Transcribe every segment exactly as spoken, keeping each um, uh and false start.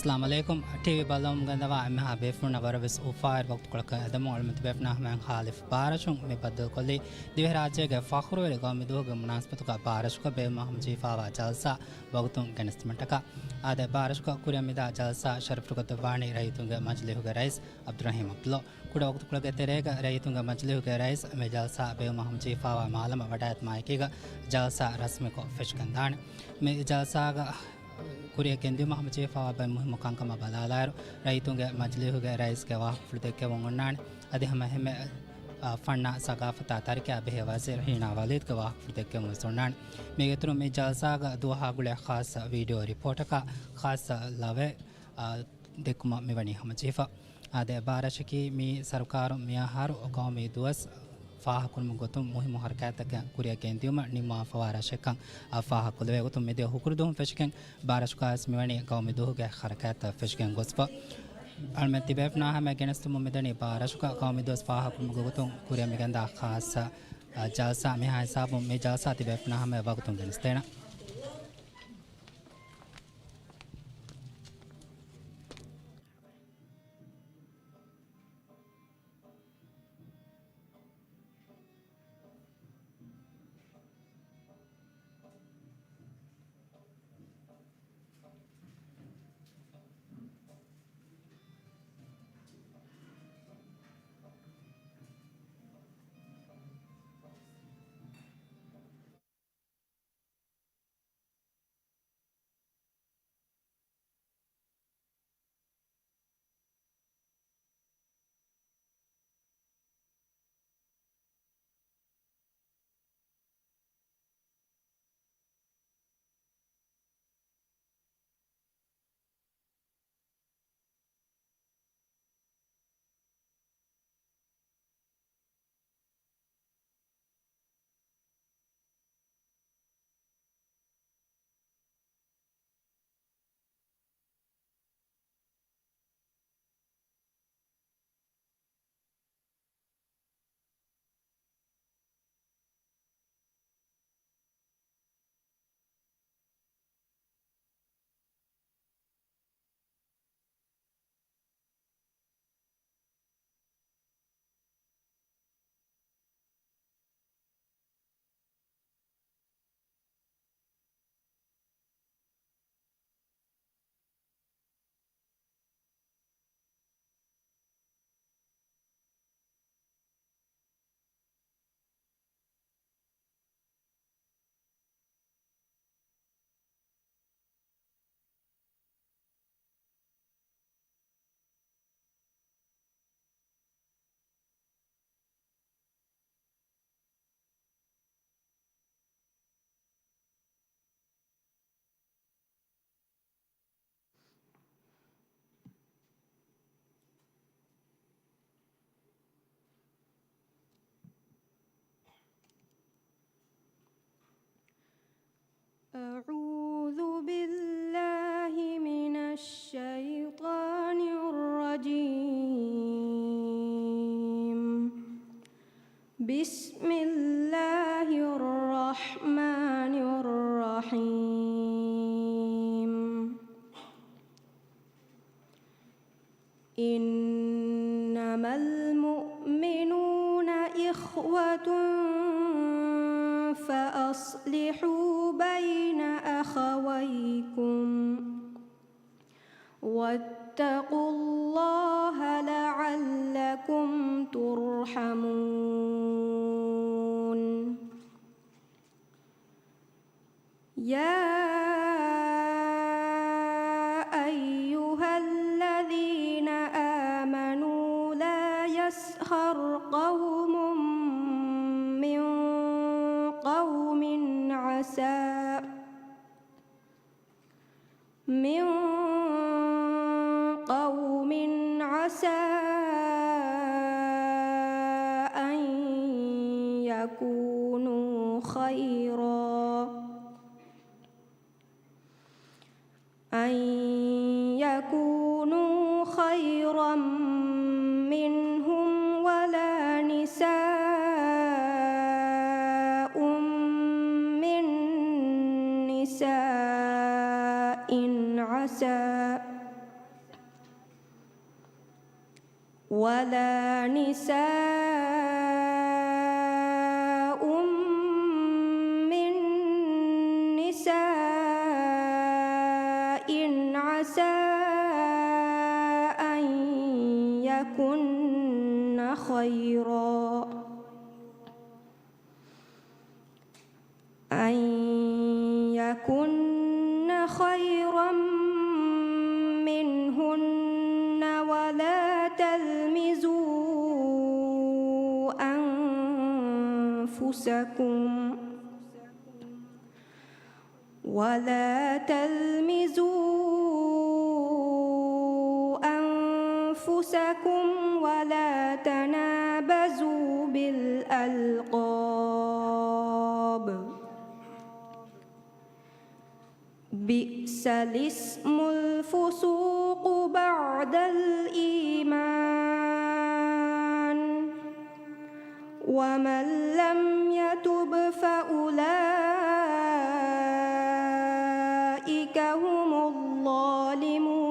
އައްސަލާމު ޢަލައިކުމް. ޓީވީ ބައްލަވަމުން ގެންދަވާ އެންމެހާ ބޭފުޅުންނަށް ވަރަށް ވެސް އުފާވެރި ވަގުތުކޮޅަކަށް އެދެމުން. އަޅުމެން ތިބޭފުޅުންނާ ހަމަޔަށް ޚާލިފް ބާރަށުން މި ބައްދަލުކޮށްލީ ދިވެހިރާއްޖޭގެ ފަޚުރުވެރި ގައުމީ ދުވަހުގެ މުނާސަބަތުގަ ބާރަށުގަ ބޭއްވުމަށް ހަމަޖެހިފައިވާ ޖަލްސާ ވަގުތުން ގެނެސްދިނުމަށްޓަކާ. އާދެ، ބާރަށުގަ ކުރިއަށް މިދާ ޖަލްސާ ޝަރަފްކޮށްދެއްވާނީ ރައްޔިތުންގެ މަޖިލީހުގެ ރައީސް އަބްދުއްރަހީމް ޢަބްދުﷲ. ކުޑަ ވަގުތުކޮޅެއްގެ ތެރޭގަ ރައްޔިތުންގެ މަޖިލީހުގެ ރައީސް މި ޖަލްސާ ބޭއްވުމަށް ހަމަޖެހިފައިވާ މާލަމަށް ވަޑައިގަތުމާއެކީގަ ޖަލްސާ ރަސްމީކޮށް ފެށިގެންދާނެ. މި ޖަލްސާގަ ކުރިއަށް ގެންދިއުމަށް ހަމަޖެހިފައިވާ ބައެއް މުހިއްމު ކަންކަމަށް ބަލާލާއިރު، ރައްޔިތުންގެ މަޖިލީހުގެ ރައީސްގެ ވާހަކަފުޅު ދެއްކެވުން އޮންނާނެ. އަދި ހަމައެހެންމެ، އާ، ފަންނާ ސަގާފަތާ ތަރިކައާ ބެހޭ ވަޒީރު ހީނާ ވަލީދުގެ ވާހަކަފުޅު ދެއްކެވުން ވެސް އޮންނާނެ. މީގެ އިތުރުން މި ޖަލްސާގަ ދުވަހާ ގުޅޭ ޚާއްޞަ ވީޑިއޯ ރިޕޯޓަކާ، ޚާއްޞަ ލަވައެއް، އާ، ދެއްކުމަށް މިވަނީ ހަމަޖެހިފަ. އާދެ، ބާރަށަކީ މީ ސަރުކާރުން މިއަހަރު ގައުމީ ދުވަސް ފާހަގަކުރުމުގެ ގޮތުން މުހިއްމު ހަރަކާތްތަކެއް ކުރިއަށް ގެންދިއުމަށް ނިންމަވާފައިވާ ރަށެއްކަން އަށް ފާހަގަކޮށްލެވޭ ގޮތުން މިދިޔަ ހުކުރު ދުވަހުން ފެށިގެން ބާރަށުގައިވެސް މިވަނީ ގައުމީ ދުވަހުގެ ހަރަކާތްތައް ފެށިގެން ގޮސްފަ. އަޅުމެން ތިބޭފުޅުންނާ ހަމަޔަށް ގެނެސްދެމުން މިދަނީ ބާރަށުގަ ގައުމީ ދުވަސް ފާހަގަކުރުމުގެ ގޮތުން ކުރިއަށް މިގެންދާ ޚާއްޞަ، އަ، ޖަލްސާ. މިހާ ހިސާބުން މި ޖަލްސާ ތިބޭފުޅުންނާ ހަމަޔަށް ވަގުތުން ގެނެސްދޭނަން. أعوذ بالله من الشيطان الرجيم. بسم الله الرحمن الرحيم. إنما المؤمنون إخوة فأصلحوا بين أخويكم واتقوا الله لعلكم ترحمون. يا أيها الذين آمنوا لا يسخر قوم من قوم عسى من قوم عسى أن يكونوا خيرا أن يكونوا خيرا منهم ولا نساء من نساء عسى ولا نساء من نساء عسى أن يكن خيرا، أن يكن خيرا منهن، ولا تلمزوا أنفسكم، ولا تلمزوا أنفسكم، ولا تنابزوا بالألقاب، بئس الاسم الفسوق بعد الإيمان، ومن لم يتب فأولئك هم الظالمون.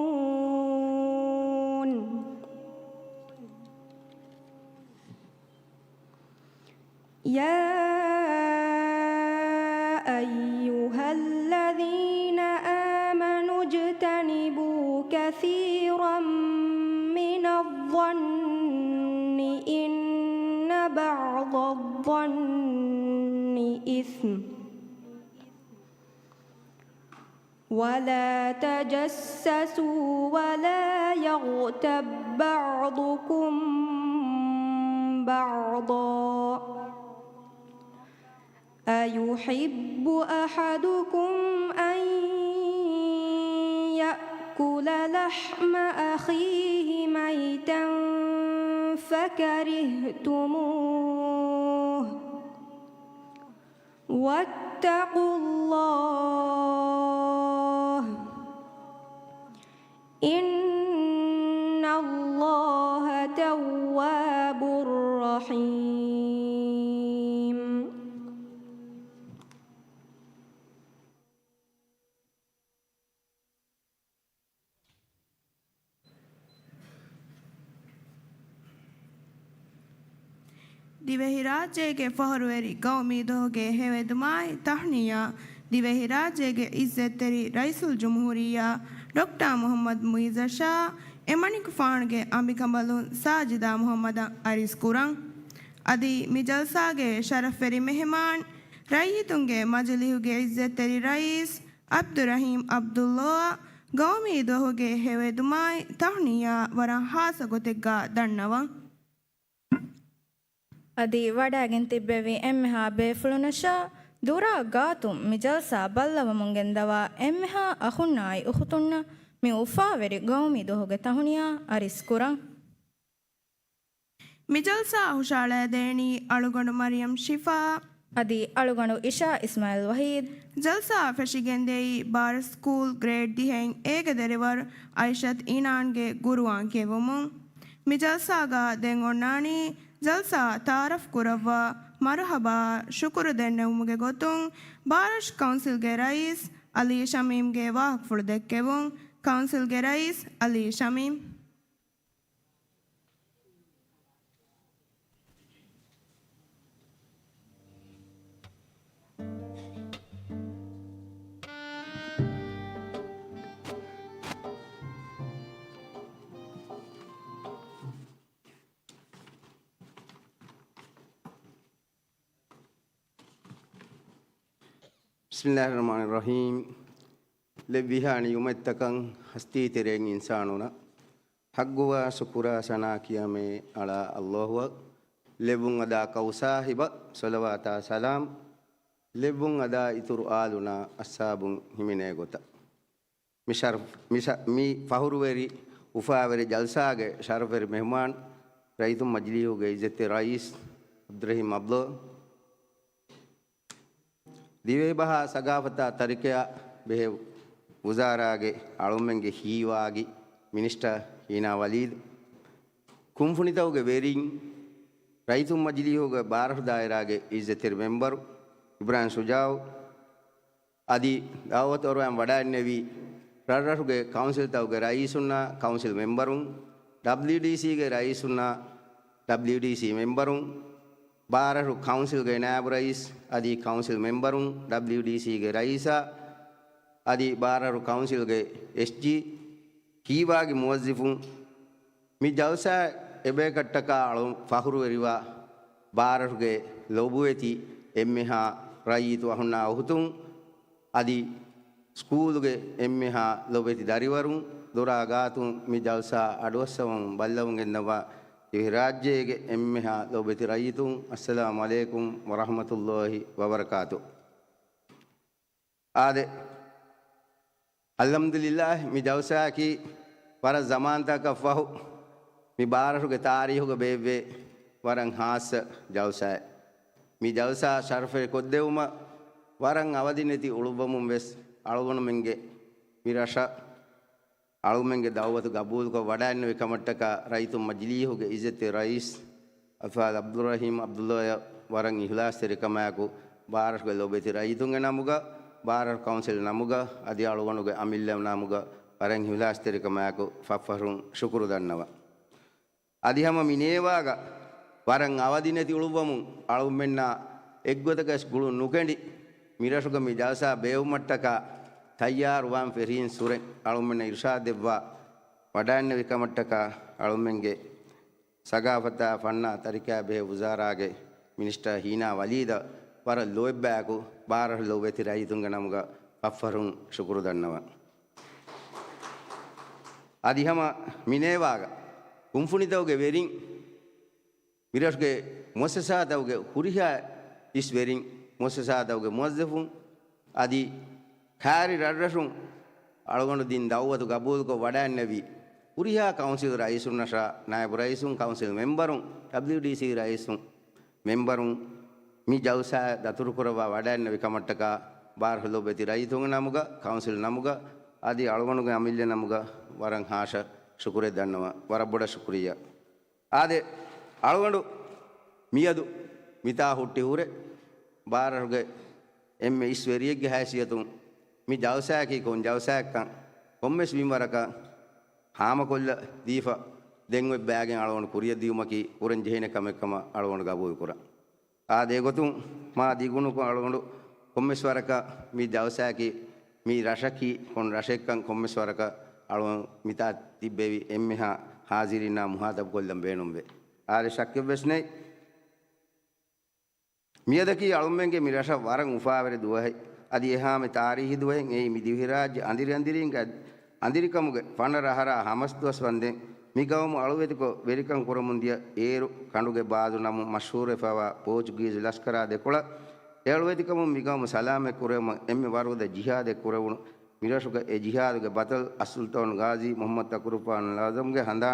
يا أيها الذين آمنوا اجتنبوا كثيرا من الظن إن بعض الظن إثم، ولا تجسسوا ولا يغتب بعضكم بعضا، أيحب أحدكم أن يأكل لحم أخيه ميتا فكرهتموه، واتقوا الله، إن الله تواب رحيم. ދިވެހިރާއްޖޭގެ ފަހުރުވެރި ގައުމީ ދުވަހުގެ ހެޔޮއެދުމާއި ތަހުނިޔާ، ދިވެހިރާއްޖޭގެ އިއްޒަތްތެރި ރައީސުލްޖުމްހޫރިއްޔާ ޑޮކްޓަރ މުޙައްމަދު މުޢިއްޒަށާ އެމަނިކުފާނުގެ އަނބިކަނބަލުން ސާޖިދާ މުޙައްމަދަށް އަރިސްކުރަން. އަދި މި ޖަލްސާގެ ޝަރަފްވެރި މެހެމާން، ރައްޔިތުންގެ މަޖިލީހުގެ އިއްޒަތްތެރި ރައީސް ޢަބްދުއްރަޙީމް ޢަބްދުﷲއަށް ގައުމީ ދުވަހުގެ ހެޔޮއެދުމާއި ތަހުނިޔާ ވަރަށް ހާއްސަ ގޮތެއްގާ ދަންނަވަން. އަދި ވަޑައިގެން ތިއްބެވި އެންމެހާ ބޭފުޅުންނަށާ ދުރާ ގާތުން މި ޖަލްސާ ބައްލަވަމުން ގެންދަވާ އެންމެހާ އަޚުންނާއި އުޚުތުންނަށް މި އުފާވެރި ގައުމީ ދުވަހުގެ ތަހުނިޔާ އަރިސްކުރަން. މި ޖަލްސާ ހުށަހަޅައިދޭނީ އަޅުގަނޑު މަރިޔަމް ޝިފާ އަދި އަޅުގަނޑު އިޝާ އިސްމާއިލް ވަހީދު. ޖަލްސާ ފެށިގެންދިޔައީ ބާރަސް ސްކޫލް ގްރޭޑް ދިހައިން އޭގެ ދަރިވަރު އައިޝަތު އީނާންގެ ގުރުއާން ކިޔެވުމުން. މި ޖަލްސާގަ ދެން އޮންނާނީ ޖަލްސާ ތަޢާރަފް ކުރައްވާ މަރުޙަބާއާ ޝުކުރު ދެންނެވުމުގެ ގޮތުން ބާރަށު ކައުންސިލްގެ ރައީސް އަލީ ޝަމީމްގެ ވާހަކަފުޅު ދެއްކެވުން. ކައުންސިލްގެ ރައީސް އަލީ ޝަމީމް. بسم الله الرحمن الرحيم. ލެއްވިހާ ނިޢުމަތްތަކަށް ހަސްތީތެރެއިން އިންސާނުންނަށް ޙައްޤުވާ ޝުކުރާ ސަނާ ކިޔަމޭ އަޅާ ﷲއަށް. ލެއްވުން އަދާ ކައުސާހިބަށް ޞަލަވާތާ ސަލާމް. ލެއްވުން އަދާ އިތުރު އާލުންނާ އަޞްޙާބުން ހިމެނޭ ގޮތަށް. މި ޝަރަފް، މި ޝަ، މި ފަހުރުވެރި އުފާވެރި ޖަލްސާގެ ޝަރަފްވެރި މެހުމާން، ރައްޔިތުން މަޖިލީހުގެ އިއްޒަތްތެރި ރައީސް ޢަބްދުއްރަޙީމް ޢަބްދުﷲ، ދިވެހިބަހާ ސަގާފަތާ ތަރިކަޔާ ބެހޭ ވުޒާރާގެ އަޅުމެންގެ ހީވާގި މިނިސްޓަރ ހީނާ ވަލީދު، ކުންފުނިތަކުގެ ވެރިން، ރައްޔިތުން މަޖިލީހުގެ ބާރަށު ދާއިރާގެ އިއްޒަތްތެރި މެމްބަރު އިބްރާހިމް ޝުޖާއު، އަދި ދަޢުވަތު އޮރުވާން ވަޑައިންނެވި ރަށްރަށުގެ ކައުންސިލްތަކުގެ ރައީސުންނާ ކައުންސިލް މެމްބަރުން، ޑަބްލިޔުޑީސީގެ ރައީސުންނާ ޑަބްލިޔުޑީސީ މެމްބަރުން، ބާރަށު ކައުންސިލްގެ ނާއިބު ރައީސް އަދި ކައުންސިލް މެމްބަރުން، ޑަބްލިޔުޑީސީގެ ރައީސާ އަދި ބާރަށު ކައުންސިލްގެ އެސްޖީ، ކީވާގެ މުވައްޒިފުން، މި ޖަލްސާ އެބަޔަކަށްޓަކާ އަޅު ފަހުރުވެރިވާ ބާރަށުގެ ލޮބުވެތި އެންމެހާ ރައްޔިތު އަހުންނާ އުހުތުން އަދި ސްކޫލުގެ އެންމެހާ ލޮބެތި ދަރިވަރުން، ދޮރާ ގާތުން މި ޖަލްސާ އަޑުއައްސަވަމުން ބައްލަވަމުން ގެންދަވާ ދިވެހިރާއްޖޭގެ އެންމެހާ ލޮބެތި ރައްޔިތުން، އައްސަލާމު ޢަލައިކުމް ވަރަޙްމަތުﷲ ވަބަރަކާތު. އާދެ، އަލްޙަމްދުލިއްލާހް، މި ޖަލްސާއަކީ ވަރަށް ޒަމާންތަކަށް ފަހު މި ބާރަށުގެ ތާރީހުގަ ބޭއްވޭ ވަރަށް ހާއްސަ ޖަލްސާއެއް. މި ޖަލްސާ ޝަރަފެއް ކޮށްދެވުމަށް ވަރަށް އަވަދިނެތި އުޅުއްވަމުން ވެސް އަޅުގަނޑުމެންގެ މި ރަށަށް އަޅުމެންގެ ދަޢުވަތު ގަބޫލުކޮށް ވަޑައިންނެވި ކަމަށްޓަކާ ރައްޔިތު މަޖިލީހުގެ އިއްޒަތްތެރި ރައީސް އަލްފާޟިލް ޢަބްދުއްރަޙީމް ޢަބްދުﷲ ވަރަށް އިޚްލާޞްތެރިކަމާއެކު ބާރަށުގެ ލޮބެތި ރައްޔިތުންގެ ނަމުގަ، ބާރަށު ކައުންސިލް ނަމުގަ، އަދި އަޅުގަނޑުގެ އަމިއްލަ ނަމުގަ ވަރަށް އިޚްލާޞްތެރިކަމާއެކު ފަށްފަށުން ޝުކުރު ދަންނަވަން. އަދި ހަމަ މި ނޭވާގަ ވަރަށް އަވަދިނެތި އުޅުއްވަމުން އަޅުމެންނާ އެއްގޮތަކަށް ގުޅުން ނުކެނޑި، މިރަށުގަ މި ޖަލްސާ ބޭއްވުމަށްޓަކާ ތައްޔާރުވާން ފެށީން ސުރެން އަޅުމެންނަށް އިރުޝާދު ދެއްވާ ވަޑައިންނެވި ކަމަށްޓަކާ އަޅުމެންގެ ސަގާފަތާ ފަންނާ ތަރިކާ ބެހޭ ވުޒާރާގެ މިނިސްޓަރ ހީނާ ވަލީދަށް ވަރަށް ލޯތްބާއެކު ބާރަށު ލޮބެތި ރައްޔިތުންގެ ނަމުގަ ފަށްފަށުން ޝުކުރު ދަންނަވަން. އަދި ހަމަ މި ނޭވާގަ ކުންފުނިތަކުގެ ވެރިން، މިރަށުގެ މުއައްސަސާތަކުގެ ހުރިހާ އިސް ވެރިން، މުއައްސަސާތަކުގެ މުވައްޒަފުން އަދި ކާރި ރަށްރަށުން އަޅުގަނޑު ދިން ދަޢުވަތު ގަބޫލުކޮށް ވަޑައިންނެވި ހުރިހާ ކައުންސިލް ރައީސުންނަށާ ނާއިބު ރައީސުން، ކައުންސިލް މެމްބަރުން، ޑަބްލިޔުޑީސީ ރައީސުން، މެމްބަރުން މި ޖަލްސާއަށް ދަތުރުކުރައްވާ ވަޑައިންނެވި ކަމަށްޓަކާ ބާރަށު ލޮބެތި ރައްޔިތުންގެ ނަމުގަ، ކައުންސިލް ނަމުގަ އަދި އަޅުގަނޑުގެ އަމިއްލަ ނަމުގަ ވަރަށް ހާއްސަ ޝުކުރެއް ދަންނަވަން. ވަރަށް ބޮޑަށް ޝުކުރިއްޔާ. އާދެ، އަޅުގަނޑު މިއަދު މިތާ ހުއްޓި ހުރެ ބާރަށުގެ އެންމެ އިސް ވެރިއެއްގެ ހައިސިއްޔަތުން މި ޖަލްސާއަކީ ކޮން ޖަލްސާއެއްކަން ކޮންމެސް މިންވަރަކަށް ހާމަކޮށްލަ ދީފަ ދެން އޮތް ބައިގެން އަޅުގަނޑު ކުރިއަށް ދިޔުމަކީ ކުރަން ޖެހޭނެ ކަމެއް ކަމަށް އަޅުގަނޑު ގަބޫލު ކުރަން. އާދެ، އެގޮތުން މާ ދިގުނުކޮށް އަޅުގަނޑު ކޮންމެސް ވަރަކަށް މި ޖަލްސާއަކީ މި ރަށަކީ ކޮން ރަށެއްކަން ކޮންމެސް ވަރަކަށް އަޅުގަނޑު މިތާ ތިއްބެވި އެންމެހާ ހާޒިރީންނާ މުހާތަބު ކޮށްލަން ބޭނުންވޭ. އާދެ، ޝައްކެއްވެސް ނެތް. މިއަދަކީ އަޅުމެންގެ މި ރަށަށް ވަރަށް އުފާވެރި ދުވަހެއް. އަދި އެހާމެ ތާރީހީ ދުވަހެއް. އެއީ މި ދިވެހިރާއްޖެ އަނދިރި އަނދިރީންގެ އަނދިރިކަމުގެ ފަނަރަ އަހަރާ ހަމަސް ދުވަސް ވަންދެން މި ގައުމު އަޅުވެތިކޮށް ވެރިކަން ކުރަމުން ދިޔަ އޭރު ކަނޑުގެ ބާޒު ނަމުން މަޝްހޫރުވެފައިވާ ޕޯޗުގީޒު ލަސްކަރާ ދެކޮޅަށް އެ އަޅުވެތިކަމުން މި ގައުމު ސަލާމަތް ކުރެވުމަށް އެންމެ ވަރުގަދަ ޖިހާދެއް ކުރެވުނު. މިރަށުގަ އެ ޖިހާދުގެ ބަޠަލު އައްސުލްޠާނު ޣާޒީ މުޙައްމަދު ތަކުރުފާނު އަލްއަޢްޒަމްގެ ހަނދާ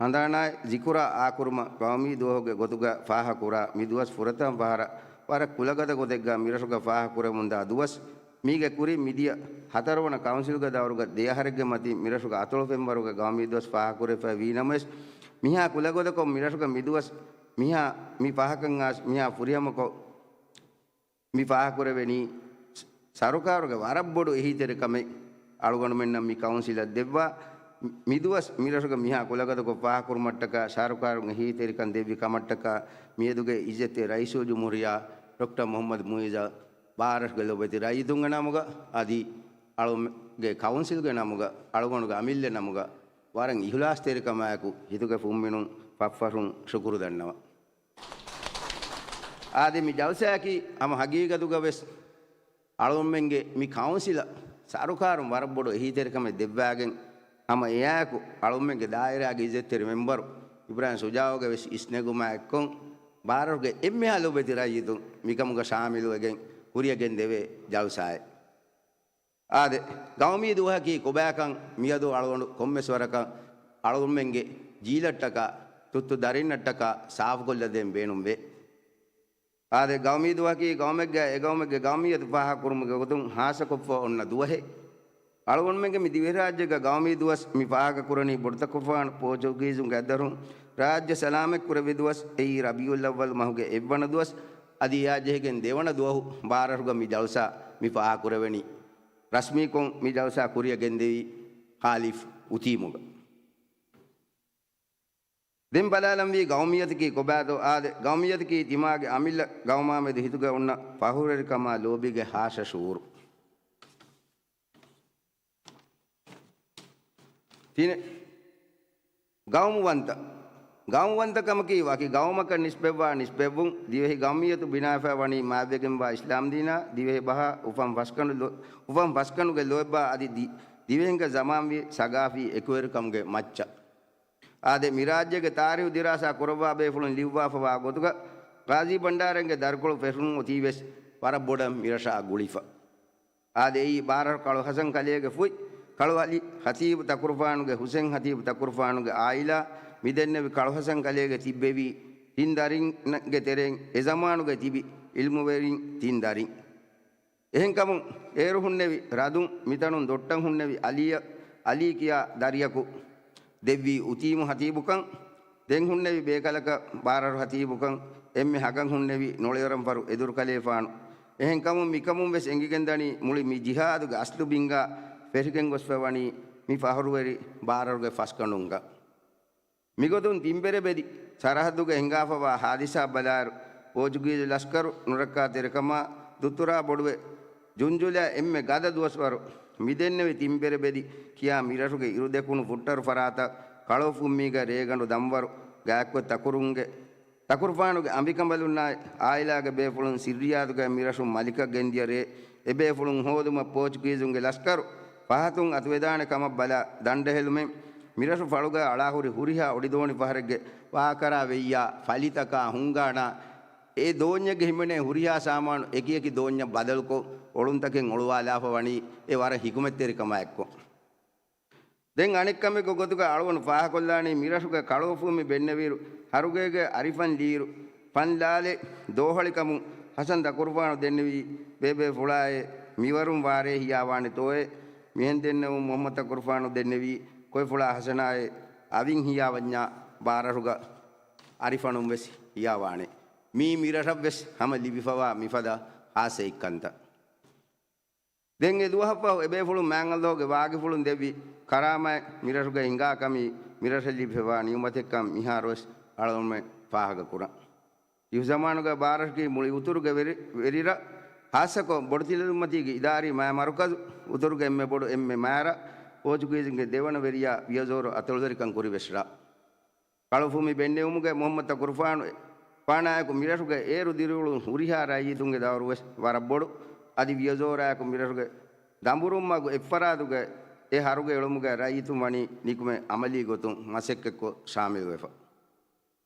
ހަނދާނާއި ޒިކުރާ އާކުރުމަށް ގައުމީ ދުވަހުގެ ގޮތުގަ ފާހަކުރާ މި ދުވަސް ފުރަތަމަ ފަހަރަށް ވަރަށް ކުލަގަދަ ގޮތެއްގަ މިރަށުގަ ފާހަކުރެވުންދާ ދުވަސް. މީގެ ކުރިން މިދިޔަ ހަތަރުވަނަ ކައުންސިލްގެ ދައުރުގަ ދެ އަހަރެއްގެ މަތިން މިރަށުގަ އަތޮޅު ފެންވަރުގެ ގައުމީ ދުވަސް ފާހަކުރެވިފައި ވީ ނަމަވެސް، މިހާ ކުލަގަދަކޮށް މިރަށުގަ މިދުވަސް މިހާ މި ފަހަކަށް އައިސް މިހާ ފުރިހަމަކޮށް، މި ފާހަކުރެވެނީ ސަރުކާރުގެ ވަރަށް ބޮޑު އެހީތެރިކަމެއް އަޅުގަނޑުމެންނަށް މި ކައުންސިލަށް ދެއްވާ. މިދުވަސް މިރަށުގެ މިހާ ކުލަގަދަކޮށް ފާހަކުރުމަށްޓަކާ ސަރުކާރުން އެހީތެރިކަން ދެއްވި ކަމަށްޓަކާ މިއަދުގެ އިއްޒަތްތެރި ރައީސުލްޖުމްހޫރިއްޔާ ޑޮކްޓަރ މުޙައްމަދު މުޢިއްޒަށް ބާރަށުގެ ލޮބެތި ރައްޔިތުންގެ ނަމުގަ އަދި އަޅުގަނޑުގެ ކައުންސިލްގެ ނަމުގަ އަޅުގަނޑުގެ އަމިއްލަ ނަމުގަ ވަރަށް އިޚްލާޞްތެރިކަމާއެކު ހިތުގެ ފުންމިނުން ފަށްފަށުން ޝުކުރު ދަންނަވަން. އާދެ، މި ޖަލްސާއަކީ ހަމަ ހަގީގަތުގަ ވެސް އަޅުގަނޑުމެންގެ މި ކައުންސިލަށް ސަރުކާރުން ވަރަށް ބޮޑު އެހީތެރިކަމެއް ދެއްވާގެން، ހަމަ އެއާއެކު އަޅުގަނޑުމެންގެ ދާއިރާގެ އިއްޒަތްތެރި މެމްބަރު އިބްރާހިމް ޝުޖާޢުގެ ވެސް އިސްނެގުމާ އެއްކޮށް، ބާރަށުގެ އެންމެހާ ލޮބެތި ރައްޔިތުން މިކަމުގަ ޝާމިލުވެގެން ކުރިއަށް ގެންދެވޭ ޖަލްސާއެއް. އާދެ، ގައުމީ ދުވަހަކީ ކޮބާކަން މިއަދު އަޅުގަނޑު ކޮންމެސް ވަރަކަށް އަޅުގަނޑުމެންގެ ޖީލަށްޓަކާ، ތުއްތު ދަރިންނަށްޓަކާ ސާފުކޮށްލަދޭން ބޭނުންވޭ. އާދެ، ގައުމީ ދުވަހަކީ ގައުމެއްގަ އެ ގައުމެއްގެ ގައުމިއްޔަތު ފާހަގަކުރުމުގެ ގޮތުން ހާއްސަކޮށްފަ އޮންނަ ދުވަހެއް. އަޅުގަނޑުމެންގެ މި ދިވެހިރާއްޖޭގަ ގައުމީ ދުވަސް މި ފާހަގަކުރަނީ ބޮޑުތަކުފާނު ޕޯޗުގީޒުންގެ އައްދަރުން ރާއްޖެ ސަލާމަތްކުރެއްވި ދުވަސް، އެއީ ރަބީޢުލްއައްވަލް މަހުގެ އެއްވަނަ ދުވަސް، އަދި އެއާ ޖެހިގެން ދެވަނަ ދުވަހު ބާރަށުގަ މި ޖަލްސާ މި ފާހަގަކުރެވެނީ. ރަސްމީކޮށް މި ޖަލްސާ ކުރިއަށް ގެންދެވީ ހާލިފް އުތީމުގަ. ދެން ބަލާލަންވީ ގައުމިއްޔަތަކީ ކޮބާތޯ؟ އާދެ، ގައުމިއްޔަތަކީ ތިމާގެ އަމިއްލަ ގައުމާމެދު ހިތުގަ އޮންނަ ފަހުރުވެރިކަމާ ލޯބީގެ ހާށަ ޝުޢޫރު. ތިނެ، ގައުމުވަންތަ. ގައުމުވަންތަކަމަކީ ވަކި ގައުމަކަށް ނިސްބަތްވާ ނިސްބަތްވުން. ދިވެހި ގައުމިއްޔަތު ބިނާވެފަ ވަނީ މާތްވެގެންވާ އިސްލާމްދީނާ، ދިވެހި ބަހާ، އުފަން ފަސްގަނޑު ލޯ-، އުފަން ފަސްގަނޑުގެ ލޯތްބާ އަދި ދި-، ދިވެހިންގެ ޒަމާންވީ ސަގާފީ އެކުވެރިކަމުގެ މައްޗަށް. އާދެ، މިރާއްޖޭގެ ތާރީހު ދިރާސާ ކުރައްވާ ބޭފުޅުން ލިޔުއްވާފަވާ ގޮތުގަ، ޤާޟީ ބަންޑާރައިންގެ ދަރިކޮޅު ފެށުން އޮތީވެސް ވަރަށް ބޮޑަށް މިރަށާ ގުޅިފަ. އާދެ، އެއީ ބާރަށު ކަޅު ހަސަން ކަލޭގެ ފުތް، ކަޅު އަލި ހަތީބު ތަކުރުފާނުގެ ހުސެން ހަތީބު ތަކުރުފާނުގެ އާއިލާ، މިދެންނެވި ކަޅު ހަސަން ކަލޭގެ ތިއްބެވި ތިން ދަރިންގެ ތެރެއިން އެ ޒަމާނުގައި ތިބި އިލްމުވެރިން ތިން ދަރިން. އެހެންކަމުން އޭރު ހުންނެވި ރަދުން މިތަނުން ދޮށްޓަށް ހުންނެވި އަލީއަށް، އަލީ ކިޔާ ދަރިޔަކު ދެއްވީ އުތީމު ހަތީބުކަން، ދެން ހުންނެވި ބޭކަލަކަށް ބާރަށު ހަތީބުކަން، އެންމެ ހަގަން ހުންނެވި ނޮޅިވަރަންފަރު އެދުރުކަލޭފާނު. އެހެންކަމުން މިކަމުން ވެސް އެނގިގެންދަނީ މުޅި މި ޖިހާދުގެ އަސްލު ބިންގާ ފެށިގެން ގޮސްފަ ވަނީ މި ފަހުރުވެރި ބާރަށުގެ ފަސްގަނޑުންގަ. މިގޮތުން ތިންބެރެ ބެދި ސަރަހައްދުގަ ހިނގާފަވާ ހާދިސާ ބަލާއިރު، ޕޯޗުގީޒު ލަސްކަރު ނުރައްކާތެރިކަމާ ދުއްތުރާ ބޮޑުވެ، ޖުންޖުލާ އެންމެ ގަދަ ދުވަސްވަރު މިދެންނެވި ތިންބެރެ ބެދި ކިޔާ މިރަށުގެ އިރުދެކުނު ފުއްޓަރު ފަރާތަށް ކަޅޯފުއްމީގަ ރޭގަނޑު ދަންވަރު ގާތްކޮށް ތަކުރުންގެ ތަކުރުފާނުގެ އަނބިކަނބަލުންނާއި އާއިލާގެ ބޭފުޅުން ސިއްރިއްޔާތުގައި މިރަށުން މަލިކަށް ގެންދިޔަ ރޭ، އެބޭފުޅުން ހޯދުމަށް ޕޯޗުގީޒުންގެ ލަސްކަރު ފަހަތުން އަތުވެދާނެ ކަމަށް ބަލާ ދަނޑެހެލުމެއް، މިރަށު ފަޅުގަ އަޅާހުރި ހުރިހާ އޮޑިދޯނި ފަހަރެއްގެ ވާކަރާ ވެއްޔާ ފަލިތަކާ ހުންގާނާ، އެ ދޯންޏެއްގެ ހިމެނޭ ހުރިހާ ސާމާނު އެކިއެކި ދޯންޏަށް ބަދަލުކޮށް، އޮޅުންތަކެއް އޮޅުވާލާފަ ވަނީ އެ ވަރަށް ޙިކުމަތްތެރިކަމާ އެއްކޮށް. ދެން އަނެއްކަމެއްގެ ގޮތުގަ އަޅުގަނޑު ފާހަގަކޮށްލާނީ، މިރަށުގެ ކަޅޯފުއްމި ބެންނެވިއިރު، ހަރުގޭގެ އަރިފަން ލިއިރު، ފަން ލާލެ ދޯހަޅިކަމުން ހަސަން ތަކުރުފާނު ދެންނެވީ، ބޭބޭފުޅާއޭ، މިވަރުން ވާރޭ ހިޔާވާނެތޯއޭ؟ މިހެން ދެންނެވުން މުޙައްމަދު ތަކުރުފާނު ދެންނެވީ، ކޮއިފުޅާ ހަސަނާއޭ، އަވިން ހިޔާވަންޏާ ބާރަށުގަ އަރިފަނުން ވެސް ހިޔާވާނެ. މީ މިރަށަށް ވެސް ހަމަ ލިބިފަވާ މިފަދަ ހާއްސަ އެއްކަންތައް. ދެން އެ ދުވަހަށްފަހު އެބޭފުޅުން މާތް ﷲ ގެ ވާގިފުޅުން ދެއްވި ކަރާމާތް މިރަށުގައި ހިނގާ ކަމީ، މިރަށަށް ލިބިފަވާ ނިޢުމަތެއްކަން މިހާރުވެސް އަޅުގަނޑުމެން ފާހަގަކުރަން. އިހު ޒަމާނުގަ ބާރަށުގެ މުޅި އުތުރުގެ ވެރި-، ވެރިރަށް، ހާއްސަކޮށް ބޮޑުތިލަދުންމަތީގެ އިދާރީ މާތް މަރުކަޒު، އުތުރުގެ އެންމެ ބޮޑު އެންމެ މާތް ރަށް، ޕޯޗުގީޒުންގެ ދެވަނަ ވެރިޔާ ވިޔަޒޯރު އަތޮޅުވެރިކަން ކުރި ވެސް ރަށް. ކަޅުފުމި ބެންނެވުމުގެ މުޙައްމަދު ތަކުރުފާނު ފާނާއެކު މިރަށުގެ އޭރު ދިރިއުޅުނު ހުރިހާ ރައްޔިތުންގެ ދައުރުވެސް ވަރަށް ބޮޑު. އަދި ވިޔަޒޯރާއެކު މިރަށުގެ ދަނބުރުންމަގު އެއްފަރާތުގައި އެ ހަރުގެ އެޅުމުގައި ރައްޔިތުން ވަނީ ނިކުމެ އަމަލީ ގޮތުން މަސައްކަތްކޮށް ޝާމިލުވެފަ.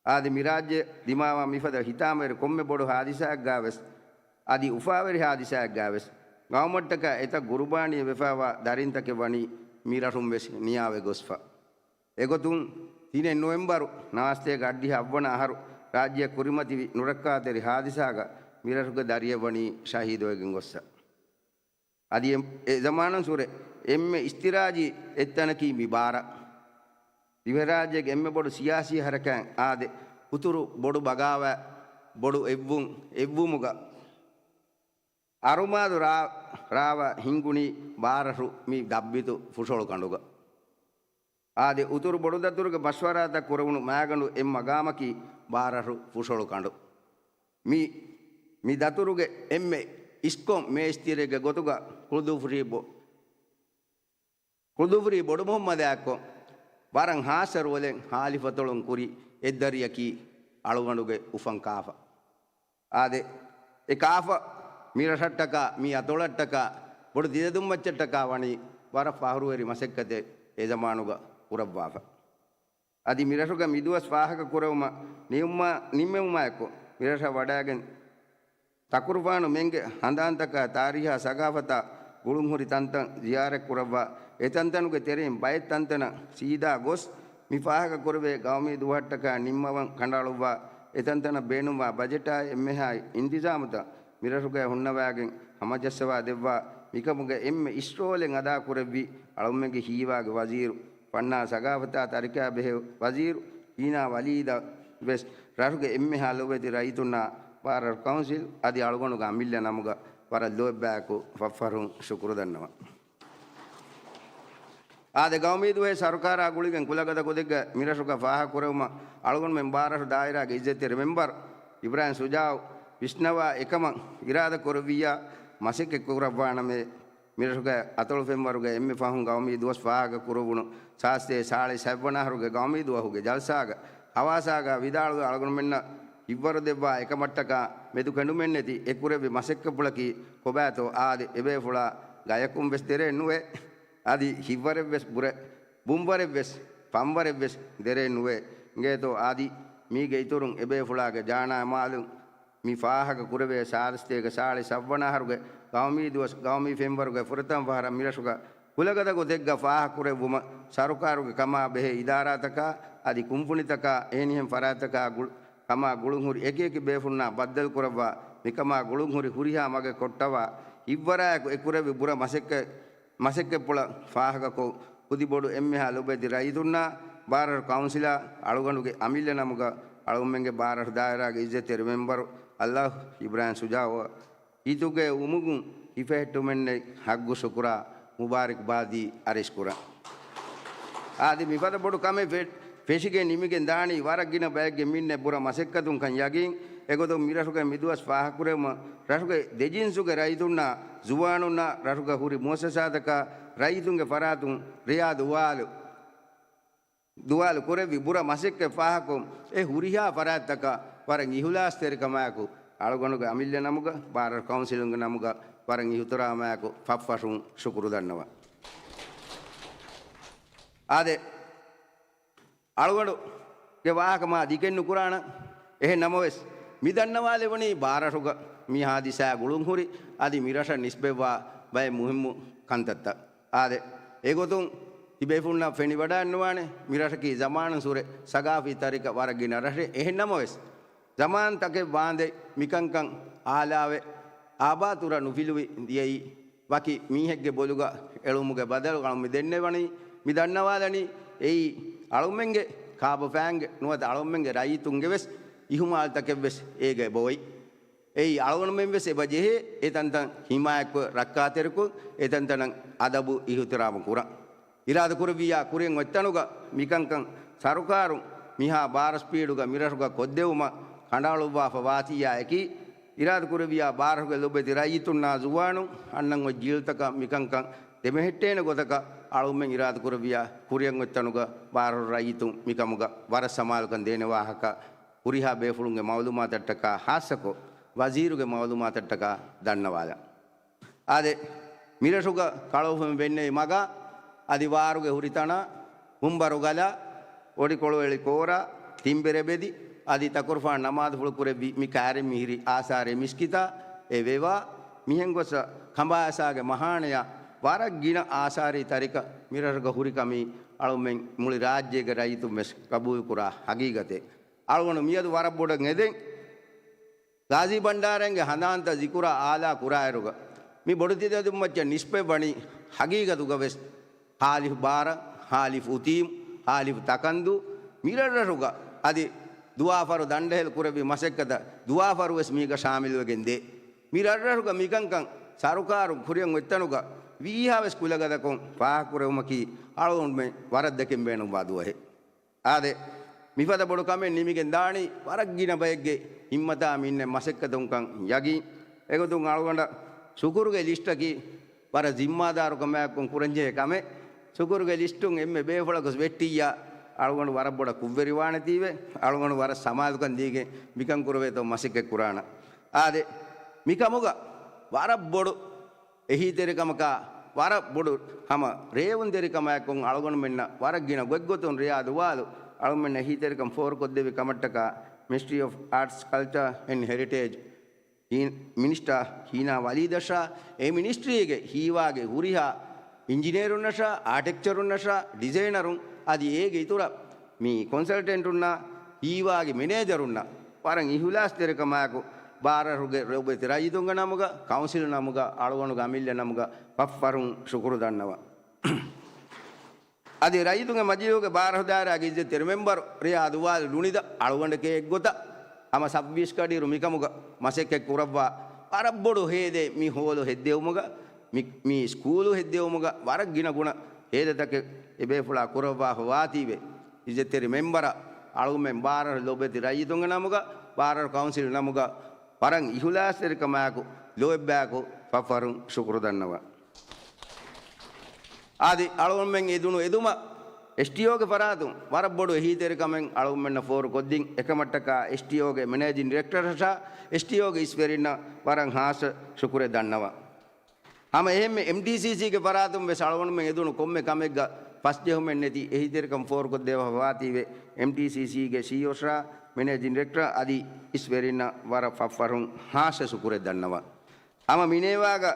އާދެ، މިރާއްޖެ ދިމާވާ މިފަދަ ހިތާމަވެރި ކޮންމެ ބޮޑު ހާދިސާއެއްގައިވެސް، އަދި އުފާވެރި ހާދިސާއެއްގައިވެސް، ގައުމަށްޓަކާ އެތައް ގުރުބާނީ ވެފައިވާ ދަރިންތަކެއް ވަނީ މިރަށުން ވެސް ނިޔާވެ ގޮސްފަ. އެގޮތުން، ތިނެއް ނޮވެމްބަރު ނަވާސްތޭކަ އަށްޑިހަ އަށްވަނަ އަހަރު ރާއްޖެއަށް ކުރިމަތިވި ނުރައްކާތެރި ހާދިސާގަ މިރަށުގެ ދަރިއެއް ވަނީ ޝަހީދުވެގެން ގޮއްސަ. އަދި އެ، އެ ޒަމާނުން ސުރެ އެންމެ އިސްތިރާޖީ އެއްތަނަކީ މި ބާރަށް. ދިވެހިރާއްޖޭގެ އެންމެ ބޮޑު ސިޔާސީ ހަރަކާތް އާދެ، އުތުރު ބޮޑު ބަޣާވާތް، ބޮޑު އެއްވުން، އެއްވުމުގަ އަރުމާދު ރާ-، ރާވަ ހިންގުނީ ބާރަށު މި ދައްބިތު ފުށޮޅު ކަނޑުގަ. އާދެ، އުތުރު ބޮޑުދަތުރުގެ މަޝްވަރާތައް ކުރެވުނު މާގަނޑު އެއް މަގާމަކީ ބާރަށު ފުށޮޅު ކަނޑު. މި، މި ދަތުރުގެ އެންމެ އިސްކޮށް މޭސްތިރެއްގެ ގޮތުގަ ކުޅުދޫފުށީ ބޮ-، ކުޅުދޫފުށީ ބޮޑުމުހައްމަދާއެއްކޮށް، ވަރަށް ހާއްސަ ރޯލެއް ހާލިފަތޮޅުން ކުރި އެއްދަރިޔަކީ އަޅުގަނޑުގެ އުފަން ކާފަ. އާދެ، އެ ކާފަ މި ރަށަށްޓަކާ، މި އަތޮޅަށްޓަކާ، ބޮޑު ތިލަދުންމައްޗަށްޓަކާ ވަނީ ވަރަށް ފަހުރުވެރި މަސައްކަތެއް އެ ޒަމާނުގަ ކުރައްވާފަ. އަދި މިރަށުގަ މިދުވަސް ފާހަގަ ކުރެވުމަށް ނިމުމާ-، ނިންމެވުމާއެކު، މިރަށަށް ވަޑައިގެން ތަކުރުފާނު މެންގެ ހަނދާންތަކާ ތާރީހާ ސަގާފަތާ ގުޅުންހުރި ތަންތަން ޒިޔާރަތްކުރައްވާ، އެ ތަންތަނުގެ ތެރެއިން ބައެއް ތަންތަނަށް ސީދާ ގޮސް، މި ފާހަގަކުރެވޭ ގައުމީ ދުވަހަށްޓަކާ ނިންމަވަން ކަނޑައަޅުއްވާ، އެ ތަންތަނަށް ބޭނުންވާ ބަޖެޓާއި އެންމެހާއި އިންތިޒާމުތައް މިރަށުގައި ހުންނަވާގެން ހަމަޖައްސަވާ ދެއްވާ، މިކަމުގެ އެންމެ އިސްރޯލެއް އަދާކުރެއްވި އަޅުމެންގެ ހީވާގެ ވަޒީރު، ފަންނާ ސަގާފަތާ ތަރިކާ ބެހޭ ވަޒީރު ހީނާ ވަލީދަށް ވެސް ރަށުގެ އެންމެހާ ލޮބުވެތި ރައްޔިތުންނާ ބާރަށް ކައުންސިލް އަދި އަޅުގަނޑުގެ އަމިއްލަ ނަމުގަ ވަރަށް ލޯތްބާއެކު ފަށްފަށުން ޝުކުރު ދަންނަވަން. އާދެ، ގައުމީ ދުވަހެއް ސަރުކާރާ ގުޅިގެން ކުލަގަދަ ކުދެއްގަ މިރަށުގަ ފާހަގަކުރެވުމަށް އަޅުގަނޑުމެން ބާރަށު ދާއިރާގެ އިއްޒަތްތެރި މެމްބަރު އިބްރާހިމް ޝުޖާއު ވިސްނަވާ އެކަމަށް އިރާދަ ކުރެއްވިއްޔާ މަސައްކަތް ކުރައްވާނަމޭ. މިރަށުގެ އަތޮޅު ފެންވަރުގެ އެންމެ ފަހުން ގައުމީ ދުވަސް ފާހަގަ ކުރެވުނު ސާދަ ސާޅީސް ހަތްވަނަ އަހަރުގެ ގައުމީ ދުވަހުގެ ޖަލްސާގަ ހަވާސާގަ ވިދާޅުވެ އަޅުގަނޑުމެންނަށް ހިއްވަރު ދެއްވާ އެކަމަށްޓަކާ މެދު ކެނޑުމެއްނެތި އެ ކުރެއްވި މަސައްކަތްޕުޅަކީ ކޮބާތޯ އާދެ، އެބޭފުޅާ ގަޔަކުން ވެސް ދެރައެއް ނުވޭ. އަދި ހިތްވަރެއްވެސް ބުރެ، ބުންވަރެއްވެސް ފަންވަރެއްވެސް ދެރައެއް ނުވޭ. އިނގޭތޯ އަދި މީގެ އިތުރުން އެބޭފުޅާގެ ޖާނާ މާލުން މި ފާހަގަ ކުރެވޭ ސާދަ ސާޅީސް ތޭރަ ސާޅީސް ހަތްވަނަ އަހަރުގެ ގައުމީ ދުވަސް ގައުމީ ފެންވަރުގެ ފުރަތަމަ ފަހަރަށް މިރަށުގަ ކުލަގަދަ ގޮތެއްގަ ފާހަގަ ކުރެއްވުމަށް ސަރުކާރުގެ ކަމާ ބެހޭ އިދާރާތަކާ އަދި ކުންފުނިތަކާ އެހެނިހެން ފަރާތްތަކާ ގުޅު، ކަމާ ގުޅުންހުރި އެކިއެކި ބޭފުޅުންނާ ބައްދަލުކުރައްވާ މިކަމާ ގުޅުންހުރި ހުރިހާ މަގެއް ކޮށްޓަވާ ހިތްވަރާއެކު އެ ކުރެއްވި ބުރަ މަސައްކަތް، މަސައްކަތްޕުޅަށް ފާހަގަކޮށް ކުދިބޮޑު އެންމެހާ ލޮބުވެތި ރައްޔިތުންނާ ބާރަށު ކައުންސިލާ އަޅުގަނޑުގެ އަމިއްލަ ނަމުގަ އަޅުގަނޑުމެންގެ ބާރަށު ދާއިރާގެ އިއްޒަތްތެރި މެމްބަރު އައްލާހު އިބްރާހިމް ޝުޖާއު ހިތުގެ އުމުގުން ހިފެހެއްޓުމެއްނެތް ހައްގު ޝުކުރާ މުބާރިކުބާދީ އަރިސްކުރަން. އާދެ، މިފަދަ ބޮޑު ކަމެއް ފެ، ފެށިގެން ނިމިގެން ދާނީ ވަރަށް ގިނަ ބައެއްގެ މިންނެ ބުރަ މަސައްކަތުންކަން ޔަގީން. އެގޮތުން މިރަށުގެ މިދުވަސް ފާހަކުރެވުމަށް ރަށުގެ ދެ ޖިންސުގެ ރައްޔިތުންނާ ޒުވާނުންނާ ރަށުގަ ހުރި މުއައްސަސާތަކާ ރައްޔިތުންގެ ފަރާތުން ރެޔާ ދުވާލު، ދުވާލު ކުރެއްވި ބުރަ މަސައްކަތް ފާހަކޮށް އެ ހުރިހާ ފަރާތްތަކަށް ވަރަށް އިހުލާސްތެރިކަމާއެކު އަޅުގަނޑުގެ އަމިއްލަ ނަމުގަ، ބާރަށު ކައުންސިލުންގެ ނަމުގަ ވަރަށް އިހުތިރާމާއެކު ފަށްފަށުން ޝުކުރު ދަންނަވަން. އާދެ، އަޅުގަނޑުގެ ވާހަކަ މާ ދިގެއް ނުކުރާނަން. އެހެން ނަމަވެސް، މި ދަންނަވާލެވުނީ ބާރަށުގަ މި ހާދިސާ ގުޅުންހުރި އަދި މިރަށަށް ނިސްބަތްވާ ބައެއް މުހިއްމު ކަންތައްތައް. އާދެ، އެގޮތުން ތިބޭފުޅުންނަށް ފެނިވަޑައިންނަވާނެ، މިރަށަކީ ޒަމާނުން ސުރެ ސަގާފީ ތަރިކަ ވަރަށް ގިނަ ރަށެއް. އެހެން ނަމަވެސް، ޒަމާންތަކެއް ވާނދެ މިކަންކަން އާލާވެ، އާބާތުރަށް ނުފިލުވި ދިޔައީ ވަކި މީހެއްގެ ބޮލުގަ އެޅުމުގެ ބަދަލު އަޅުމެ ދެންނެވަނީ، މި ދަންނަވާލަނީ އެއީ އަޅުމެންގެ ކާބަފައިންގެ ނުވަތަ އަޅުމެންގެ ރައްޔިތުންގެ ވެސް އިހުމާލުތަކެއް ވެސް އޭގަ އެބައޮތް. އެއީ އަޅުގަނޑުމެން ވެސް އެބަ ޖެހޭ އެތަންތަން ހިމާޔަތްކޮށް ރައްކާތެރިކޮށް އެތަންތަނަށް އަދަބު އިހުތިރާމު ކުރަން. އިރާދަކުރެއްވިއްޔާ ކުރިއަށް އޮތްތަނުގަ މިކަންކަން ސަރުކާރުން މިހާ ބާރަށް ސްޕީޑުގަ މިރަށުގަ ކޮށްދެވުމަށް ކަނޑައަޅުއްވާފަ ވާތިއްޔާ އެކީ، އިރާދަކުރެއްވިއްޔާ ބާރަށުގެ ލޮބުވެތި ރައްޔިތުންނާ ޒުވާނުން އަންނަން އޮތް ޖީލްތަކަށް މިކަންކަން ދެމެހެއްޓޭނެ ގޮތަކަށް އަޅުމެން އިރާދަކުރެއްވިއްޔާ ކުރިއަށް އޮތްތަނުގަ ބާރަށު ރައްޔިތުން މިކަމުގަ ވަރަށް ސަމާލުކަން ދޭނެ ވާހަކަ ހުރިހާ ބޭފުޅުންގެ މައުލޫމާތަށްޓަކާ ހާއްސަކޮށް ވަޒީރުގެ މައުލޫމާތަށްޓަކާ ދަންނަވާލަން. އާދެ، މިރަށުގަ ކަޅުފުމި ވެންނެވި މަގާ އަދި ވާރުގެ ހުރިތަނާ، ހުންބަރު ގަލާ، އޮޑިކޮޅުއެޅި ކޯރާ، ތިންބެރެ ބެދި، އަދި ތަކުރުފާނު ނަމާދުފުޅު ކުރެއްވި މި ކާރިން މިހިރި އާސާރެއް މިސްކިތާ އެ ވެވާ، މިހެން ގޮސް ކަނބާއަސާގެ މަހާނަޔާ ވަރަށް ގިނަ އާސާރީ ތަރިކަ މިރަށުގަ ހުރިކަމީ އަޅުމެން މުޅި ރާއްޖޭގެ ރައްޔިތުން ވެސް ގަބޫލުކުރާ ހަގީގަތެއް. އަޅުގަނޑު މިއަދު ވަރަށް ބޮޑަށް އެދެން. ޣާޒީ ބަންޑާރައިންގެ ހަނދާންތައް ޒިކުރާ އާލާ ކުރާއިރުގަ، މި ބޮޑުތިލަދުންމައްޗަށް ނިސްބަތްވަނީ ހަގީގަތުގަ ވެސް ހާލިފު ބާރަށް، ހާލިފު އުތީމު، ހާލިފު ތަކަންދޫ، މި ރަށްރަށުގަ އަދި ދުވާފަރު ދަނޑަހެލް ކުރެއްވި މަސައްކަތަށް ދުވާފަރު ވެސް މީގަ ޝާމިލްވެގެން ދޭ. މި ރަށްރަށުގަ މިކަންކަން ސަރުކާރުން ކުރިއަށް އޮތްތަނުގަ ވީހާވެސް ކުލަގަދަކޮށް ފާހަގަކުރެވުމަކީ އަޅުގަނޑުމެން ވަރަށް ދެކެން ބޭނުންވާ ދުވަހެއް. އާދެ، މިފަދަ ބޮޑު ކަމެއް ނިމިގެން ދާނީ ވަރަށް ގިނަ ބައެއްގެ ހިތްމަތާ މިންނެ މަސައްކަތުންކަން ޔަގީން. އެގޮތުން އަޅުގަނޑަށް ޝުކުރުގެ ލިސްޓަކީ ވަރަށް ޒިންމާދާރުކަމާއެކު ކުރަންޖެހޭ ކަމެއް. ޝުކުރުގެ ލިސްޓުން އެންމެ ބޭފުޅަކު ވެއްޓިއްޔާ، އަޅުގަނޑު ވަރަށް ބޮޑަށް ކުށްވެރިވާނެތީވެ، އަޅުގަނޑު ވަރަށް ސަމާލުކަން ދީގެން މިކަން ކުރެވޭތޯ މަސައްކަތް ކުރާނަން. އާދެ، މިކަމުގަ ވަރަށް ބޮޑު އެހީތެރިކަމަކާ ވަރަށް ބޮޑު ހަމަ ރޭވުންތެރިކަމާއެކު އަޅުގަނޑުމެންނަށް ވަރަށް ގިނަ ގޮތްގޮތުން ރެޔާ ދުވާލު އަޅުގަނޑުމެންނަށް އެހީތެރިކަން ފޯރުކޮށްދެއްވި ކަމަށްޓަކާ މިނިސްޓްރީ އޮފް އާޓްސް، ކަލްޗާ އެންޑް ހެރިޓޭޖް މިނިސްޓާ ހީނާ ވަލީދަށާ، އެ މިނިސްޓްރީގެ ހީވާގި ހުރިހާ އިންޖިނޭރުންނަށާ، އާޓެކްޗަރުންނަށާ، ޑިޒައިނަރުން އަދި އޭގެ އިތުރަށް މި ކޮންސަލްޓެންޓުންނާ ހީވާގި މެނޭޖަރުންނަށް ވަރަށް އިހުލާސްތެރިކަމާއެކު، ބާރަށުގެ ރޮބެތި ރައްޔިތުންގެ ނަމުގަ، ކައުންސިލު ނަމުގަ، އަޅުގަނޑުގެ އަމިއްލަ ނަމުގަ ފަށްފަށުން ޝުކުރު ދަންނަވަން. އަދި ރައްޔިތުންގެ މަޖިލީހުގެ ބާރަށު ދާއިރާގެ އިއްޒަތްތެރި މެމްބަރު ރިޔާދު ވާލި ނުނިދަ އަޅުގަނޑެކޭ އެއްގޮތަށް ހަމަ ސައްބީސް ކަޑިއިރު މިކަމުގަ މަސައްކަތް ކުރައްވާ ވަރަށް ބޮޑު ހޭދެއް މި ހޯލު ހެއްދެވުމުގަ، މި، މި ސްކޫލު ހެއްދެވުމުގަ ވަރަށް ގިނަ ގުނަ ހޭދަތަކެއް އެބޭފުޅާ ކުރައްވާފަ ވާތީވެ، އިއްޒަތްތެރި މެމްބަރަށް އަޅުގަނޑުމެން ބާރަށް ލޯބިވެތި ރައްޔިތުންގެ ނަމުގަ، ބާރަށް ކައުންސިލް ނަމުގަ ވަރަށް އިހުލާސްތެރިކަމާއެކު ލޯތްބާއެކު ފަށްފަށުން ޝުކުރު ދަންނަވަން. އަދި އަޅުގަނޑުމެން އެދުނު އެދުމަށް އެސްޓީއޯގެ ފަރާތުން ވަރަށް ބޮޑު އެހީތެރިކަމެއް އަޅުގަނޑުމެންނަށް ފޯރުކޮށްދިން އެކަމަށްޓަކާ އެސްޓީއޯގެ މެނޭޖިން ޑިރެކްޓަރަށާ އެސްޓީއޯގެ އިސްވެރިންނަށް ވަރަށް ހާއްސަ ޝުކުރެއް ދަންނަވަން. ހަމަ އެހެންމެ އެމްޑީސީސީގެ ފަރާތުން ވެސް އަޅުގަނޑުމެން އެދުނު ކޮންމެ ކަމެއްގަ ފަސްޖެހުމެއް ނެތި އެހީތެރިކަން ފޯރުކޮށްދެއްވާފަ ވާތީވެ، އެމްޑީސީސީގެ ސީއީއޯއަށާ މެނޭޖިން ޑިރެކްޓަރ އަދި އިސްވެރިންނަށް ވަރަށް ފަށްފަށުން ހާއްސަ ޝުކުރެއް ދަންނަވަން. ހަމަ މިނޭވާގަ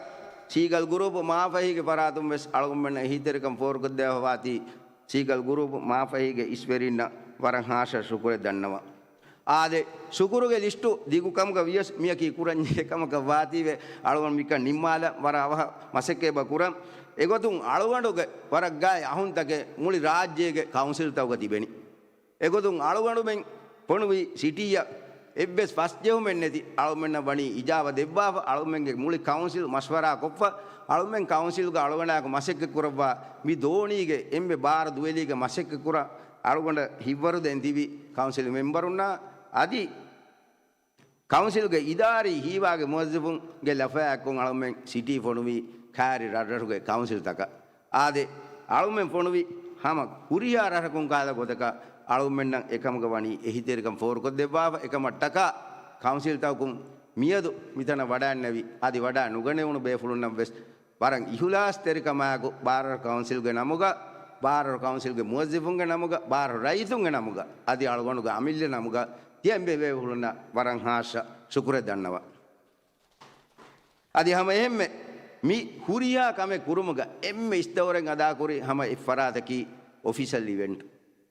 ސީގަލް ގުރޫޕް މާފަހީގެ ފަރާތުން ވެސް އަޅުގަނޑުމެންނަށް އެހީތެރިކަން ފޯރުކޮށްދެއްވާފަ ވާތީ، ސީގަލް ގުރޫޕް މާފަހީގެ އިސްވެރިންނަށް ވަރަށް ހާއްސަ ޝުކުރެއް ދަންނަވަން. އާދެ، ޝުކުރުގެ ލިސްޓު ދިގު ކަމުގަ ވިޔަސް މިއަކީ ކުރަންޖެހޭ ކަމަކަށް ވާތީވެ، އަޅުގަނޑު މިކަން ނިންމާލަން ވަރަށް އަވަހަށް މަސައްކަތް ކުރަން. އެގޮތުން އަޅުގަނޑުގެ ވަރަށް ގާތް އަހުންތަކެއް މުޅި ރާއްޖޭގެ ކައުންސިލްތަކުގަ ތިބެނީ. އެގޮތުން އަޅުގަނޑުމެން ފޮނުވި ސިޓީއަށް އެއްވެސް ފަސްޖެހުމެއް ނެތި އަޅުމެންނަށް ވަނީ އިޖާބަ ދެއްވާފަ، އަޅުމެންގެ މުޅި ކައުންސިލް މަޝްވަރާ ކޮށްފަ، އަޅުމެން ކައުންސިލްގަ އަޅުގަނޑާއެކު މަސައްކަތް ކުރައްވާ މި ދޯނީގެ އެންމެ ބާރު ދުވެލީގެ މަސައްކަތް ކުރަން އަޅުގަނޑަށް ހިތްވަރު ދޭން ތިބި ކައުންސިލް މެމްބަރުންނާ އަދި ކައުންސިލްގެ އިދާރީ ހީވާގެ މުވައްޒަފުންގެ ލަފަޔާއެއްކޮށް އަޅުމެން ސިޓީ ފޮނުވީ ކާރި ރަށްރަށުގެ ކައުންސިލްތަކަށް. އާދެ، އަޅުމެން ފޮނުވި ހަމަ ހުރިހާ ރަށަކުން ކަހަލަ ގޮތަކަށް އަޅުމެންނަށް އެކަމުގަ ވަނީ އެހީތެރިކަން ފޯރުކޮށްދެއްވާފަ، އެކަމަށްޓަކާ ކައުންސިލްތަކުން މިއަދު މިތަނަށް ވަޑައިންނެވި އަދި ވަޑައި ނުގަނެވުނު ބޭފުޅުންނަށް ވެސް ވަރަށް އިހުލާސްތެރިކަމާއެކު ބާރަށް ކައުންސިލްގެ ނަމުގަ، ބާރަށް ކައުންސިލްގެ މުވައްޒަފުންގެ ނަމުގަ، ބާރަށް ރައްޔިތުންގެ ނަމުގަ، އަދި އަޅުގަނޑުގެ އަމިއްލަ ނަމުގަ ތިޔަ އެންމެ ބޭފުޅުންނަށް ވަރަށް ހާއްސަ ޝުކުރެއް ދަންނަވަން. އަދި ހަމަ އެހެންމެ މި ހުރިހާ ކަމެއް ކުރުމުގަ އެންމެ އިސްދައުރެއް އަދާކުރި ހަމަ އެއްފަރާތަކީ އޮފިޝަލް އިވެންޓް.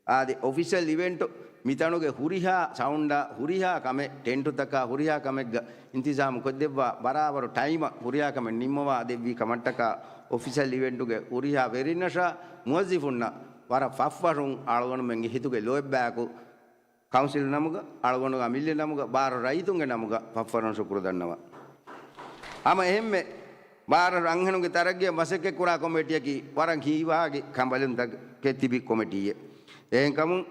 އާދެ، އޮފިޝަލް އިވެންޓު މިތަނުގެ ހުރިހާ ސައުންޑާ، ހުރިހާ ކަމެއް، ޓެންޓުތަކާ ހުރިހާ ކަމެއްގަ އިންތިޒާމު ކޮށްދެއްވާ ބަރާބަރު ޓައިމަށް ހުރިހާ ކަމެއް ނިންމަވާ ދެއްވި ކަމަށްޓަކާ އޮފިޝަލް އިވެންޓުގެ ހުރިހާ ވެރިންނަށާ މުވައްޒަފުންނަށް ވަރަށް ފަށްފަށުން އަޅުގަނޑުމެންގެ ހިތުގެ ލޯތްބާއެކު ކައުންސިލް ނަމުގަ، އަޅުގަނޑުގެ އަމިއްލަ ނަމުގަ، ބާރަށް ރައްޔިތުންގެ ނަމުގަ ފަށްފަށުން ޝުކުރު ދަންނަވަން. ހަމަ އެހެންމެ ބާރަށް ރަންހެނުންގެ ތަރައްގީއަށް މަސައްކަތްކުރާ ކޮމިޓީއަކީ ވަރަށް ހީވާގި ކަނބަލުންތަކެއް ތިބި ކޮމިޓީއެއް. އެހެންކަމުން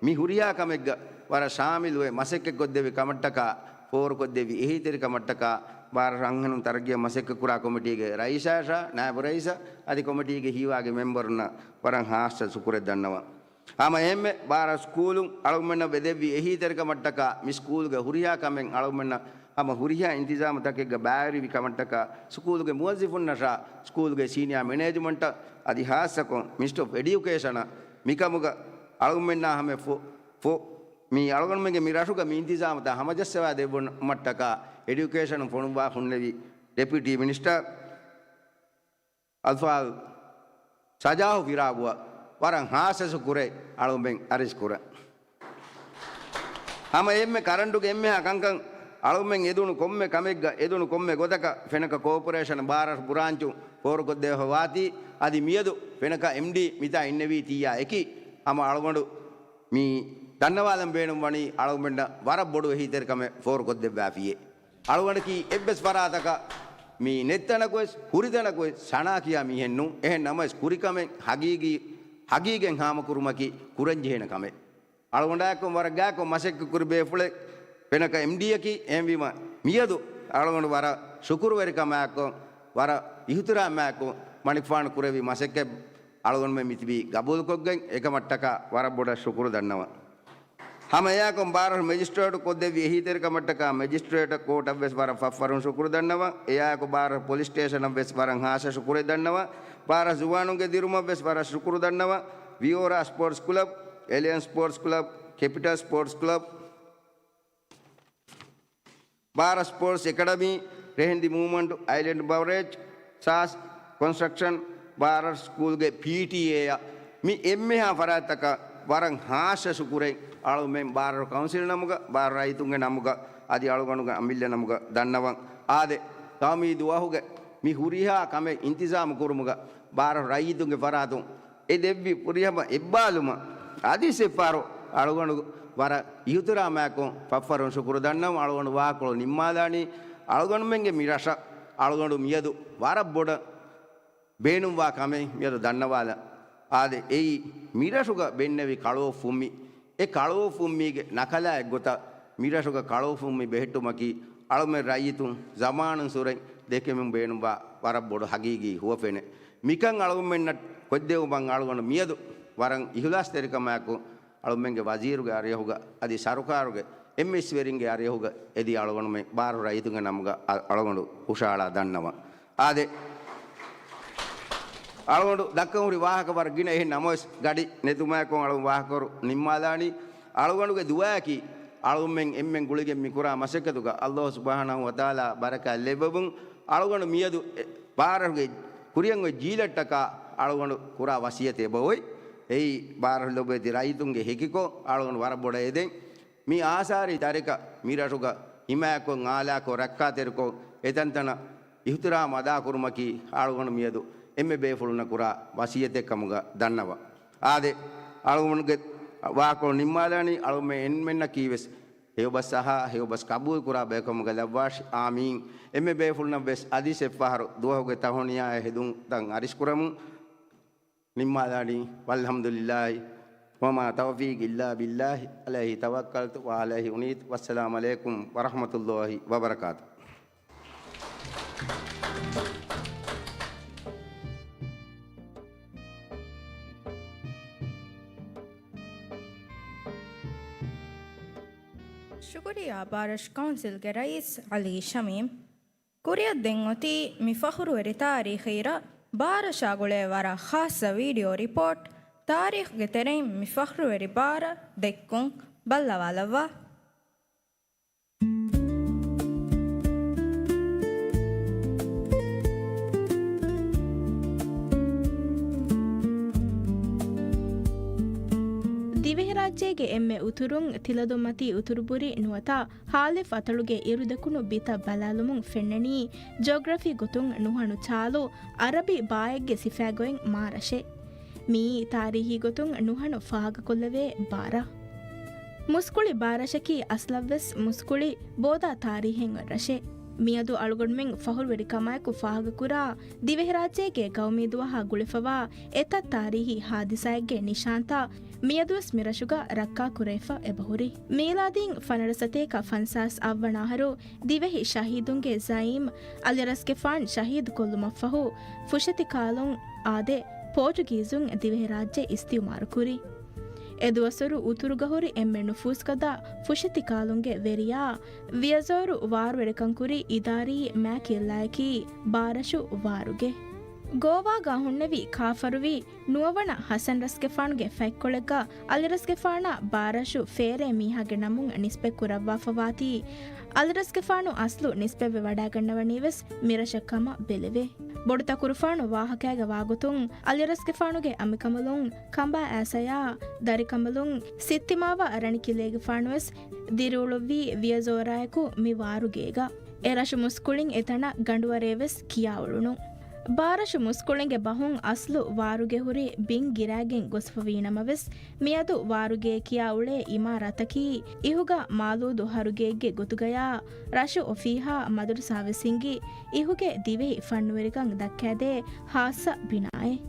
މި ހުރިހާ ކަމެއްގަ ވަރަށް ޝާމިލުވެ މަސައްކަތްކޮށްދެއްވި ކަމަށްޓަކާ، ފޯރުކޮށްދެއްވި އެހީތެރިކަމަށްޓަކާ ބާރަށް ރަންހެނުން ތަރައްގީއަށް މަސައްކަތްކުރާ ކޮމިޓީގެ ރައީސާއަށާ ނާއިބު ރައީސަށް އަދި ކޮމިޓީގެ ހީވާގި މެމްބަރުންނަށް ވަރަށް ހާއްސަ ޝުކުރެއް ދަންނަވަން. ހަމަ އެހެންމެ ބާރަށް ސްކޫލުން އަޅުގަނޑުމެންނަށް ވެދެއްވި އެހީތެރިކަމަށްޓަކާ މި ސްކޫލްގެ ހުރިހާ ކަމެއް އަޅުގަނޑުމެންނަށް ހަމަ ހުރިހާ އިންތިޒާމުތަކެއްގަ ބައިވެރިވި ކަމަށްޓަކާ ސްކޫލްގެ މުވައްޒަފުންނަށާ ސްކޫލްގެ ސީނިއާ މެނޭޖްމަންޓަށް އަދި ހާއްސަކޮށް މިނިސްޓްރީ އޮފް އެޑިއުކޭޝަނަށް މިކަމުގަ އަޅުގަނޑުމެންނާ ހަމަ ފޮ-، ފޮ-، މި އަޅުގަނޑުމެންގެ މި ރަށުގަ މި އިންތިޒާމުތައް ހަމަޖައްސަވާ ދެއްވުމަށްޓަކާ އެޑިއުކޭޝަނުން ފޮނުއްވާ ހުންނެވި ޑެޕިއުޓީ މިނިސްޓަރ އަލްފާޟިލް ސަޖާހު ފިރާގުއަށް ވަރަށް ހާއްސަ ޝުކުރެއް އަޅުގަނޑުމެން އަރިސް ކުރަން. ހަމަ އެންމެ ކަރަންޓުގެ އެންމެހާ ކަންކަން އަޅުގަނޑުމެން އެދުނު ކޮންމެ ކަމެއްގަ، އެދުނު ކޮންމެ ގޮތަކަށް ފެނަކަ ކޯޕަރޭޝަން ބާރަށް ބްރާންޗު ފޯރުކޮށްދެވިފަ ވާތީ، އަދި މިއަދު ފެނަކަ އެމްޑީ މިތާ އިންނެވީ ތިއްޔާ އެކީ، ހަމަ އަޅުގަނޑު މި ދަންނަވާލަން ބޭނުން ވަނީ އަޅުގަނޑަށް ވަރަށް ބޮޑު އެހީތެރިކަމެއް ފޯރުކޮށްދެއްވާފިޔޭ. އަޅުގަނޑަކީ އެއްވެސް ފަރާތަކަށް މި ނެތްތަނަކުވެސް، ހުރިތަނަކުވެސް ސަނާ ކިޔާ މީހެއް ނޫން. އެހެން ނަމަވެސް ކުރިކަމެއް ހަގީގީ، ހަގީގަތް ހާމަކުރުމަކީ ކުރަންޖެހޭނެ ކަމެއް. އަޅުގަނޑާއެކު ވަރަށް ގާތްކޮށް މަސައްކަތް ކުރި ބޭފުޅެއް ފެނަކަ އެމްޑީއަކީ. އެހެންވީމަ މިއަދު އަޅުގަނޑު ވަރަށް ޝުކުރުވެރިކަމާއެކު، ވަރަށް އިހުތިރާމާއެކު މަނިކުފާނު ކުރެއްވި މަސައްކަތް އަޅުގަނޑުމެން މިތިބީ ގަބޫލުކޮށްގެން އެކަމަށްޓަކާ ވަރަށް ބޮޑަށް ޝުކުރު ދަންނަވަން. ހަމަ އެއާކޮން ބާރަށް މެޖިސްޓްރޭޓު ކޮށްދެއްވި އެހީތެރިކަމަށްޓަކާ މެޖިސްޓްރޭޓަށް ކޯޓަށްވެސް ވަރަށް ފަށްފަށުން ޝުކުރު ދަންނަވަން. އެއާއެކު ބާރަށް ޕޮލިސް ސްޓޭޝަނަށްވެސް ވަރަށް ހާއްސަ ޝުކުރެއް ދަންނަވަން. ބާރަށް ޒުވާނުންގެ ދިރުމަށްވެސް ވަރަށް ޝުކުރު ދަންނަވަން. ވިއޯރާ ސްޕޯޓްސް ކްލަބް، އެލިއަންސް ސްޕޯޓްސް ކްލަބް، ކެޕިޓަލް ސްޕޯޓްސް ކްލަބް، ބާރަށް ސްޕޯޓްސް އެކަޑަމީ، ރެހެންދި މޫވްމަންޓް، އައިލެންޑް ބަވަރޭޖް، ސާސް ކޮންސްޓްރަކްޝަން، ބާރަށް ސްކޫލްގެ ޕީޓީއޭއަށް މި އެންމެހާ ފަރާތްތަކަށް ވަރަށް ހާއްސަ ޝުކުރެއް އަޅުމެން ބާރަށް ކައުންސިލް ނަމުގަ، ބާރަށް ރައްޔިތުންގެ ނަމުގަ، އަދި އަޅުގަނޑުގެ އަމިއްލަ ނަމުގަ ދަންނަވަން. އާދެ، ތައުމީ ދުވަހުގެ މި ހުރިހާ ކަމެއް އިންތިޒާމު ކުރުމުގަ ބާރަށް ރައްޔިތުންގެ ފަރާތުން އެ ދެއްވި ފުރިހަމަ އެއްބާލުމަށް އަދި އެއްފަހަރު އަޅުގަނޑު ވަރަށް އިހުތިރާމާއެކު ފަށްފަށުން ޝުކުރު ދަންނަވަން. އަޅުގަނޑު ވާހަކަކޮޅު ނިންމާލާނީ. އަޅުގަނޑުމެންގެ މި ރަށަށް އަޅުގަނޑު މިއަދު ވަރަށް ބޮޑަށް ބޭނުންވާ ކަމެއް މިއަދު ދަންނަވާލަން. އާދެ، އެއީ މިރަށުގަ ބެންނެވި ކަޅުއޮށްފުންމި. އެ ކަޅުއޮށްފުންމީގެ ނަކަލާ އެއްގޮތަށް މިރަށުގަ ކަޅުއޮށްފުންމި ބެހެއްޓުމަކީ އަޅުމެން ރައްޔިތުން ޒަމާނުންސުރެން ދެކެމުން ބޭނުންވާ ވަރަށް ބޮޑު ހަގީގީ ހުވަފެނެއް. މިކަން އަޅުގަނޑުމެންނަށް ކޮށްދެވުމަށް އަޅުގަނޑު މިއަދު ވަރަށް އިހުލާސްތެރިކަމާއެކު އަޅުމެންގެ ވަޒީރުގެ އަރިހުގަ އަދި ސަރުކާރުގެ އެމްއެސްވެރިންގެ އަރިހުގަ އެދި އަޅުގަނޑުމެން ބާރު ރައްޔިތުންގެ ނަމުގަ އަ-، އަޅުގަނޑު ހުށަހަޅާ ދަންނަވަން. އާދެ، އަޅުގަނޑު ދައްކަން ހުރި ވާހަކަ ވަރަށް ގިނަ. އެހެން ނަމަވެސް، ގަޑި ނެތުމާއެކު އަޅުގަނޑު ވާހަކަކޮށް ނިންމާލާނީ. އަޅުގަނޑުގެ ދުޢާއަކީ، އަޅުމެން އެންމެން ގުޅިގެން މިކުރާ މަސައްކަތުގަ ﷲ ސުބްޙާނަހޫ ވަތަޢާލާ ބަރަކާތް ލެއްވެވުން. އަޅުގަނޑު މިއަދު އެ ބާރަށުގެ ކުރިއަށް އޮތް ޖީލަށްޓަކާ އަޅުގަނޑު ކުރާ ވަސިއްޔަތެއް އެބައޮތް. އެއީ، ބާރަށް ލޮބުވެތި ރައްޔިތުންގެ ހެކިކޮށް އަޅުގަނޑު ވަރަށް ބޮޑަށް އެދެން. މި އާސާރީ ތަރިކަ މިރަށުގަ ހިމާޔަތްކޮށް، އާލާކޮށް، ރައްކާތެރިކޮށް، އެތަންތަނަށް އިޙްތިރާމް އަދާކުރުމަކީ އަޅުގަނޑު މިއަދު އެންމެ ބޭފުޅުންނަށް ކުރާ ވަސިއްޔަތެއް ކަމުގަ ދަންނަވަން. އާދެ، އަޅުގަނޑުގެ ވާހަކަކޮޅު ނިންމާލާނީ. އަޅުގަނޑުމެން އެންމެންނަކީވެސް ހެޔޮބަސް އަހާ، ހެޔޮބަސް ޤަބޫލުކުރާ ބައެއްކަމުގަ ލައްވާށި. އާމީން. އެންމެ ބޭފުޅުންނަށްވެސް އަދިސް އެއްފަހަރު ދުވަހުގެ ތަހުނިޔާއެއް ހެދުންތައް އަރިސްކުރަމުން. ނިންމާލާނީ. والحمد لله، وما توفيقي إلا بالله، عليه توكلت وإليه أنيب. والسلام عليكم ورحمة الله وبركاته. ޝުކުރިއްޔާ ބާރަށު ކައުންސިލްގެ ރައީސް ޢަލީ ޝަމީމް. ކުރިއަށް ދެން އޮތީ މި ފަޚުރުވެރި ތާރީޚީ ރަށް ބާރަށާ ގުޅޭ ވަރަށް ޚާއްޞަ ވީޑިއޯ ރިޕޯޓް، ތާރީޚުގެ ތެރެއިން މި ފަޚުރުވެރި ބާރަށް ދެއްކުން. ބައްލަވާލައްވާ. ދިވެހިރާއްޖޭގެ އެންމެ އުތުރުން ތިލަދޮށްމަތީ އުތުރުބުރި ނުވަތަ ހާލިފް އަތޮޅުގެ އިރުދެކުނު ބިތައް ބަލާލުމުން ފެންނަނީ، ޖިއޮގްރަފީ ގޮތުން ނުހަނު ޗާލު އަރަބި ބާއެއްގެ ސިފައިގޮތް މާރަށެއް. މިއީ ތާރީހީ ގޮތުން ނުހަނު ފާހަގަކޮށްލެވޭ ބާރަށް. މުސްކުޅި ބާރަށަކީ އަސްލަށްވެސް މުސްކުޅި ބޯދާ ތާރީހެއް ރަށެއް. މިއަދު އަޅުގަނޑުމެން ފަޚުރުވެރިކަމާއެކު ފާހަގަކުރާ ދިވެހިރާއްޖޭގެ ގައުމީ ދުވަހާ ގުޅިފަވާ އެތައް ތާރީހީ ހާދިސާއެއްގެ ނިޝާންތައް މިއަދުވެސް މިރަށުގަ ރައްކާކުރެވިފަ އެބަހުރި. މީލާދީން ފަނަރަ ސަތޭކަ ފަންސާސް އަށްވަނަ އަހަރު ދިވެހި ޝަހީދުންގެ ޒައީމް އަލިރަސްގެފާން ޝަހީދުކޮށްލުމަށްފަހު، ފުށެތި ކާލުން އާދެ، ޕޯޗުގީޒުން ދިވެހިރާއްޖެ އިސްތިއުމާރުކުރި. އެދުވަސްވަރު އުތުރުގަ ހުރި އެންމެ ނުފޫސްގަދަ ފުށެތި ކާލުންގެ ވެރިޔާ ވިޔަޒޯރު ވާރުވެރިކަން ކުރި އިދާރީ މާ ކިއްލާއަކީ ބާރަށު ވާރުގެ. ގޯވާގަ ހުންނެވި ކާފަރުވި ނުވަވަނަ ހަސަން ރަސްގެފާނުގެ ފަތްކޮޅެއްގަ އަލިރަސްގެފާނާ ބާރަށު ފޭރޭ މީހާގެ ނަމުން ނިސްބަތް ކުރައްވާފަވާތީ، އަލިރަސްގެފާނު އަސްލު ނިސްބަތްވެ ވަޑާގަންނަވަނީވެސް މިރަށަށް ކަމަށް ބެލެވޭ. ބޮޑުތަކުރުފާނު ވާހަކައިގަ ވާގޮތުން، އަލިރަސްގެފާނުގެ އަނބިކަނބަލުން ކަނބާ އާސަޔާ، ދަރިކަނބަލުން ސިއްތިމާވާ ރަނިކިލޭގެފާނުވެސް ދިރިއުޅުއްވީ ވިޔަޒޯރާއެކު މި ވާރުގޭގަ. އެ ރަށު މުސްކުޅިން އެތަނަށް ގަނޑުވަރޭވެސް ކިޔާ އުޅުނު. ބާރަށު މުސްކުޅިންގެ ބަހުން އަސްލު ވާރުގެ ހުރި ބިން ގިރާގެން ގޮސްފަވީ ނަމަވެސް، މިއަދު ވާރުގޭ ކިޔާ އުޅޭ އިމާރާތަކީ އިހުގަ މާލޫދު ހަރުގެއެއްގެ ގޮތުގަޔާ، ރަށު އޮފީހާ މަދުރަސާވެސް ހިނގި އިހުގެ ދިވެހި ފަންނުވެރިކަން ދައްކާދޭ ހާއްސަ ބިނާއެއް.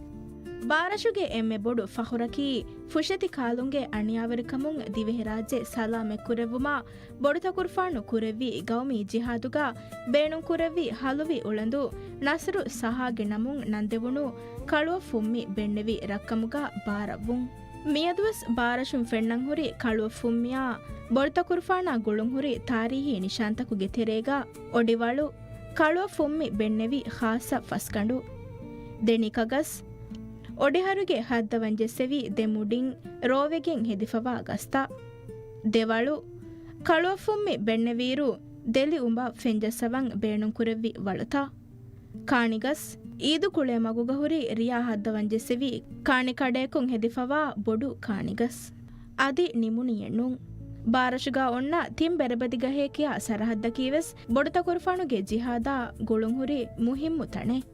ބާރަށުގެ އެންމެ ބޮޑު ފަޚުރަކީ ފުށެތި ކާލުންގެ އަނިޔާވެރިކަމުން ދިވެހިރާއްޖެ ސަލާމަތްކުރެއްވުމަށް ބޮޑުތަކުރުފާނު ކުރެއްވި ގައުމީ ޖިހާދުގަ ބޭނުންކުރެއްވި ހަލުވި އުޅަނދު ނަސްރު ސަހާގެ ނަމުން ނަންދެވުނު ކަޅުއޮށްފުންމި ބެންނެވި ރަށްކަމުގަ ބާރަށްވުން. މިއަދުވެސް ބާރަށުން ފެންނަން ހުރި ކަޅުއޮށްފުންމިއާ ބޮޑުތަކުރުފާނާ ގުޅުންހުރި ތާރީހީ ނިޝާންތަކުގެ ތެރޭގަ އޮޑިވަޅު، ކަޅުއޮށްފުންމި ބެންނެވި ޚާއްޞަ ފަސްގަނޑު. ދެނިކަގަސް، އޮޑިހަރުގެ ހައްދަވަން ޖެއްސެވި ދެ މުޑިން ރޯވެގެން ހެދިފަވާ ގަސްތައް. ދެވަޅު، ކަޅުއޮށްފުންމި ބެންނެވިއިރު، ދެލި އުނބަށް ފެންޖައްސަވަން ބޭނުންކުރެއްވި ވަޅުތައް. ކާނިގަސް، އީދު ކުޅޭ މަގުގަ ހުރި ރިޔާ ހައްދަވަން ޖެއްސެވި ކާނި ކަޑައަކުން ހެދިފަވާ ބޮޑު ކާނިގަސް. އަދި ނިމުނިއެއް ނޫން. ބާރަށުގަ އޮންނަ ތިން ބެރެބަދިގަހޭ ކިޔާ ސަރަހައްދަކީވެސް ބޮޑުތަކުރުފާނުގެ ޖިހާދާ ގުޅުންހުރި މުހިއްމު ތަނެއް.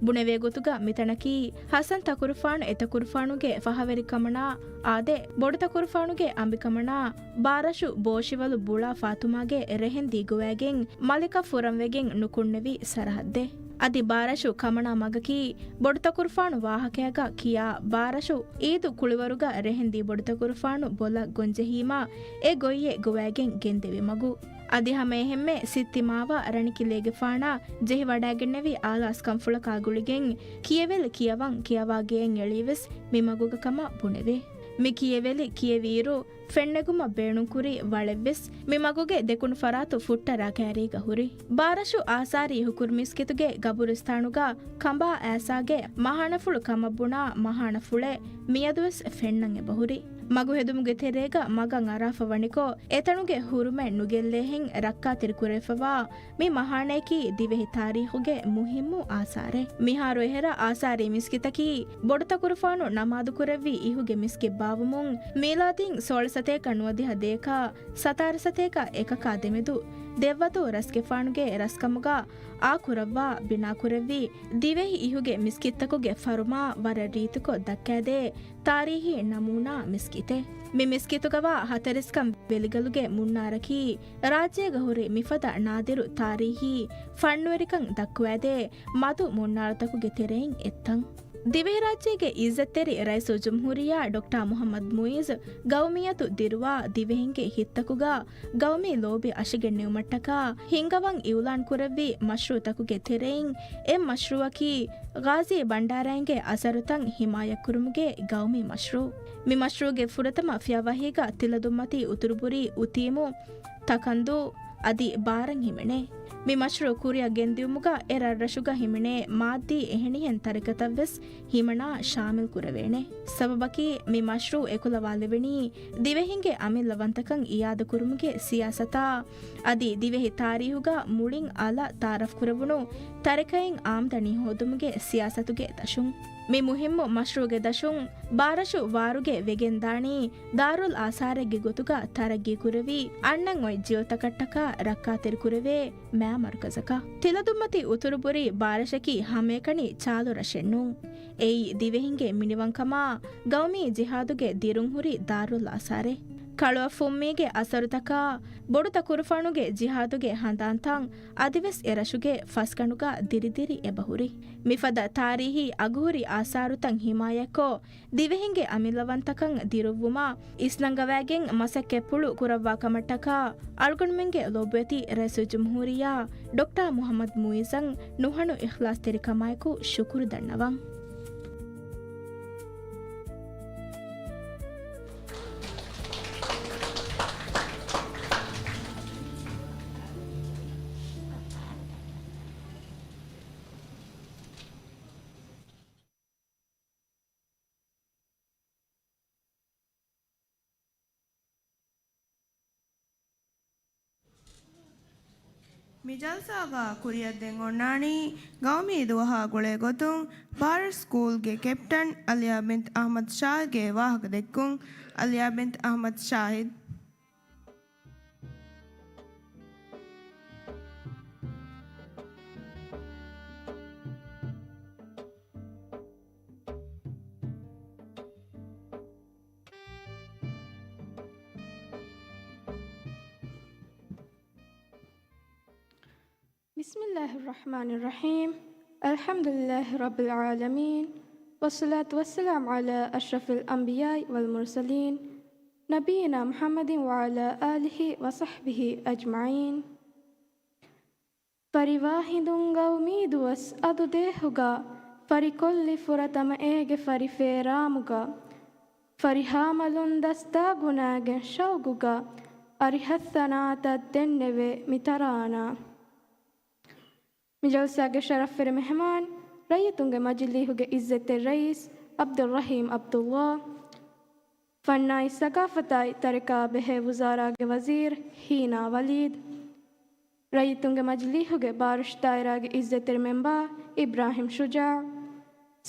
ބުނެވޭ ގޮތުގަ މިތަނަކީ ޙަސަން ތަކުރުފާނު އެތަކުރުފާނުގެ ފަހަވެރިކަމަނާ އާދެ، ބޮޑުތަކުރުފާނުގެ އަނބިކަމަނާ ބާރަށު ބޯށިވަލު ބުޅާ ފާތުމާގެ ރެހެން ދީގޮވައިގެން މަލިކަށް ފުރަންވެގެން ނުކުންނެވި ސަރަހައްދެއް. އަދި ބާރަށު ކަމަނާ މަގަކީ ބޮޑުތަކުރުފާނު ވާހަކަޔަގަ ކިޔާ ބާރަށު އީދު ކުޅިވަރުގަ ރެހެން ދީ ބޮޑުތަކުރުފާނު ބޮލަށް ގޮންޖެހީމާ އެ ގޮތްއެއް ގޮވައިގެން ގެންދެވި މަގު. އަދި ހަމައެހެންމެ ސިއްތިމާވާ ރަނިކިލޭގެފާނާ ޖެހިވަޑައިގެންނެވި އާލާސް ކަންފުޅަކާ ގުޅިގެން ކިޔެވެލި ކިޔަވަން ކިޔަވާ ގެޔަށް އެޅީވެސް މި މަގުގަ ކަމަށް ބުނެވޭ. މި ކިޔެވެލި ކިޔެވިއިރު ފެންނެގުމަށް ބޭނުންކުރި ވަޅެއްވެސް މި މަގުގެ ދެކުނު ފަރާތު ފުއްޓަރާ ކައިރީގަ ހުރި. ބާރަށު އާސާރީ ހުކުރު މިސްކިތުގެ ގަބުރިސްތާނުގަ ކަނބާ އާސާގެ މަހާނަފުޅު ކަމަށް ބުނާ މަހާނަފުޅެއް މިއަދުވެސް ފެންނަން އެބަހުރި. މަގު ހެދުމުގެ ތެރޭގަ މަގަށް އަރާފަ ވަނިކޮށް، އެތަނުގެ ހުރުމަތް ނުގެއްލޭހެން ރައްކާތެރި ކުރެވިފަވާ މި މަހާނަޔަކީ ދިވެހި ތާރީޚުގެ މުހިއްމު އާސާރެއް. މިހާރު އެހެރަ އާސާރީ މިސްކިތަކީ ބޮޑުތަކުރުފާނު ނަމާދު ކުރެއްވި އިހުގެ މިސްކިތް ބާވުމުން، މީލާދީން ސޯޅަ ސަތޭކަ ނުވަދިހަ ދޭކާ ސަތާރަ ސަތޭކަ އެކަކާ ދެމެދު ދެއްވަތޯ ރަސްގެފާނުގެ ރަސްކަމުގަ އާ ކުރައްވާ ބިނާކުރެއްވި ދިވެހި އިހުގެ މިސްކިތްތަކުގެ ފަރުމާ ވަރަށް ރީތިކޮށް ދައްކައިދޭ ތާރީހީ ނަމޫނާ މިސްކިތެއް. މި މިސްކިތުގަވާ ހަތަރެސްކަން ވެލިގަލުގެ މުންނާރަކީ، ރާއްޖޭގަ ހުރި މިފަދަ ނާދިރު ތާރީހީ ފަންނުވެރިކަން ދައްކުވައިދޭ މަދު މުންނާރުތަކުގެ ތެރެއިން އެއްތަން. ދިވެހިރާއްޖޭގެ އިއްޒަތްތެރި ރައީސުލްޖުމްހޫރިއްޔާ ޑޮކްޓާ މުޙައްމަދު މުޢިއްޒު ގައުމިއްޔަތު ދިރުވާ ދިވެހިންގެ ހިތްތަކުގަ ގައުމީ ލޯބި އަށިގެންނެވުމަށްޓަކާ ހިންގަވަން އިއުލާން ކުރެއްވި މަޝްރޫޢުތަކުގެ ތެރެއިން އެއް މަޝްރޫޢަކީ، ޣާޒީ ބަންޑާރައިންގެ އަސަރުތައް ހިމާޔަތްކުރުމުގެ ގައުމީ މަޝްރޫޢު. މި މަޝްރޫޢުގެ ފުރަތަމަ ފިޔަވަހީގަ ތިލަދުންމަތީ އުތުރުބުރީ އުތީމު، ތަކަންދޫ އަދި ބާރަން ހިމެނޭ. މި މަޝްރޫޢު ކުރިއަށް ގެންދިއުމުގަ އެ ރަށްރަށުގަ ހިމެނޭ މާއްދީ އެހެނިހެން ތަރިކަތައްވެސް ހިމަނާ ޝާމިލް ކުރެވޭނެ. ސަބަބަކީ މި މަޝްރޫޢު އެކުލަވާލެވެނީ ދިވެހިންގެ އަމިއްލަވަންތަކަން އިއާދަކުރުމުގެ ސިޔާސަތާ އަދި ދިވެހި ތާރީހުގަ މުޅިން އަލަށް ތަޢާރަފްކުރެވުނު ތަރިކައިން އާމްދަނީ ހޯދުމުގެ ސިޔާސަތުގެ ދަށުން. މި މުހިއްމު މަޝްރޫޢުގެ ދަށުން ބާރަށު ވާރުގެ ވެގެންދާނީ ދާރުލް އާސާރެއްގެ ގޮތުގަ ތަރައްގީ ކުރެވި، އަންނަން އޮތް ޖީލްތަކަށްޓަކާ ރައްކާތެރި ކުރެވޭ މާ މަރުކަޒަކަށް. ތިލަދުންމަތި އުތުރުބުރީ ބާރަށަކީ ހަމައެކަނި ޗާލު ރަށެއް ނޫން. އެއީ ދިވެހިންގެ މިނިވަންކަމާ ގައުމީ ޖިހާދުގެ ދިރުންހުރި ދާރުލް އާސާރެއް. ކަޅުއަށް ފުއްމީގެ އަސަރުތަކާ ބޮޑުތަކުރުފާނުގެ ޖިހާދުގެ ހަނދާންތައް އަދިވެސް އެރަށުގެ ފަސްގަނޑުގަ ދިރިދިރި އެބަހުރި. މިފަދަ ތާރީހީ އަގުހުރި އާސާރުތައް ހިމާޔަތްކޮށް، ދިވެހިންގެ އަމިއްލަވަންތަކަން ދިރުއްވުމަށް އިސްނަންގަވައިގެން މަސައްކަތްޕުޅު ކުރައްވާ ކަމަށްޓަކާ، އަޅުގަނޑުމެންގެ ލޯބިވެތި ރައީސުލްޖުމްހޫރިއްޔާ ޑޮކްޓާ މުޙައްމަދު މުޢިއްޒަށް ނުހަނު އިޚްލާޞްތެރިކަމާއެކު ޝުކުރު ދަންނަވަން. މި ޖަލްސާގަ ކުރިއަށްދޭން އޮންނާނީ ގައުމީ ދުވަހާ ގުޅޭ ގޮތުން ބާރަށް ސްކޫލްގެ ކެޕްޓަން އަލިޔާ ބިންތު އަޙްމަދު ޝާހިދްގެ ވާހަކަ ދެއްކުން. އަލިޔާ ބިންތު އަޙްމަދު ޝާހިދު. بسم الله الرحمن الرحيم. الحمد لله رب العالمين. والصلاة والسلام على أشرف الأنبياء والمرسلين، نبينا محمد وعلى آله وصحبه أجمعين. ފަރިވާހިނދުން ގައުމީ ދުވަސް އަދު ދޭހުގަ ފަރިކޮށްލި ފުރަތަމަ އޭގެ ފަރި ފޭރާމުގަ، ފަރި ހާމަލުން ދަސްތާ ގުނާގެން ޝައުގުގަ އަރިހަށް ސަނާތައް ދެންނެވޭ މި ތަރާނާ. މި ޖަލްސާގެ ޝަރަފްވެރި މެހެމާން، ރައްޔިތުންގެ މަޖިލީހުގެ އިއްޒަތްތެރި ރައީސް ޢަބްދުއްރަޙީމް ޢަބްދުއްލާ، ފަންނާއި ސަގާފަތާއި ތަރިކާ ބެހޭ ވުޒާރާގެ ވަޒީރު ހީނާ ވަލީދު، ރައްޔިތުންގެ މަޖިލީހުގެ ބާރަށު ދާއިރާގެ އިއްޒަތްތެރި މެމްބާ އިބްރާހިމް ޝުޖާޢު،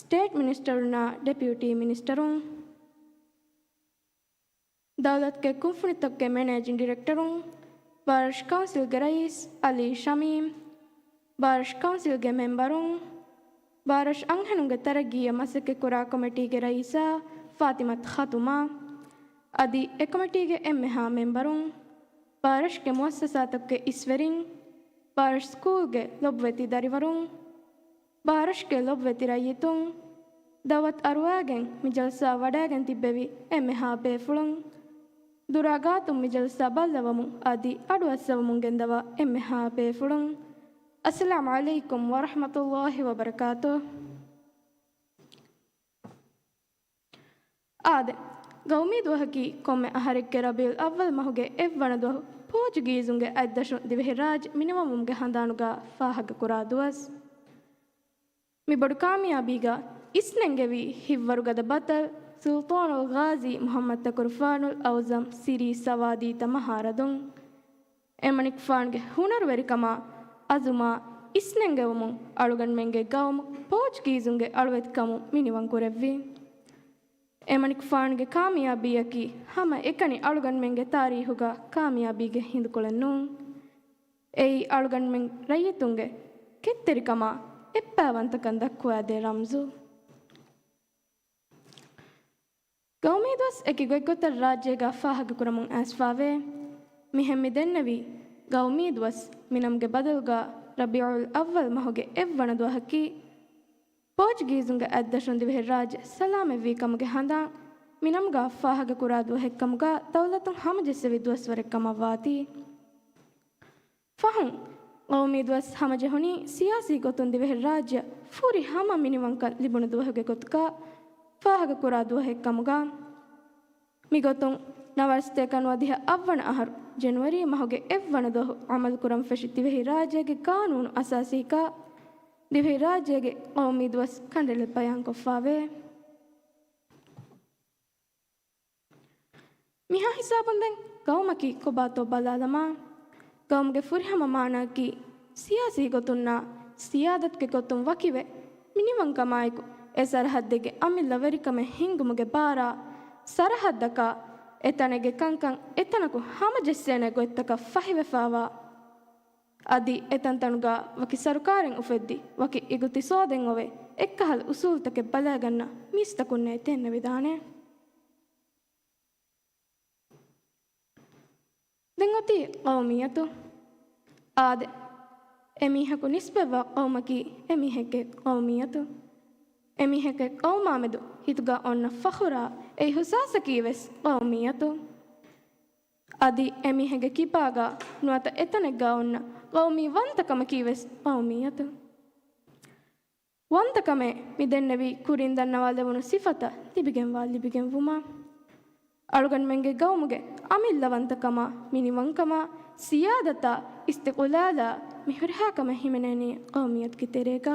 ސްޓޭޓް މިނިސްޓަރުންނާ ޑެޕިއުޓީ މިނިސްޓަރުން، ދައުލަތުގެ ކުންފުނިތަކުގެ މެނޭޖިން ޑިރެކްޓަރުން، ބާރަށު ކައުންސިލްގެ ރައީސް ޢަލީ ޝަމީމް، ބާރަށު ކައުންސިލްގެ މެމްބަރުން، ބާރަށު އަންހެނުންގެ ތަރައްގީއަށް މަސައްކަތްކުރާ ކޮމިޓީގެ ރައީސާ ފާތިމަތު ޚަތުމާ، އަދި އެ ކޮމިޓީގެ އެންމެހާ މެމްބަރުން، ބާރަށުގެ މުއައްސަސާތަކުގެ އިސްވެރިން، ބާރަށު ސްކޫލްގެ ލޮބުވެތި ދަރިވަރުން، ބާރަށުގެ ލޮބުވެތި ރައްޔިތުން، ދައުވަތު އަރުވާގެން މި ޖަލްސާ ވަޑައިގެން ތިއްބެވި އެންމެހާ ބޭފުޅުން، ދުރާ ގާތުން މި ޖަލްސާ ބައްލަވަމުން އަދި އަޑުއައްސަވަމުން ގެންދަވާ އެންމެހާ ބޭފުޅުން، އައްސަލާމު ޢަލައިކުމް ވަރަޙްމަތުﷲ ވަބަރަކާތުހު. އާދެ، ގައުމީ ދުވަހަކީ ކޮންމެ އަހަރެއްގެ ރަބީޢުލް އައްވަލް މަހުގެ އެއްވަނަ ދުވަހު ޕޯޗުގީޒުންގެ އަތްދަށުން ދިވެހިރާއްޖެ މިނިވަންވުމުގެ ހަނދާނުގަ ފާހަގަކުރާ ދުވަސް. މި ބޮޑު ކާމިޔާބީގަ އިސްނެންގެވީ ހިތްވަރުގަދަ ބަޠަލް ސުލްޠާނުލް ޣާޒީ މުޙައްމަދު ތަކުރުފާނުލް އަޢުޒަމް ސިރީ ސަވާދީ ތަ މަހާރަދުން. އެމަނިކުފާނުގެ ހުނަރުވެރިކަމާ އަޒުމާ އިސްނެންގެވުމުން އަޅުގަނޑުމެންގެ ގައުމު ޕޯޗުގީޒުންގެ އަޅުވެތިކަމުން މިނިވަންކުރެއްވި. އެމަނިކުފާނުގެ ކާމިޔާބީއަކީ ހަމަ އެކަނި އަޅުގަނޑުމެންގެ ތާރީހުގަ ކާމިޔާބީގެ ހިނދުކޮޅެއް ނޫން. އެއީ އަޅުގަނޑުމެން ރައްޔިތުންގެ ކެތްތެރިކަމާ އެއްބައިވަންތަކަން ދައްކުވާދޭ ރަމްޒު. ގައުމީ ދުވަސް އެކި ގޮތްގޮތަށް ރާއްޖޭގަ ފާހަގަކުރަމުން އައިސްފާވޭ. މިހެން މި ދެންނެވީ، ގައުމީ ދުވަސް މި ނަމުގެ ބަދަލުގަ ރަބީޢުލް އައްވަލް މަހުގެ އެއްވަނަ ދުވަހަކީ، ޕޯޗުގީޒުންގެ އަތްދަށުން ދިވެހިރާއްޖެ ސަލާމަތްވީ ކަމުގެ ހަނދާން މި ނަމުގަ ފާހަގަކުރާ ދުވަހެއްކަމުގަ ދައުލަތުން ހަމަޖެއްސެވި ދުވަސްވަރެއްކަމަށްވާތީ. ފަހުން، ގައުމީ ދުވަސް ހަމަޖެހުނީ ސިޔާސީ ގޮތުން ދިވެހިރާއްޖެއަށް ފުރި ހަމަ މިނިވަންކަން ލިބުނު ދުވަހުގެ ގޮތުގަ ފާހަގަކުރާ ދުވަހެއްކަމުގަ، މިގޮތުން، ނަވާރަސަތޭކަ ނުވަދިހަ އަށްވަނަ އަހަރު ޖެނުއަރީ މަހުގެ އެއްވަނަ ދުވަހު އަމަލުކުރަން ފެށި ދިވެހިރާއްޖޭގެ ގާނޫނު އަސާސީގަ ދިވެހިރާއްޖޭގެ ގައުމީ ދުވަސް ކަނޑައެޅި ބަޔާންކޮށްފާވޭ. މިހާ ހިސާބުން ދެން ގައުމަކީ ކޮބާތޯ ބަލާލަމާ، ގައުމުގެ ފުރިހަމަ މާނައަކީ ސިޔާސީ ގޮތުންނާ ސިޔާދަތުގެ ގޮތުން ވަކިވެ، މިނިވަންކަމާއެކު އެ ސަރަހައްދެއްގެ އަމިއްލަ ވެރިކަމެއް ހިންގުމުގެ ބާރާ، ސަރަހައްދަކާ އެތަނެއްގެ ކަންކަން އެތަނަކު ހަމަޖެއްސޭނެ ގޮތްތަކަށް ފަހިވެފާވާ، އަދި އެތަންތަނުގަ ވަކި ސަރުކާރެއް އުފެއްދި، ވަކި އިގުތިސޯދެއް އޮވެ، އެއްކަހަލަ އުސޫލުތަކެއް ބަލައިގަންނަ މީސްތަކުންނޭ ދެންނެވިދާނެ. ދެން އޮތީ ޤައުމިއްޔަތު. އާދެ، އެމީހަކު ނިސްބަތްވާ ޤައުމަކީ އެމީހެއްގެ ޤައުމިއްޔަތު. އެމީހެއްގެ ޤައުމާމެދު ހިތުގަ އޮންނަ ފަޚުރާ އިޙުސާސަކީ ވެސް ޤައުމިއްޔަތު. އަދި އެމީހެއްގެ ކިބާގަ ނުވަތަ އެތަނެއްގަ އޮންނަ ޤައުމީ ވަންތަކަމަކީ ވެސް ޤައުމިއްޔަތު. ވަންތަކަމެއް މި ދެންނެވީ ކުރިން ދަންނަވާލެވުނު ސިފަތައް ލިބިގެންވާ ލިބިގެންވުމާ، އަޅުގަނޑުމެންގެ ގައުމުގެ އަމިއްލަވަންތަކަމާ، މިނިވަންކަމާ، ސިޔާދަތާ، އިސްތިޤުލާލާ، މި ހުރިހާ ކަމެއް ހިމެނޭނީ ޤައުމިއްޔަތުގެ ތެރޭގަ.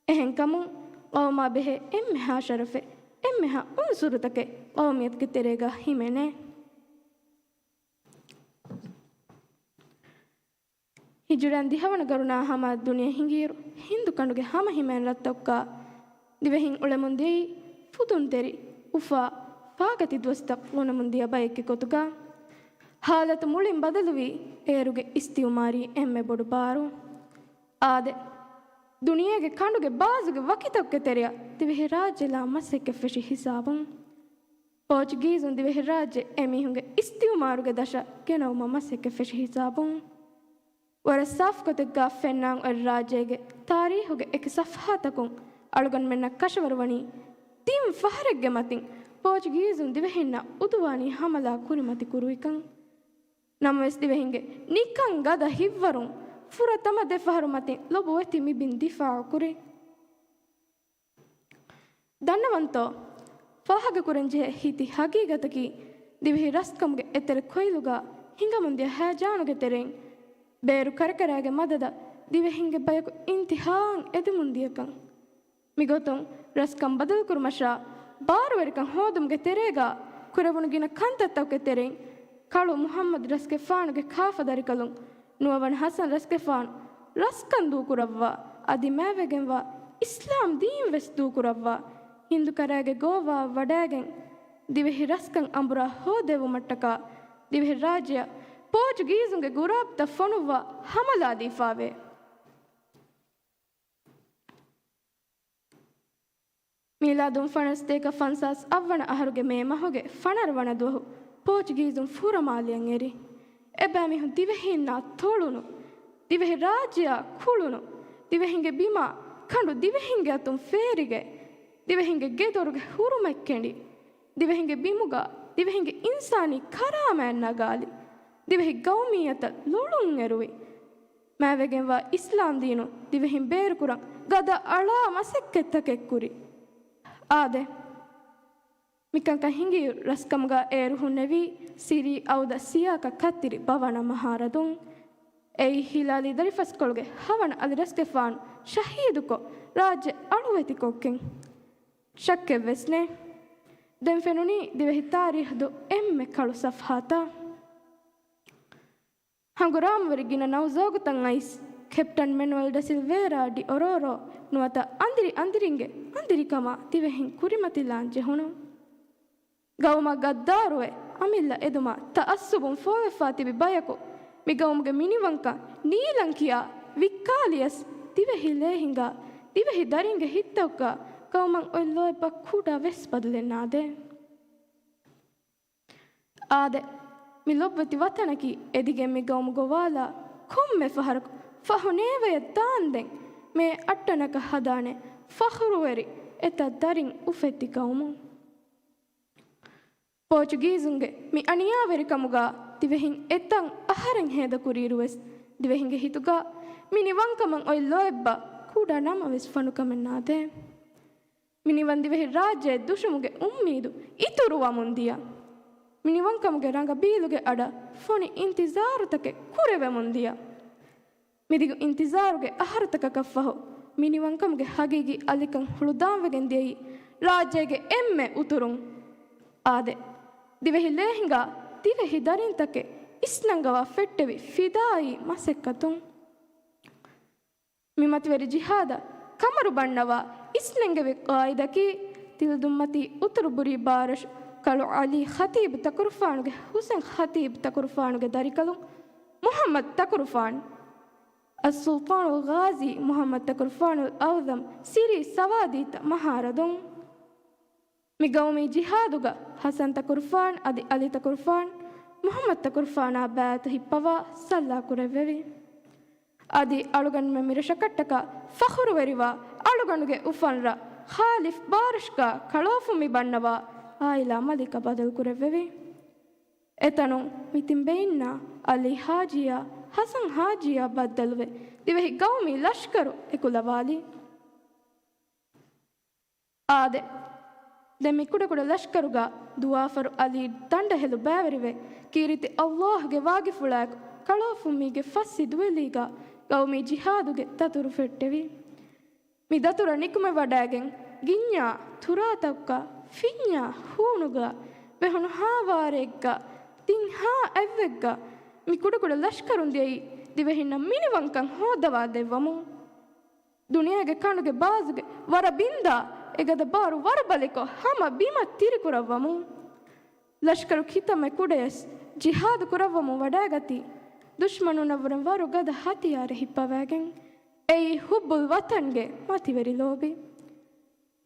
އެހެންކަމުން، ޤައުމާ ބެހޭ އެންމެހާ ޝަރަފެއް، އެންމެހާ އުންސުރުތަކެއް ޤައުމިއްޔަތުގެ ތެރޭގަ ހިމެނޭ. ހިޖުރައިން ދިހަވަނަ ގަރުނާ ހަމަ ދުނިޔެ ހިނގިއިރު، ހިންދު ކަނޑުގެ ހަމަ ހިމޭން ރަށްތަކުގަ ދިވެހިން އުޅެމުން ދިޔައީ ފުދުންތެރި، އުފާ، ފާގަތި ދުވަސްތައް ގުނަމުން ދިޔަ ބައެއްގެ ގޮތުގަ. ހާލަތު މުޅިން ބަދަލުވީ އޭރުގެ އިސްތިއުމާރީ އެންމެ ބޮޑު ބާރު. އާދެ، ދުނިޔޭގެ ކަނޑުގެ ބާޒުގެ ވަކިތަކުގެ ތެރެއަށް ދިވެހިރާއްޖެލާ މަސައްކަތް ފެށި ހިސާބުން، ޕޯޗުގީޒުން ދިވެހިރާއްޖެ އެމީހުންގެ އިސްތިއުމާރުގެ ދަށަށް ގެނައުމަށް މަސައްކަތް ފެށި ހިސާބުން، ވަރަށް ސާފު ގޮތެއްގަ ފެންނާން އޮތް ރާއްޖޭގެ ތާރީހުގެ އެކި ސަފްހާތަކުން އަޅުގަނޑުމެންނަށް ކަށަވަރުވަނީ ތިން ފަހަރެއްގެ މަތިން ޕޯޗުގީޒުން ދިވެހިންނަށް އުދުވާނީ ހަމަލާ ކުރިމަތި ކުރުވިކަން. ނަމަވެސް ދިވެހިންގެ ނިކަން ގަދަ ހިތްވަރުން ފުރަތަމަ ދެ ފަހަރު މަތިން ލޮބުވެތި މި ބިން ދިފާޢު ކުރި. ދަންނަވަންތޯ؟ ފާހަގަކުރަންޖެހޭ ހިތި ހަގީގަތަކީ، ދިވެހި ރަސްކަމުގެ އެތެރެ ކޮއިލުގަ ހިނގަމުންދިޔަ ހަޔަޖާނުގެ ތެރެއިން، ބޭރު ކަރަކަރާގެ މަދަދަށް ދިވެހިންގެ ބަޔަކު އިންތިހާއަށް އެދެމުންދިޔަކަން. މިގޮތުން، ރަސްކަން ބަދަލުކުރުމަށާ، ބާރުވެރިކަން ހޯދުމުގެ ތެރޭގަ ކުރެވުނު ގިނަ ކަންތައްތަކުގެ ތެރެއިން، ކަޅު މުޙައްމަދު ރަސްގެފާނުގެ ކާފަދަރިކަލުން، ނުވަވަނަ ޙަސަން ރަސްގެފާނު ރަސްކަން ދޫކުރައްވާ، އަދި މާތްވެގެންވާ އިސްލާމް ދީން ވެސް ދޫކުރައްވާ، ހިންދު ކަރައިގެ ގޯވާއަށް ވަޑައިގެން، ދިވެހި ރަސްކަން އަނބުރާ ހޯދެވުމަށްޓަކާ، ދިވެހިރާއްޖެއަށް ޕޯޗުގީޒުންގެ ގުރާބުތައް ފޮނުއްވާ ހަމަލާ ދީފާވޭ. މީލާދުން ފަނަރަސަތޭކަ ފަންސާސް އަށްވަނަ އަހަރުގެ މޭ މަހުގެ ފަނަރަ ވަނަ ދުވަހު ޕޯޗުގީޒުން ފުރަމާލިޔަށް އެރި. އެބައިމީހުން ދިވެހީންނާ ތޮޅުނު، ދިވެހި ރާއްޖެއާ ކުޅުނު، ދިވެހިންގެ ބިމާ ކަނޑު ދިވެހިންގެ އަތުން ފޭރިގެ، ދިވެހިންގެ ގެދޮރުގެ ހުރުމަތް ކެނޑި، ދިވެހިންގެ ބިމުގަ ދިވެހިންގެ އިންސާނީ ކަރާމަތް ނަގާލި، ދިވެހި ގައުމިއްޔަތަށް ލޮޅުން އެރުވި، މާތްވެގެންވާ އިސްލާމް ދީނު ދިވެހިން ބޭރުކުރަން ގަދަ އަޅާ މަސައްކަތްތަކެއް ކުރި. އާދެ، މިކަންކަން ހިނގިއިރު ރަސްކަމުގަ އޭރު ހުންނެވީ ސިރީ އައުދަ ސިޔާކަ ކައްތިރި ބަވަނަ މަހާރަދުން. އެއީ ހިލާލީ ދަރިފަސްކޮޅުގެ ހަވަނަ އަލިރަސްގެފާނު ޝަހީދުކޮށް ރާއްޖެ އަޅުވެތިކޮށްގެން. ޝައްކެއްވެސް ނެތް. ދެން ފެނުނީ ދިވެހި ތާރީހު ދުށް އެންމެ ކަޅު ސަފްހާތައް. ހަނގުރާމަވެރި ގިނަ ނައުޒޯގުތައް އައިސް، ކެޕްޓަން މެނުއެލް ޑަ ސިލްވޭރާ ޑި އޮރޯރޯ ނުވަތަ އަނދިރި އަނދިރިންގެ އަނދިރިކަމާ ދިވެހިން ކުރިމަތިލާން ޖެހުނު. ގައުމަށް ގައްދާރުވެ، އަމިއްލަ އެދުމާ ތައައްސުބުން ފޯވެފާ ތިބި ބަޔަކު، މި ގައުމުގެ މިނިވަންކަން ނީލަން ކިޔާ ވިއްކާލިޔަސް، ދިވެހި ލޭ ހިނގާ ދިވެހި ދަރިންގެ ހިތްތަކުގަ ގައުމަށް އޮތް ލޯތްބަށް ކުޑަ ވެސް ބަދަލެއް ނާދޭ. އާދެ، މި ލޮބުވެތި ވަތަނަކީ އެދިގެން މި ގައުމު ގޮވާލާ ކޮންމެ ފަހަރަކު ފަހު ނޭވަޔަށް ދާންދެން މޭ އައްޓަނަކަށް ހަދާނެ ފަޚުރުވެރި އެތައް ދަރިން އުފެއްދި ގައުމު. ޕޯޗުގީޒުންގެ މި އަނިޔާވެރިކަމުގަ ދިވެހިން އެތައް އަހަރެން ހޭދަކުރިއިރުވެސް، ދިވެހިންގެ ހިތުގަ މި ނިވަންކަމަށް އޮތް ލޯތްބަށް ކުޑަ ނަމަވެސް ފަނުކަމެއް ނާދޭ. މިނިވަން ދިވެހި ރާއްޖެއަށް ދުށުމުގެ އުއްމީދު އިތުރުވަމުން ދިޔަ، މިނިވަންކަމުގެ ރަނގަބީލުގެ އަޑަށް ފޮނި އިންތިޒާރުތަކެއް ކުރެވެމުން ދިޔަ، މިދިގު އިންތިޒާރުގެ އަހަރުތަކަކަށްފަހު، މިނިވަންކަމުގެ ހަގީގީ އަލިކަން ހުޅުދާންވެގެން ދިޔައީ ރާއްޖޭގެ އެންމެ އުތުރުން. އާދެ، ދިވެހި ލޭހިނގާ ދިވެހި ދަރިންތަކެއް އިސްނަންގަވާ ފެއްޓެވި ފިދާއީ މަސައްކަތުން. މި މަތިވެރި ޖިހާދަށް ކަމަރު ބަންނަވާ އިސްނެންގެވި ގާއިދަކީ، ތިލަދުންމަތީ އުތުރު ބުރީ ބާރަށު ކަޅު ޢަލީ ޚަތީބު ތަކުރުފާނުގެ ޙުސެން ޚަތީބު ތަކުރުފާނުގެ ދަރިކަލުން މުޙައްމަދު ތަކުރުފާނު، އައްސުލްޠާނުލް ޣާޒީ މުޙައްމަދު ތަކުރުފާނުލް އަޢުޡަމް ސިރީ ސަވާދީތައް މަހާރަދުން. މި ގައުމީ ޖިހާދުގަ ޙަސަން ތަކުރުފާން އަދި ޢަލީ ތަކުރުފާން މުޙައްމަދު ތަކުރުފާނާ ބައިތު ހިއްޕަވާ ސައްލާ ކުރެއްވެވި. އަދި އަޅުގަނޑުމެން މިރަށަކަށްޓަކާ ފަޚުރުވެރިވާ އަޅުގަނޑުގެ އުފަންރަށް ޚާލިފް ބާރަށުގަ ކަޅޯފުން މި ބަންނަވާ އާއިލާ މަލިކަށް ބަދަލު ކުރެއްވެވި. އެތަނުން މި ތިން ބެއިންނާ ޢަލީ ޙާޖީއާ ޙަސަން ޙާޖީއާ ބައްދަލުވެ، ދިވެހި ގައުމީ ލަޝްކަރު އެކުލަވާލި. އާދެ، ދެން މި ކުޑަކުޑަ ލަޝްކަރުގަ ދުވާފަރު ޢަލީ ދަނޑަހެލު ބައިވެރިވެ، ކީރިތި އައްލާހުގެ ވާގިފުޅާއެކު ކަޅޯފުން މީގެ ފައްސި ދުވެލީގަ ގައުމީ ޖިހާދުގެ ދަތުރު ފެއްޓެވި. މި ދަތުރަށް ނިކުމެވަޑައިގެން ގިންޏާ ތުރާތަކުގަ، ފިންޏާ ހޫނުގަ، ވެހުނު ހާވާރެއެއްގަ، ތިން ހާ އެއްވެއްގަ މި ކުޑަކުޑަ ލަޝްކަރުން ދިޔައީ ދިވެހިންނަށް މިނިވަންކަން ހޯއްދަވާ ދެއްވަމުން. ދުނިޔޭގެ ކަނޑުގެ ބާޒުގެ ވަރަށް ބިންދާ އެގަދަ ބާރު ވަރުބަލިކޮށް ހަމަ ބިމަށް ތިރިކުރައްވަމުން. ލަޝްކަރު ކިތަންމެ ކުޑަޔަސް ޖިހާދު ކުރައްވަމުން ވަޑައިގަތީ، ދުޝްމަނުންނަށްވުރެން ވަރުގަދަ ހަތިޔާރެއް ހިއްޕަވައިގެން. އެއީ ޙުއްބުލް ވަޠަންގެ މަތިވެރި ލޯބި.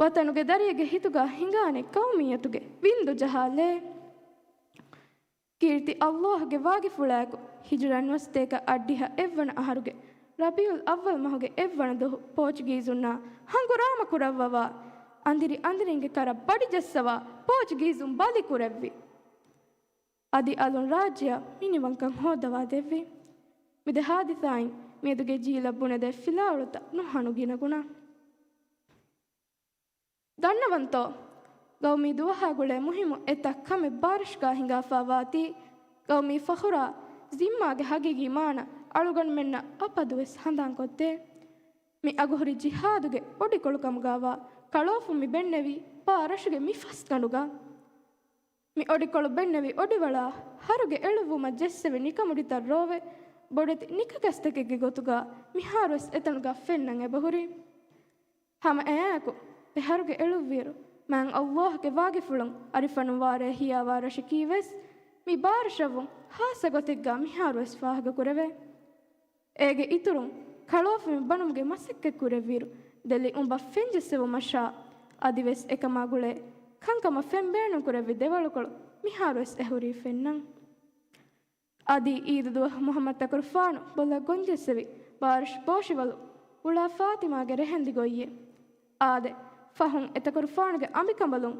ވަޠަނުގެ ދަރިއެއްގެ ހިތުގަ ހިނގާނެ ޤައުމިއްޔަތުގެ ވިންދު ޖަހާލޭ. ކީރިތި އައްލާހުގެ ވާގިފުޅާއެކު، ހިޖުރަ ނުވަސަތޭކަ އަށްޑިހަ އެއްވަނަ އަހަރުގެ ރަބީޢުލް އައްވަލް މަހުގެ އެއްވަނަ ދުވަހު ޕޯޗުގީޒުންނާ ހަނގުރާމަ ކުރައްވަވާ، އަނދިރި އަނދިރިންގެ ކަރަށް ބަޑިޖައްސަވާ ޕޯޗުގީޒުން ބަލި ކުރެއްވި. އަދި އަލުން ރާއްޖެއަށް މިނިވަންކަން ހޯއްދަވާ ދެއްވި. މި ދެ ހާދިސާއިން މިއަދުގެ ޖީލަށް ބުނެދޭ ފިލާވަޅުތައް ނުހަނު ގިނަގުނަ. ދަންނަވަންތޯ؟ ގައުމީ ދުވަހާ ގުޅޭ މުހިއްމު އެތައް ކަމެއް ބާރަށުގާ ހިނގާފާ ވާތީ، ގައުމީ ފަޚުރާ ޒިންމާގެ ހަގީގީ މާނަ އަޅުގަނޑުމެންނަށް އަބަދުވެސް ހަނދާންކޮށްދޭ. މި އަގުހުރި ޖިހާދުގެ އޮޑިކޮޅުކަމުގާވާ ކަޅޯފުން މި ބެންނެވީ ބާރަށުގެ މި ފަސްގަނޑުގަ. މި އޮޑިކޮޅު ބެންނެވި އޮޑިވަޅާ ހަރުގެ އެޅުއްވުމަށް ޖެއްސެވި ނިކަމުޑިތައް ރޯވެ، ބޮޑެތި ނިކަގަސްތަކެއްގެ ގޮތުގަ މިހާރުވެސް އެތަނުގަ ފެންނަން އެބަހުރި. ހަމަ އެއާއެކު، އެ ހަރުގެ އެޅުއްވިއިރު، މާތް އައްލާހުގެ ވާގިފުޅުން އަރިފަނު ވާރޭ ހިޔާވާ ރަށަކީވެސް، މި ބާރަށަށްވުން ހާއްސަ ގޮތެއްގަ މިހާރުވެސް ފާހަގަކުރެވޭ. އޭގެ އިތުރުން، ކަޅޯފުމި ބަނުމުގެ މަސައްކަތް ކުރެއްވިއިރު، ދެ ލިއުނބަށް ފެންޖެއްސެވުމަށާ، އަދިވެސް އެކަމާ ގުޅޭ ކަންކަމަށް ފެން ބޭނުންކުރެއްވި ދެވަޅުކޮޅު މިހާރުވެސް އެހުރީ ފެންނަން. އަދި އީދު ދުވަހު މުޙައްމަދު ތަކުރުފާނު ބޮލަށް ގޮންޖެއްސެވި ބާރަށު ބޯށިވަލު އުޅާ ފާތިމާގެ ރެހެންދި ގޮއްޔެއް. އާދެ، ފަހުން އެތަކުރުފާނުގެ އަނބިކަނބަލުން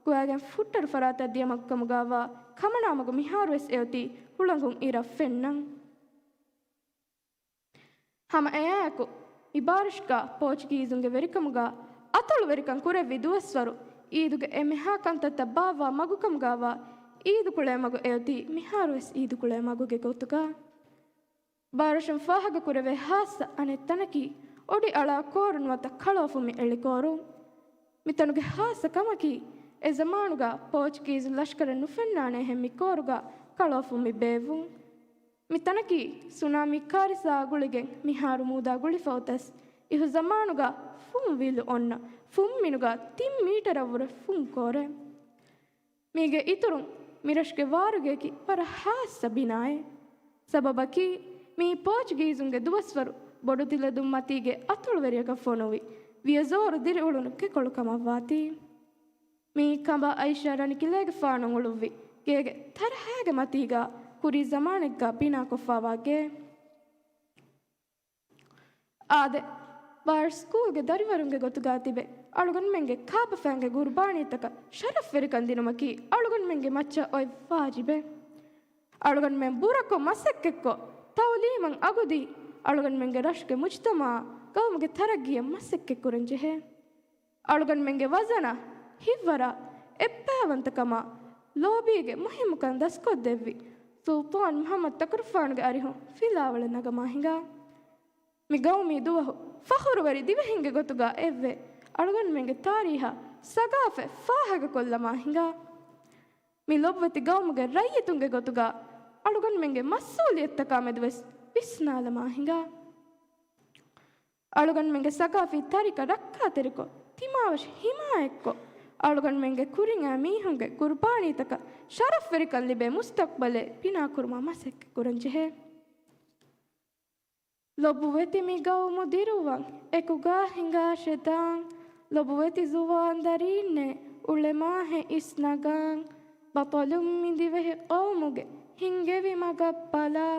ގޮވާގެން ފުއްޓަރު ފަރާތަށް ދިޔަ މަގުކަމުގާވާ ކަމަނާމަގު މިހާރުވެސް އެއޮތީ ހުޅަނގުން އިރަށް ފެންނަން. ހަމަ އެއާއެކު، މި ބާރަށުގާ ޕޯޗުގީޒުންގެ ވެރިކަމުގާ އަތޮޅުވެރިކަން ކުރެއްވި ދުވަސްވަރު، އީދުގެ އެންމެހާ ކަންތައްތައް ބާއްވާ މަގުކަމުގާވާ އީދުކުޅޭ މަގު އެއޮތީ މިހާރުވެސް އީދުކުޅޭ މަގުގެ ގޮތުގާ. ބާރަށުން ފާހަގަކުރެވޭ ހާއްސަ އަނެއް ތަނަކީ، އޮޑި އަޅާ ކޯރު ނުވަތަ ކަޅޯފުމި އެޅި ކޯރު. މިތަނުގެ ހާއްސަ ކަމަކީ، އެ ޒަމާނުގާ ޕޯޗުގީޒު ލަޝްކަރަށް ނުފެންނާނެ ހެން މި ކޯރުގާ ކަޅޯފުމި ބޭއްވުން. މި ތަނަކީ ސުނާމީ ކާރިސާއާ ގުޅިގެން މިހާރު މޫދާ ގުޅިފަ އޮތަސް، އިހު ޒަމާނުގާ ފުން ވިލު އޮންނަ ފުން މިނުގާ ތިން މީޓަރަށްވުރެ ފުން ކޯރެއް. މީގެ އިތުރުން މިރަށުގެ ވާރުގެއަކީ ވަރަށް ހާއްސަ ބިނާއެއް. ސަބަބަކީ، މީ ޕޯޗުގީޒުންގެ ދުވަސްވަރު ބޮޑުތިލަދުން މަތީގެ އަތޮޅުވެރިޔަކަށް ފޮނުވި ވިޔަޒޯރު ދިރިއުޅުނު ކެކޮޅު ކަމަށްވާތީ. މީ ކަނބާ އައިޝާ ރަނިކިލޭގެފާނު އުޅުއްވި ގޭގެ ތަރަހައިގެ މަތީގާ ކުރީ ޒަމާނެއްގާ ބިނާކޮށްފާވާ ގެ. އާދެ، ބާރަށް ސްކޫލްގެ ދަރިވަރުންގެ ގޮތުގާ ތިބެ އަޅުގަނޑުމެންގެ ކާބަފައިންގެ ގުރުބާނީތަކަށް ޝަރަފްވެރިކަން ދިނުމަކީ އަޅުގަނޑުމެންގެ މައްޗަށް އޮތް ވާޖިބެއް. އަޅުގަނޑުމެން ބުރަކޮށް މަސައްކަތްކޮށް، ތައުލީމަށް އަގުދީ، އަޅުގަނޑުމެންގެ ރަށުގެ މުޖުތަމަޢާ ގައުމުގެ ތަރައްގީއަށް މަސައްކަތްކުރަންޖެހޭ. އަޅުގަނޑުމެންގެ ވަޒަނާ ހިތްވަރާ އެއްބައިވަންތަކަމާ ލޯބީގެ މުހިއްމުކަން ދަސްކޮށްދެއްވި ސުލްޠާން މުޙައްމަދު ތަކުރުފާނުގެ އަރިހުން ފިލާވަޅެއް ނަގަމާ ހިނގާ. މި ގައުމީ ދުވަހު ފަޚުރުވެރި ދިވެހިންގެ ގޮތުގާ އެއްވެ، އަޅުގަނޑުމެންގެ ތާރީހާ ސަގާފަތް ފާހަގަކޮށްލަމާ ހިނގާ. މި ލޮބުވެތި ގައުމުގެ ރައްޔިތުންގެ ގޮތުގާ އަޅުގަނޑުމެންގެ މަސްއޫލިއްޔަތުތަކާމެދުވެސް ވިސްނާލަމާ ހިނގާ. އަޅުގަނޑުމެންގެ ސަގާފީ ތަރިކަ ރައްކާތެރިކޮށް، ތިމާވެށި ހިމާޔަތްކޮށް، އަޅުގަނޑުމެންގެ ކުރިން އައި މީހުންގެ ގުރުބާނީތަކަށް ޝަރަފްވެރިކަން ލިބޭ މުސްތަޤްބަލެއް ބިނާކުރުމަށް މަސައްކަތްކުރަންޖެހޭ. ލޮބުވެތި މި ގައުމު ދިރުވަން އެކުގާ ހިނގާށެ ދާން. ލޮބުވެތި ޒުވާން ދަރީންނޭ އުޅެމާހެ އިސްނަގާން. ބަޠަލުން މި ދިވެހި ޤައުމުގެ ހިންގެވި މަގަށް ބަލާ.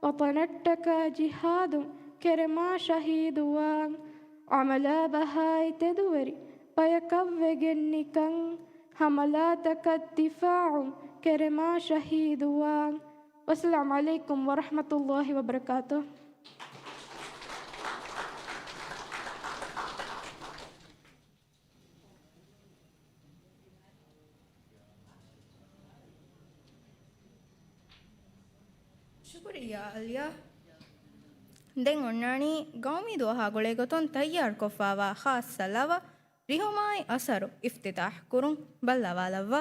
ވަޠަނަށްޓަކާ ޖިހާދުން ކެރެމާ ޝަހީދުވާން. އަމަލާ ބަހާއި ތެދުވެރި ބަޔަކަށްވެގެން ނިކަން. ހަމަލާތަކަށް ދިފާޢުން ކެރެމާ ޝަހީދުވާން. ވައްސަލާމު ޢަލައިކުމް ވަރަޙްމަތުﷲި ވަބަރަކާތުހު. ޝުކުރިއްޔާ އަލްޔާ. ދެން އޮންނާނީ ގައުމީ ދުވަހާ ގުޅޭގޮތުން ތައްޔާރުކޮށްފާވާ ޚާއްޞަ ލަވަ ރިހުމާއި އަސަރު އިފްތިތާޙް ކުރުން. ބައްލަވާލައްވާ.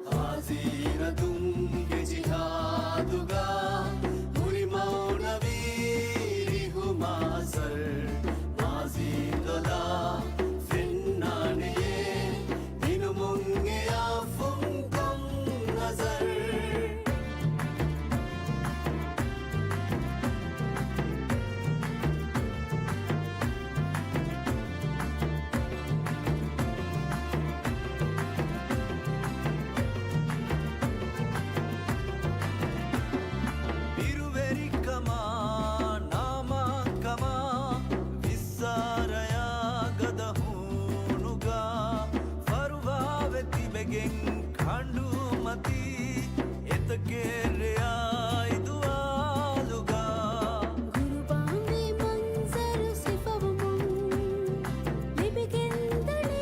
ހާޒީރަތުންގެ ޖިހާދުގަ ހުރި މައުނަވީ ރިހުމާ އަސަރު. މާޒީ ލޮލާ ފެންނާނެޔޭ ދިނުމުން އެޔާ ފުންކޮށް ނަޒަރު. ބިރުވެރިކަމާ ނާމާ ކަމާ ވިއްސާރަޔާ ގަދަ ހޫނުގަ ފަރުވާވެ ތިބެގެން ކަނޑުމަތީ އެތަކެއް ރެޔާއި ދުވާލުގަ. ގުރުބާންވީ މަންޒަރު ސިފަވުމުން ލިބިގެންދަނީ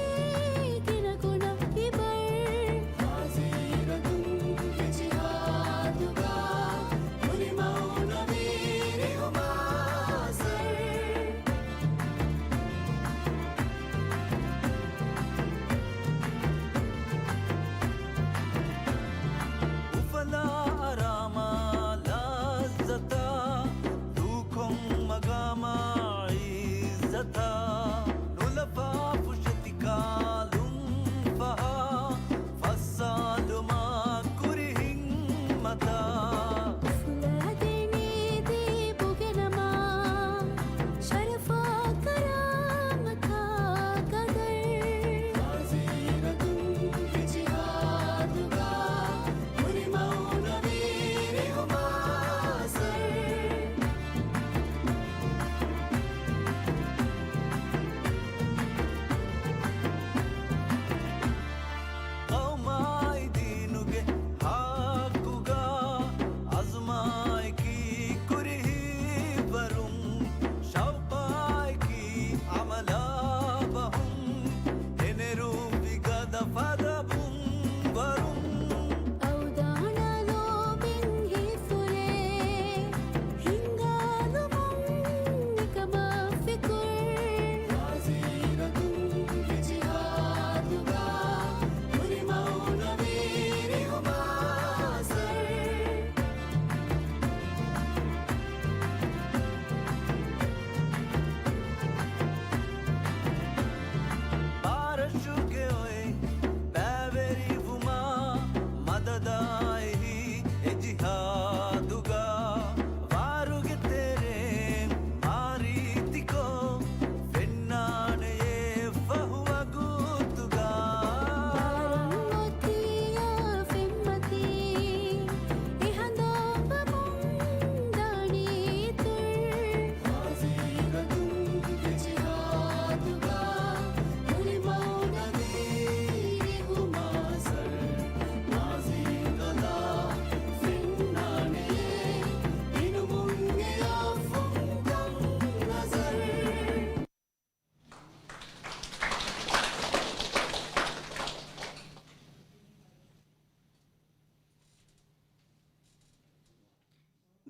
ގިނަގުނަ އިބަރު. ހާޒީރަތުންގެ ޖިހާދުގަ ހުރި މައުނަވީ ރިހުމާ އަސަރު. އުފަލާ އަރަ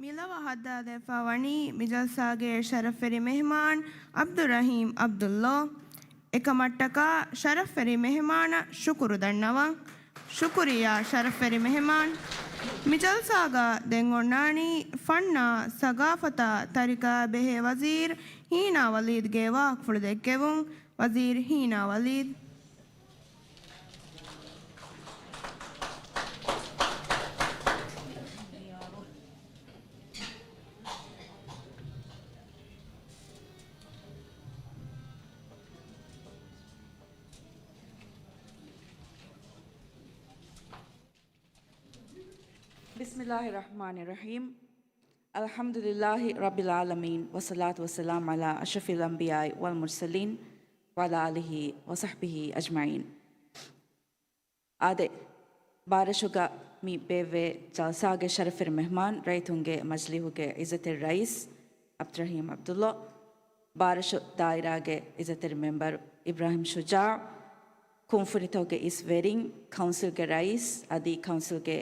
މިލަވަ ހައްދާދެފަ ވަނީ މި ޖަލްސާގެ ޝަރަފްވެރި މެހެމާން ޢަބްދުއްރަޙީމް ޢަބްދުﷲ. އެކަމަށްޓަކާ ޝަރަފްވެރި މެހެމާނަށް ޝުކުރު ދަންނަވަން. ޝުކުރިއްޔާ ޝަރަފްވެރި މެހެމާން. މި ޖަލްސާގަ ދެން އޮންނާނީ ފަންނާ، ސަގާފަތާ، ތަރިކައާ ބެހޭ ވަޒީރު ހީނާ ވަލީދުގެ ވާހަކަފުޅު ދެއްކެވުން. ވަޒީރު ހީނާ ވަލީދު. بسم الله الرحمن الرحيم. الحمد لله رب العالمين، والصلاة والسلام على أشرف الأنبياء والمرسلين، وعلى آله وصحبه أجمعين. އާދެ، ބާރަށުގަ މި ބޭއްވޭ ޖަލްސާގެ ޝަރަފްވެރި މެހްމާން، ރައްޔިތުންގެ މަޖިލީހުގެ ޢިއްޒަތްތެރި ރައީސް ޢަބްދުއްރަޙީމް ޢަބްދުﷲ، ބާރަށު ދާއިރާގެ ޢިއްޒަތްތެރި މެމްބަރު އިބްރާހީމް ޝުޖާޢު، ކުންފުނިތަކުގެ އިސް ވެރިން، ކައުންސިލްގެ ރައީސް އަދި ކައުންސިލްގެ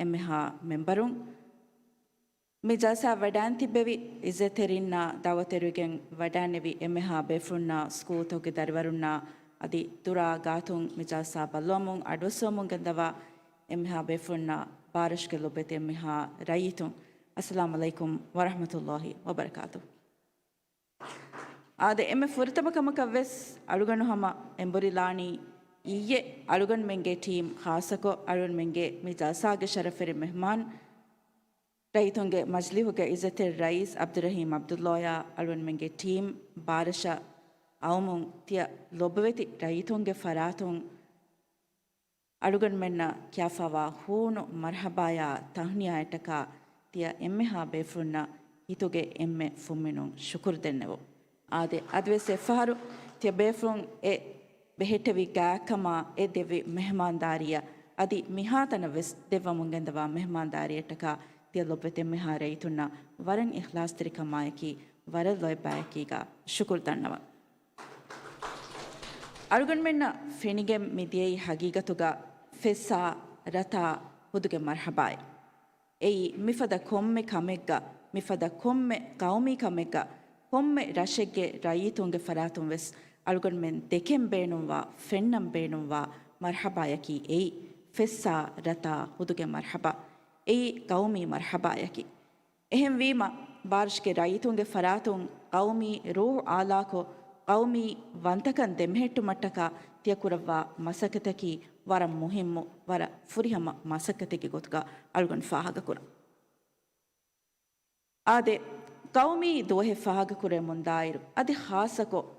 އެންމެހާ މެމްބަރުން، މި ޖަލްސާއަށް ވަޑައިން ތިއްބެވި ޢިއްޒަތްތެރިންނާ ދަޢުވަތުތެރިވެގެން ވަޑައިންނެވި އެންމެހާ ބޭފުޅުންނާ، ސްކޫލްތަކުގެ ދަރިވަރުންނާ އަދި ދުރާ ގާތުން މި ޖަލްސާ ބައްލަވަމުން އަޑުއައްސަވަމުން ގެންދަވާ އެންމެހާ ބޭފުޅުންނާ، ބާރަށުގެ ލޮބުވެތި އެންމެހާ ރައްޔިތުން، އައްސަލާމު ޢަލައިކުމް ވަރަޙްމަތުﷲ ވަބަރަކާތުހު. އާދެ، އެންމެ ފުރަތަމަ ކަމަކަށް ވެސް އަޅުގަނޑު ހަމަ އެނބުރިލާނީ އިއްޔެ އަޅުގަނޑުމެންގެ ޓީމް، ޚާއްޞަކޮށް އަޅުގަނޑުމެންގެ މި ޖަލްސާގެ ޝަރަފްވެރި މެހްމާން، ރައްޔިތުންގެ މަޖިލީހުގެ ޢިއްޒަތްތެރި ރައީސް ޢަބްދުއްރަޙީމް ޢަބްދުﷲ އާ އަޅުގަނޑުމެންގެ ޓީމް، ބާރަށަށް އައުމުން ތިޔަ ލޮބުވެތި ރައްޔިތުންގެ ފަރާތުން އަޅުގަނޑުމެންނަށް ކިޔާފަވާ ހޫނު މަރްޙަބާޔާ ތަހްނިޔާއަށްޓަކާ ތިޔަ އެންމެހާ ބޭފުޅުންނަށް ހިތުގެ އެންމެ ފުންމިނުން ޝުކުރު ދެންނެވު. އާދެ، އަދިވެސް އެއްފަހަރު ތިޔަ ބޭފުޅުން އެ ބެހެއްޓެވި ގާތްކަމާ އެ ދެއްވި މެހެމާންދާރީއަށް އަދި މިހާތަނަށް ވެސް ދެއްވަމުން ގެންދަވާ މެހެމާންދާރީއަށްޓަކާ ތިޔަ ލޮބުވެތި އެންމެހާ ރައްޔިތުންނަށް ވަރަށް އިޚްލާޞްތެރިކަމާއެކީ، ވަރަށް ލޯތްބާއެކީގާ ޝުކުރު ދަންނަވަން. އަޅުގަނޑުމެންނަށް ފެނިގެން މި ދިޔައީ ހަގީގަތުގަ ފެއްސާ ރަތާ ހުދުގެ މަރްޙަބާއެއް. އެއީ މިފަދަ ކޮންމެ ކަމެއްގަ، މިފަދަ ކޮންމެ ޤައުމީ ކަމެއްގަ، ކޮންމެ ރަށެއްގެ ރައްޔިތުންގެ ފަރާތުން ވެސް އަޅުގަނޑުމެން ދެކެން ބޭނުންވާ، ފެންނަން ބޭނުންވާ މަރްޙަބާޔަކީ އެއީ ފެއްސާ ރަތާ ހުދުގެ މަރްޙަބާ. އެއީ ޤައުމީ މަރްޙަބާޔަކީ. އެހެންވީމަ، ބާރަށުގެ ރައްޔިތުންގެ ފަރާތުން ޤައުމީ ރޫޙު އާލާކޮށް، ޤައުމީ ވަންތަކަން ދެމެހެއްޓުމަށްޓަކާ ތިޔަ ކުރައްވާ މަސައްކަތަކީ ވަރަށް މުހިއްމު، ވަރަށް ފުރިހަމަ މަސައްކަތެއްގެ ގޮތުގަ އަޅުގަނޑު ފާހަގަކުރަން. އާދެ، ޤައުމީ ދުވަހެއް ފާހަގަކުރެމުންދާއިރު، އަދި ޚާއްޞަކޮށް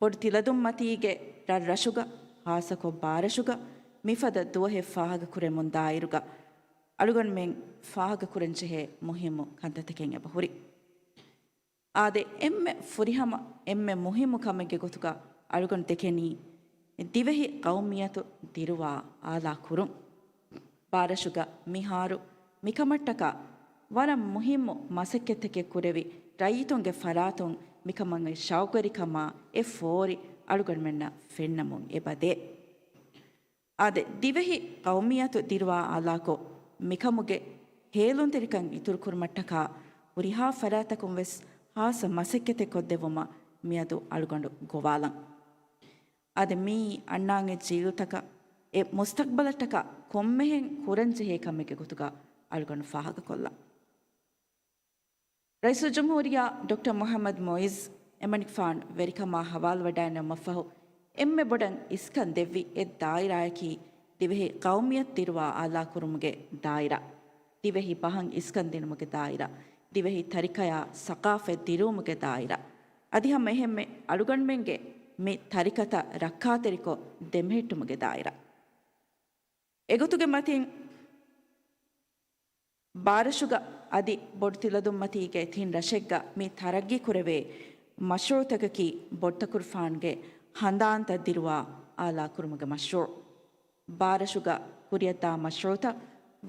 ބޮޑު ތިލަދުންމަތީގެ ރަށްރަށުގަ، ޚާއްޞަކޮށް ބާރަށުގަ މިފަދަ ދުވަހެއް ފާހަގަކުރެމުންދާއިރުގަ، އަޅުގަނޑުމެން ފާހަގަކުރަންޖެހޭ މުހިއްމު ކަންތައްތަކެއް އެބަހުރި. އާދެ، އެންމެ ފުރިހަމަ، އެންމެ މުހިއްމު ކަމެއްގެ ގޮތުގަ އަޅުގަނޑު ދެކެނީ، ދިވެހި ޤައުމިއްޔަތު ދިރުވާ އާލާ ކުރުން. ބާރަށުގަ މިހާރު މިކަމަށްޓަކާ ވަރަށް މުހިއްމު މަސައްކަތްތަކެއް ކުރެވި، ރައްޔިތުންގެ ފަރާތުން މިކަމަށް ޝައުގުވެރިކަމާ އެ ފޯރި އަޅުގަނޑުމެންނަށް ފެންނަމުން އެބަދޭ. އާދެ، ދިވެހި ޤައުމިއްޔަތު ދިރުވާ އާލާކޮށް، މިކަމުގެ ހޭލުންތެރިކަން އިތުރުކުރުމަށްޓަކާ ހުރިހާ ފަރާތްތަކުން ވެސް ޚާއްޞަ މަސައްކަތެއް ކޮށްދެއްވުމަށް މިއަދު އަޅުގަނޑު ގޮވާލަން. އާދެ، މިއީ އަންނާން އެ ޖީލުތަކަށް، އެ މުސްތަޤްބަލަށްޓަކާ ކޮންމެހެން ކުރަންޖެހޭ ކަމެއްގެ ގޮތުގަ އަޅުގަނޑު ފާހަގަކޮށްލަން. ރައީސުލްޖުމްހޫރިއްޔާ ޑޮކްޓަރ މުޙައްމަދު މުޢިއްޒު އެމަނިކުފާނު ވެރިކަމާ ޙަވާލުވެވަޑައިގަންނަވުމަށްފަހު، އެންމެ ބޮޑަށް އިސްކަން ދެއްވި އެއް ދާއިރާއަކީ ދިވެހި ޤައުމިއްޔަތު ދިރުވާ އާލާކުރުމުގެ ދާއިރާ، ދިވެހި ބަހަށް އިސްކަން ދިނުމުގެ ދާއިރާ، ދިވެހި ތަރިކަޔާ ސަޤާފަތް ދިރުވުމުގެ ދާއިރާ، އަދި ހަމަ އެހެންމެ އަޅުގަނޑުމެންގެ މި ތަރިކަތައް ރައްކާތެރިކޮށް ދެމެހެއްޓުމުގެ ދާއިރާ. އެގޮތުގެ މަތިން، ބާރަށުގަ އަދި ބޮޑު ތިލަދުންމަތީގެ ތިން ރަށެއްގަ މި ތަރައްގީ ކުރެވޭ މަޝްރޫޢުތަކަކީ ބޮޑުތަކުރުފާނުގެ ހަނދާންތައް ދިރުވާ އާލާ ކުރުމުގެ މަޝްރޫޢު. ބާރަށުގަ ކުރިއަށްދާ މަޝްރޫޢުތައް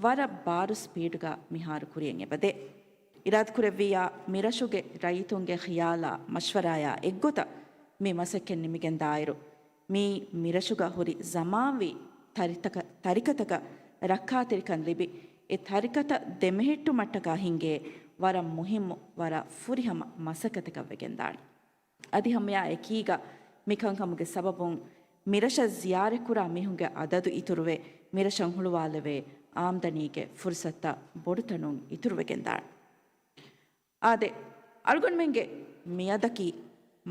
ވަރަށް ބާރު ސްޕީޑުގަ މިހާރު ކުރިއަށް އެބަދޭ. އިރާދަކުރެއްވިއްޔާ، މިރަށުގެ ރައްޔިތުންގެ ޚިޔާލާ މަޝްވަރާޔާ އެއްގޮތަށް މި މަސައްކަތް ނިމިގެންދާއިރު، މިއީ މިރަށުގަ ހުރި ޒަމާންވީ ތަރިތަކަ-، ތަރިކަތަކަށް ރައްކާތެރިކަން ލިބި، އެ ތަރިކަތައް ދެމެހެއްޓުމަށްޓަކާ ހިންގޭ ވަރަށް މުހިއްމު، ވަރަށް ފުރިހަމަ މަސައްކަތަކަށް ވެގެންދާނެ. އަދި ހަމަޔާ އެކީގަ މިކަންކަމުގެ ސަބަބުން މިރަށަށް ޒިޔާރަތްކުރާ މީހުންގެ އަދަދު އިތުރުވެ، މިރަށަށް ހުޅުވާލެވޭ އާމްދަނީގެ ފުރުސަތުތައް ބޮޑުތަނުން އިތުރުވެގެންދާނެ. އާދެ، އަޅުގަނޑުމެންގެ މިއަދަކީ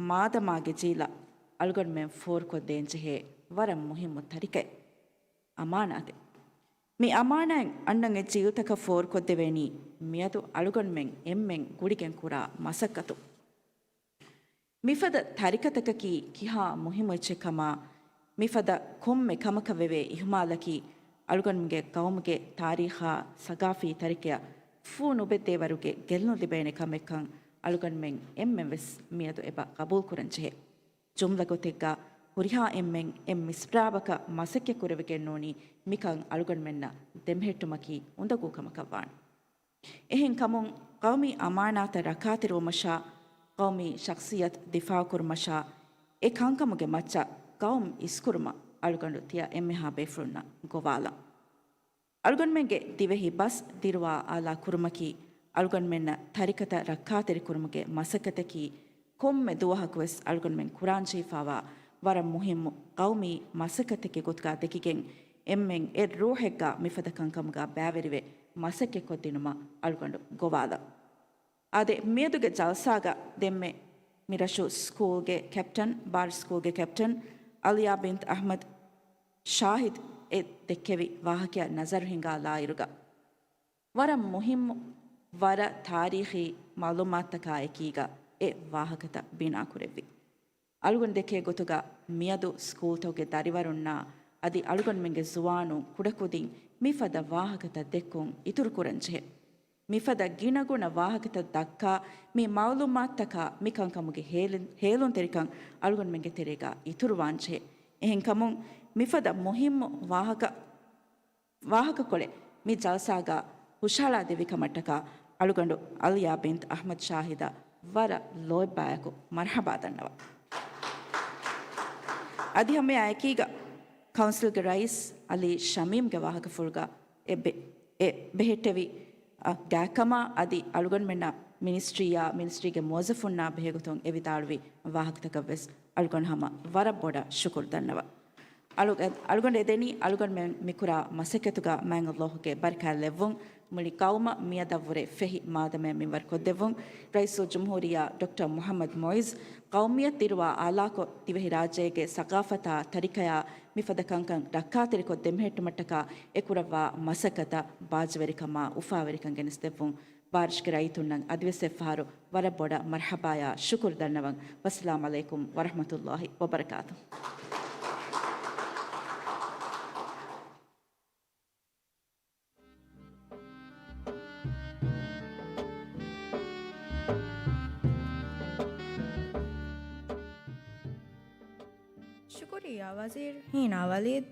މާދަމާގެ ޖީލަށް އަޅުގަނޑުމެން ފޯރުކޮށްދޭންޖެހޭ ވަރަށް މުހިއްމު ތަރިކައެއް. އަމާނާތެއް. މި އަމާނާތް އަންނަން އެ ޖީލްތަކަށް ފޯރުކޮށްދެވޭނީ މިއަދު އަޅުގަނޑުމެން އެންމެން ގުޅިގެން ކުރާ މަސައްކަތު. މިފަދަ ތަރިކަތަކަކީ ކިހާ މުހިއްމު އެއްޗެއް ކަމާ، މިފަދަ ކޮންމެ ކަމަކަށް ވެވޭ އިހުމާލަކީ، އަޅުގަނޑުމެންގެ ޤައުމުގެ ތާރީޚާ ސަގާފީ ތަރިކަޔަށް ފޫ ނުބެއްދޭވަރުގެ ގެއްލުން ލިބޭނެ ކަމެއްކަން އަޅުގަނޑުމެން އެންމެން ވެސް މިއަދު އެބަ ޤަބޫލުކުރަން ޖެހޭ. ޖުމްލަ ގޮތެއްގަ ހުރިހާ އެންމެން އެއް މިސްރާބަކަށް މަސައްކަތް ކުރެވިގެންނޫނީ މިކަން އަޅުގަނޑުމެންނަށް ދެމެހެއްޓުމަކީ އުނދަގޫ ކަމަކަށް ވާނެ. އެހެން ކަމުން، ޤައުމީ އަމާނާތަށް ރައްކާތެރިވުމަށާ، ޤައުމީ ޝަޚްޞިއްޔަތު ދިފާޢުކުރުމަށާ، އެ ކަންކަމުގެ މައްޗަށް ޤައުމު އިސްކުރުމަށް އަޅުގަނޑު ތިޔަ އެންމެހާ ބޭފުޅުންނަށް ގޮވާލަން. އަޅުގަނޑުމެންގެ ދިވެހި ބަސް ދިރުވާ އާލާ ކުރުމަކީ، އަޅުގަނޑުމެންނަށް ތަރިކަތައް ރައްކާތެރިކުރުމުގެ މަސައްކަތަކީ، ކޮންމެ ދުވަހަކުވެސް އަޅުގަނޑުމެން ކުރާންޖެހިފާވާ ވަރަށް މުހިއްމު ޤައުމީ މަސައްކަތެއްގެ ގޮތުގަ ދެކިގެން، އެންމެން އެއް ރޫޙެއްގަ މިފަދަ ކަންކަމުގަ ބައިވެރިވެ މަސައްކަތްކޮށްދިނުމަށް އަޅުގަނޑު ގޮވާލަން. އާދެ، މިއަދުގެ ޖަލްސާގަ ދެންމެ މިރަށު ސްކޫލްގެ ކެޕްޓަން، ބާރަށު ސްކޫލްގެ ކެޕްޓަން އަލިޔާ ބިންތު އަޙްމަދު ޝާހިދު އެ ދެއްކެވި ވާހަކަޔަށް ނަޒަރު ހިނގާލާއިރުގަ، ވަރަށް މުހިއްމު، ވަރަށް ތާރީޚީ މަޢުލޫމާތުތަކާ އެކީގަ އެ ވާހަކަތައް ބިނާކުރެއްވި. އަޅުގަނޑު ދެކޭ ގޮތުގަ މިއަދު ސްކޫލްތަކުގެ ދަރިވަރުންނާ އަދި އަޅުގަނޑުމެންގެ ޒުވާނުން ކުޑަކުދިން މިފަދަ ވާހަކަތައް ދެއްކުން އިތުރުކުރަންޖެހޭ. މިފަދަ ގިނަގުނަ ވާހަކަތައް ދައްކާ، މި މަޢުލޫމާތުތަކާ މި ކަންކަމުގެ ހޭލުން، ހޭލުންތެރިކަން އަޅުގަނޑުމެންގެ ތެރޭގަ އިތުރުވާންޖެހޭ. އެހެންކަމުން މިފަދަ މުހިއްމު ވާހަކަ، ވާހަކަކޮޅެއް މި ޖަލްސާގަ ހުށަހަޅާދެއްވި ކަމަށްޓަކާ އަޅުގަނޑު އަލިޔާ ބިންތު އަޙްމަދު ޝާހިދަށް ވަރަށް ލޯތްބާޔަކު މަރްޙަބާ ދަންނަވަން. އަދި ހަމަޔާ އެކީގަ ކައުންސިލްގެ ރައީސް އަލީ ޝަމީމްގެ ވާހަކަފުޅުގަ އެ ބެ-، އެ ބެހެއްޓެވި، އަ، ގާތްކަމާ އަދި އަޅުގަނޑުމެންނަށް މިނިސްޓްރީއާ މިނިސްޓްރީގެ މުވައްޒަފުންނާ ބެހޭގޮތުން އެ ވިދާޅުވި ވާހަކަތަކަށް ވެސް އަޅުގަނޑު ހަމަ ވަރަށް ބޮޑަށް ޝުކުރު ދަންނަވަން. އަޅު-، އަޅުގަނޑު އެދެނީ އަޅުގަނޑުމެން މިކުރާ މަސައްކަތުގަ މާތް ﷲ ގެ ބަރަކާތް ލެއްވުން، މުޅި ޤައުމަށް މިއަދަށްވުރެ ފެހި މާދަމައެއް މިންވަރު ކޮށްދެއްވުން. ރައީސުލްޖުމްހޫރިއްޔާ ޑޮކްޓަރ މުޙައްމަދު މުޢިއްޒު ޤައުމިއްޔަތު ދިރުވާ އާލާކޮށް، ދިވެހިރާއްޖޭގެ ސަޤާފަތާ ތަރިކަޔާ މިފަދަ ކަންކަން ރައްކާތެރިކޮށް ދެމެހެއްޓުމަށްޓަކާ އެކުރައްވާ މަސައްކަތަށް ބާއްޖަވެރިކަމާ އުފާވެރިކަން ގެނެސްދެއްވުން. ބާރަށުގެ ރައްޔިތުންނަށް އަދިވެސް އެއްފަހަރު ވަރަށް ބޮޑަށް މަރްޙަބާޔާ ޝުކުރު ދަންނަވަން. ވައްސަލާމް ޢަލައިކުމް ވަރަޙްމަތުﷲ ވަބަރަކާތުހު. ޝުކުރިއްޔާ ވަޒީރު ހީނާ ވަލީދު.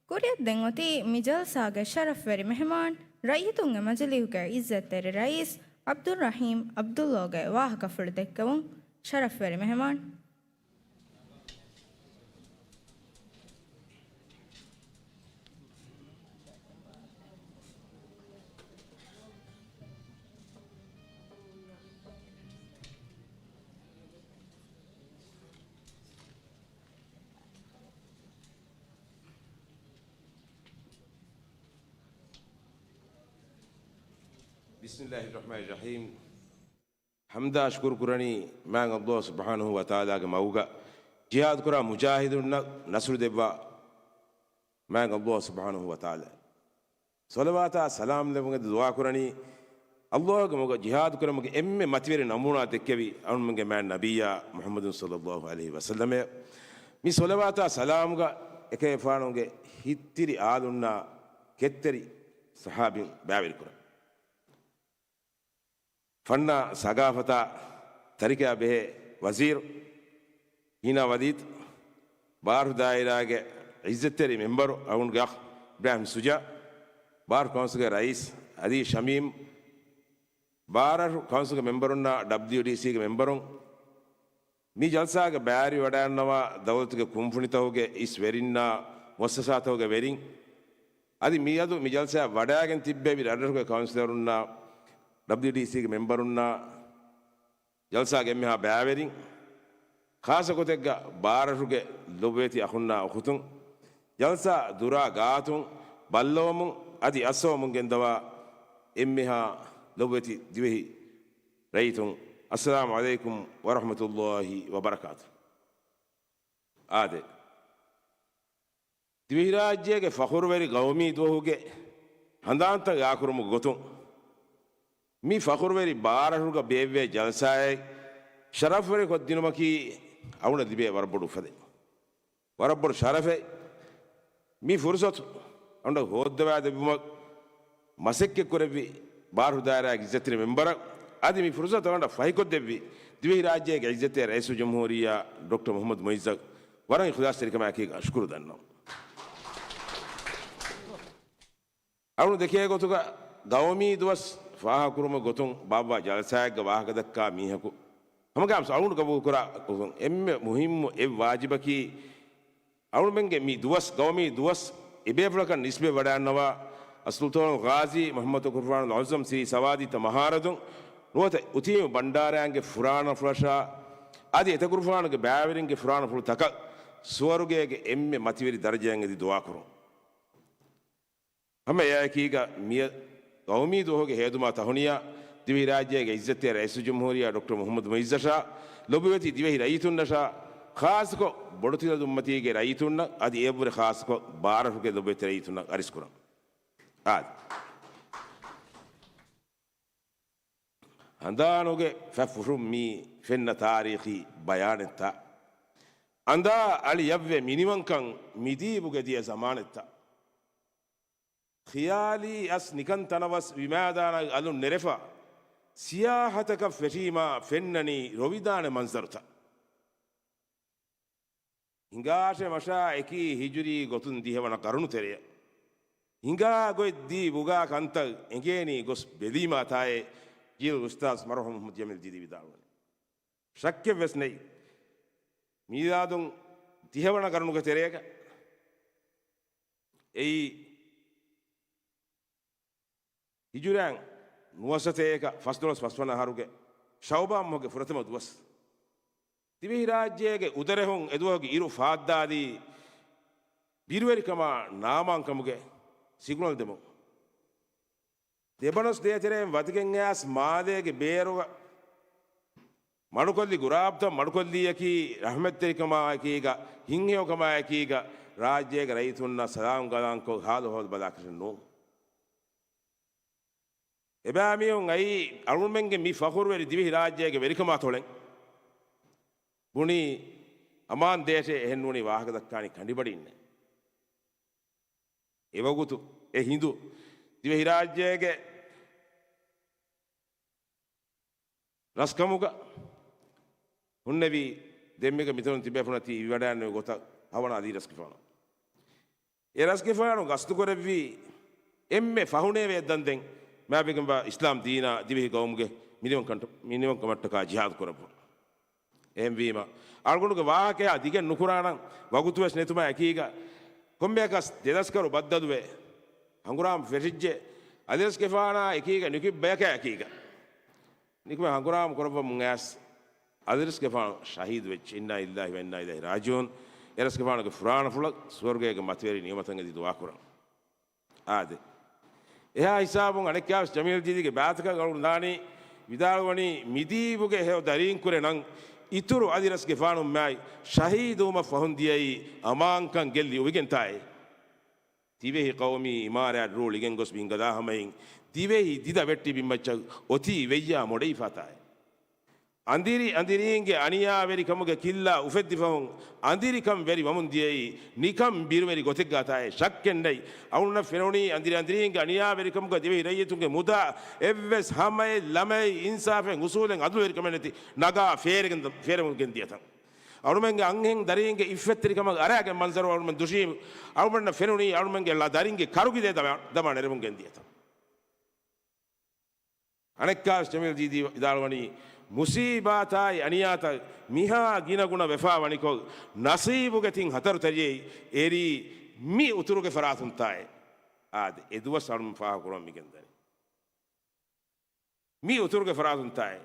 ކުރިއަށް ދެން އޮތީ މި ޖަލްސާގެ ޝަރަފްވެރި މެހެމާން، ރައްޔިތުންގެ މަޖިލީހުގެ ޢިއްޒަތްތެރި ރައީސް ޢަބްދުއްރަޙީމް ޢަބްދުﷲގެ ވާހަކަފުޅު ދެއްކެވުން. ޝަރަފްވެރި މެހެމާން. بسم الله الرحمن الرحيم. ޙަމްދާ ޝުކުރު ކުރަނީ މާތް ﷲ ސުބްޙާނަހޫ ވަތަޢާލާގެ މަގުގަ ޖިހާދު ކުރާ މުޖާހިދުންނަށް ނަޞްރު ދެއްވާ މާތް ﷲ ސުބްޙާނަހޫ ވަތަޢާލާ. ޞަލަވާތާ ސަލާމް ލެއްވުން އެދި ދުޢާ ކުރަނީ، ﷲގެ މަގުގަ ޖިހާދު ކުރުމުގެ އެންމެ މަތިވެރި ނަމޫނާ ދެއްކެވި އަޅުމެންގެ މާތް ނަބިއްޔާ މުޙައްމަދު ޞައްލައްލާހު ޢަލައިހި ވަސައްލަމައެވެ. މި ޞަލަވާތާ ސަލާމްގަ އެކަލޭގެފާނުގެ ހިތްތިރި އާލުންނާ ކެތްތެރި ޞަޙާބީން ބައިވެރިކުރަން. ފަންނާ ސަގާފަތާ ތަރިކަޔާ ބެހޭ ވަޒީރު ހީނާ ވަލީދު، ބާރަށު ދާއިރާގެ ޢިއްޒަތްތެރި މެމްބަރު އަޅުގަނޑުގެ އަޚް އިބްރާހިމް ޝުޖާ، ބާރަށު ކައުންސިލްގެ ރައީސް އަލީ ޝަމީމް، ބާރަށު ކައުންސިލްގެ މެމްބަރުންނާ ޑަބްލިޔުޑީސީގެ މެމްބަރުން، މި ޖަލްސާގެ ބައިވެރިވެވަޑައިގަންނަވާ ދައުލަތުގެ ކުންފުނިތަކުގެ އިސް ވެރިންނާ މުއައްސަސާތަކުގެ ވެރިން، އަދި މިއަދު މި ޖަލްސާއަށް ވަޑައިގެން ތިއްބެވި ރަށްރަށުގެ ކައުންސިލަރުންނާ ޑަބްލިޔުޑީސީގެ މެމްބަރުންނާ، ޖަލްސާގެ އެންމެހާ ބައިވެރިން، ޚާއްޞަ ގޮތެއްގަ ބާރަށުގެ ލޮބުވެތި އަޚުންނާ އުޚުތުން، ޖަލްސާ ދުރާ ގާތުން ބައްލަވަމުން އަދި އައްސަވަމުން ގެންދަވާ އެންމެހާ ލޮބުވެތި ދިވެހި ރައްޔިތުން، އައްސަލާމު ޢަލައިކުމް ވަރަޙްމަތުﷲ ވަބަރަކާތު. އާދެ، ދިވެހިރާއްޖޭގެ ފަޚުރުވެރި ގައުމީ ދުވަހުގެ ހަނދާންތައް އާކުރުމުގެ ގޮތުން، މި ފަޚުރުވެރި ބާރަށުގަ ބޭއްވޭ ޖަލްސާއެއް ޝަރަފްވެރިކޮށްދިނުމަކީ އަޅުގަނޑަށް ލިބޭ ވަރަށް ބޮޑު އުފަލެއް. ވަރަށް ބޮޑު ޝަރަފެއް. މި ފުރުސަތު އަޅުގަނޑަށް ހޯއްދަވާދެއްވުމަށް މަސައްކަތްކުރެއްވި ބާރު ދާއިރާގެ އިއްޒަތްތެރި މެމްބަރަށް، އަދި މި ފުރުސަތު އަޅުގަނޑަށް ފަހިކޮށްދެއްވި ދިވެހިރާއްޖޭގެ އިއްޒަތްތެރި ރައީސުލްޖުމްހޫރިއްޔާ ޑޮކްޓަރ މުޙައްމަދު މުޢިއްޒަށް ވަރަށް އިޚްލާޞްތެރިކަމާއެކީގަ ޝުކުރު ދަންނަވަން. އަޅުގަނޑު ދެކޭ ގޮތުގަ ގައުމީ ދުވަސް ފާހަގަކުރުމުގެ ގޮތުން ބާއްވާ ޖަލްސާއެއްގަ ވާހަކަދައްކާ މީހަކު ހަމަގައިމުވެސް އަޅުގަނޑު ގަބޫލުކުރާ ގޮތުން އެންމެ މުހިއްމު އެއް ވާޖިބަކީ، އަޅުމެންގެ މި ދުވަސް، ގައުމީ ދުވަސް އެބޭފުޅަކަށް ނިސްބަތް ވަޑައިގަންނަވާ، އައްސުލްޠާނުލްޣާޒީ މުޙައްމަދު ތަކުރުފާނު އަލްއަޢުޒަމް ސިރީ ސަވާދީ ތަ މަހާރަދުން ނުވަތަ އުތީމު ބަންޑާރައިންގެ ފުރާނަފުޅަށާ އަދި އެތަކުރުފާނުގެ ބައިވެރިންގެ ފުރާނަފުޅުތަކަށް ސުވަރުގޭގެ އެންމެ މަތިވެރި ދަރަޖައިން އެދި ދުޢާކުރުން. ހަމަ އެއާއެކީގަ މިއަދު ގައުމީ ދުވަހުގެ ހޭދުމާ ތަހުނިޔާ، ދިވެހިރާއްޖޭގެ އިއްޒަތްތެރި ރައީސުލްޖުމްހޫރިއްޔާ ޑޮކްޓަރ މުޙައްމަދު މުޢިއްޒަށާ، ލޮބުވެތި ދިވެހި ރައްޔިތުންނަށާ، ޚާއްޞަކޮށް ބޮޑުތިލަދުންމަތީގެ ރައްޔިތުންނަށް އަދި އެއަށްވުރެ ޚާއްޞަކޮށް ބާރަށުގެ ލޮބުވެތި ރައްޔިތުންނަށް އަރިސްކުރަން. އާދެ. ހަނދާނުގެ ފަތްފުށުން މި ފެންނަ ތާރީޚީ ބަޔާނެއްތަ؟ އަނދާ އަޅި ޔަށްވެ މިނިވަންކަން މިދީބުގެ ދިޔަ ޒަމާނެއްތަ؟ ޚިޔާލީ އަސް ނިކަން ތަނަވަސް ވިމާދާނަށް އަލުން ނެރެފަ، ސިޔާހަތަކަށް ފެށީމާ ފެންނަނީ ރޮވިދާނެ މަންޒަރުތައް. ހިނގާށެ މަށާ އެކީ ހިޖުރީ ގޮތުން ދިހަވަނަ ގަރުނު ތެރެއަށް. ހިނގާ ގޮތް ދީ ބުގާ ކަންތައް އެނގޭނީ ގޮސް ބެލީމާތާއޭ، ޖީލު އުސްތާޒް މަރުޙޫމް މުޙައްމަދު ޖަމީލް ދީދީ ވިދާޅުވަނީ. ޝައްކެއްވެސް ނެތް. މީލާދުން ދިހަވަނަ ގަރުނުގެ ތެރޭގަ އެއީ ހިޖުރައިން ނުވަސަތޭކަ ފަސްދޮޅަސް ފަސްވަނަ އަހަރުގެ ޝަޢުބާން މަހުގެ ފުރަތަމަ ދުވަސް. ދިވެހިރާއްޖޭގެ އުދަރެހުން އެދުވަހުގެ އިރު ފާއްދާލީ ބިރުވެރިކަމާ ނާމާންކަމުގެ ސިގްނަލް ދެމުން. ލެބަނޮސް ދޭތެރެއިން ވަދެގެން އައިސް މާލޭގެ ބޭރުގަ މަޑުކޮށްލި ގުރާބްތައް މަޑުކޮށްލީއަކީ ރަޙްމަތްތެރިކަމާއެކީގަ، ހިތްހެޔޮކަމާއެކީގަ، ރާއްޖޭގެ ރައްޔިތުންނަށް ސަލާމް ގަލާންކޮށް ހާލު ހޯދަ ބަލާކަށެއް ނޫން. އެބައިމީހުން އައީ އަޅުމެންގެ މި ފަޚުރުވެރި ދިވެހިރާއްޖޭގެ ވެރިކަމާ ތޮޅެން. ބުނީ އަމާން ދޭށޭ އެހެންނޫނީ ވާހަކަ ދައްކާނީ ކަނޑިބަޑިންނޭ. އެވަގުތު އެ ހިނދު ދިވެހިރާއްޖޭގެ ރަސްކަމުގަ ހުންނެވި ދެންމެގަ މިތަނުން ތިބޭފުޅުން ތި ވިވަޑައިންނެވި ގޮތަށް ހަވަނަ އަލީ ރަސްގެފާނު. އެ ރަސްގެފާނު ގަސްތުކުރެއްވީ އެންމެ ފަހުނޭވެ އެއްދަންދެން މާބެގެންވާ އިސްލާމް ދީނާ ދިވެހި ގައުމުގެ މިނިވަންކަން-، މިނިވަންކަމަށްޓަކާ ޖިހާދު ކުރައްވުން. އެހެންވީމަ، އަޅުގަނޑުގެ ވާހަކަޔާ ދިގެއް ނުކުރާނަން، ވަގުތުވެސް ނެތުމާ އެކީގަ، ކޮންމެއަކަސް ދެދަސްކަރު ބައްދަލުވެ، ހަނގުރާމަ ފެށިއްޖެ، އަލިރަސްގެފާނާ އެކީގަ ނިކުތް ބަޔަކާ އެކީގަ. ނިކުމެ ހަނގުރާމަ ކުރައްވަމުން އައިސް، އަލިރަސްގެފާނު ޝަހީދު ވެއްޖެ. އިންނާ ލިއްލާހި ވަ އިންނާ އިލައިހި ރާޖިޢޫން. އެ ރަސްގެފާނުގެ ފުރާނަފުޅަށް ސުވަރުގޭގެ މަތިވެރި ނިޢުމަތަށް އެދި ދުޢާކުރަން. އާދެ. އެހާ ހިސާބުން އަނެއްކާވެސް ޖަމީލް ދީދީގެ ބާތަކަށް އަޅުގަނޑު ދާނީ، ވިދާޅުވަނީ މިދީބުގެ ހެޔޮ ދަރީންކުރެ ނަން އިތުރު އަލިރަސްގެފާނުމާއި ޝަހީދުވުމަށް ފަހުން ދިޔައީ އަމާންކަން ގެއްލި އުވިގެންތާއޭ. ދިވެހި ޤައުމީ އިމާރާތް ރޫޅިގެން ގޮސް ބިންގަދާ ހަމައިން ދިވެހި ދިދަ ވެއްޓި ބިންމައްޗަށް އޮތީ ވެއްޔާ މޮޑެވިފާތާއޭ. އަނދިރި އަނދިރީންގެ އަނިޔާވެރިކަމުގެ ކިއްލާ އުފެއްދިފަހުން އަނދިރިކަން ވެރި ވަމުން ދިޔައީ ނިކަން ބިރުވެރި ގޮތެއްގާތާއޭ. ޝައްކެއްނެތް. އަޅުންނަށް ފެނުނީ އަނދިރި އަނދިރީންގެ އަނިޔާވެރިކަމުގަ ދިވެހި ރައްޔިތުންގެ މުދާ އެއްވެސް ހަމައެއް ލަމައެއް އިންސާފެއް އުސޫލެއް އަދުލުވެރިކަމެއް ނެތި ނަގާ ފޭރެގެން ފޭރެމުން ގެންދިޔަތަން. އަޅުމެންގެ އަންހެން ދަރީންގެ އިއްފަތްތެރިކަމަށް އަރާގެން މަންޒަރު އަޅުމެން ދުށީމު އަޅުމެންނަށް ފެނުނީ އަޅުމެންގެ ލަ-، ދަރިންގެ ކަރުގިލޭ ދަމާ، ދަމާ ނެރެމުން ގެންދިޔަތަން. އަނެއްކާވެސް ޖަމީލް ދީދީ ވިދާޅުވަނީ، މުސީބާތާއި އަނިޔާތައް މިހާ ގިނަގުނަ ވެފާ ވަނިކޮށް، ނަސީބުގެ ތިން ހަތަރު ތެރެއަށް އެރީ މި އުތުރުގެ ފަރާތުންތާއޭ. އާދެ، އެ ދުވަސް އަޅުމެން ފާހަގަކުރަމުން މިގެންދަނީ. މި އުތުރުގެ ފަރާތުންތާއި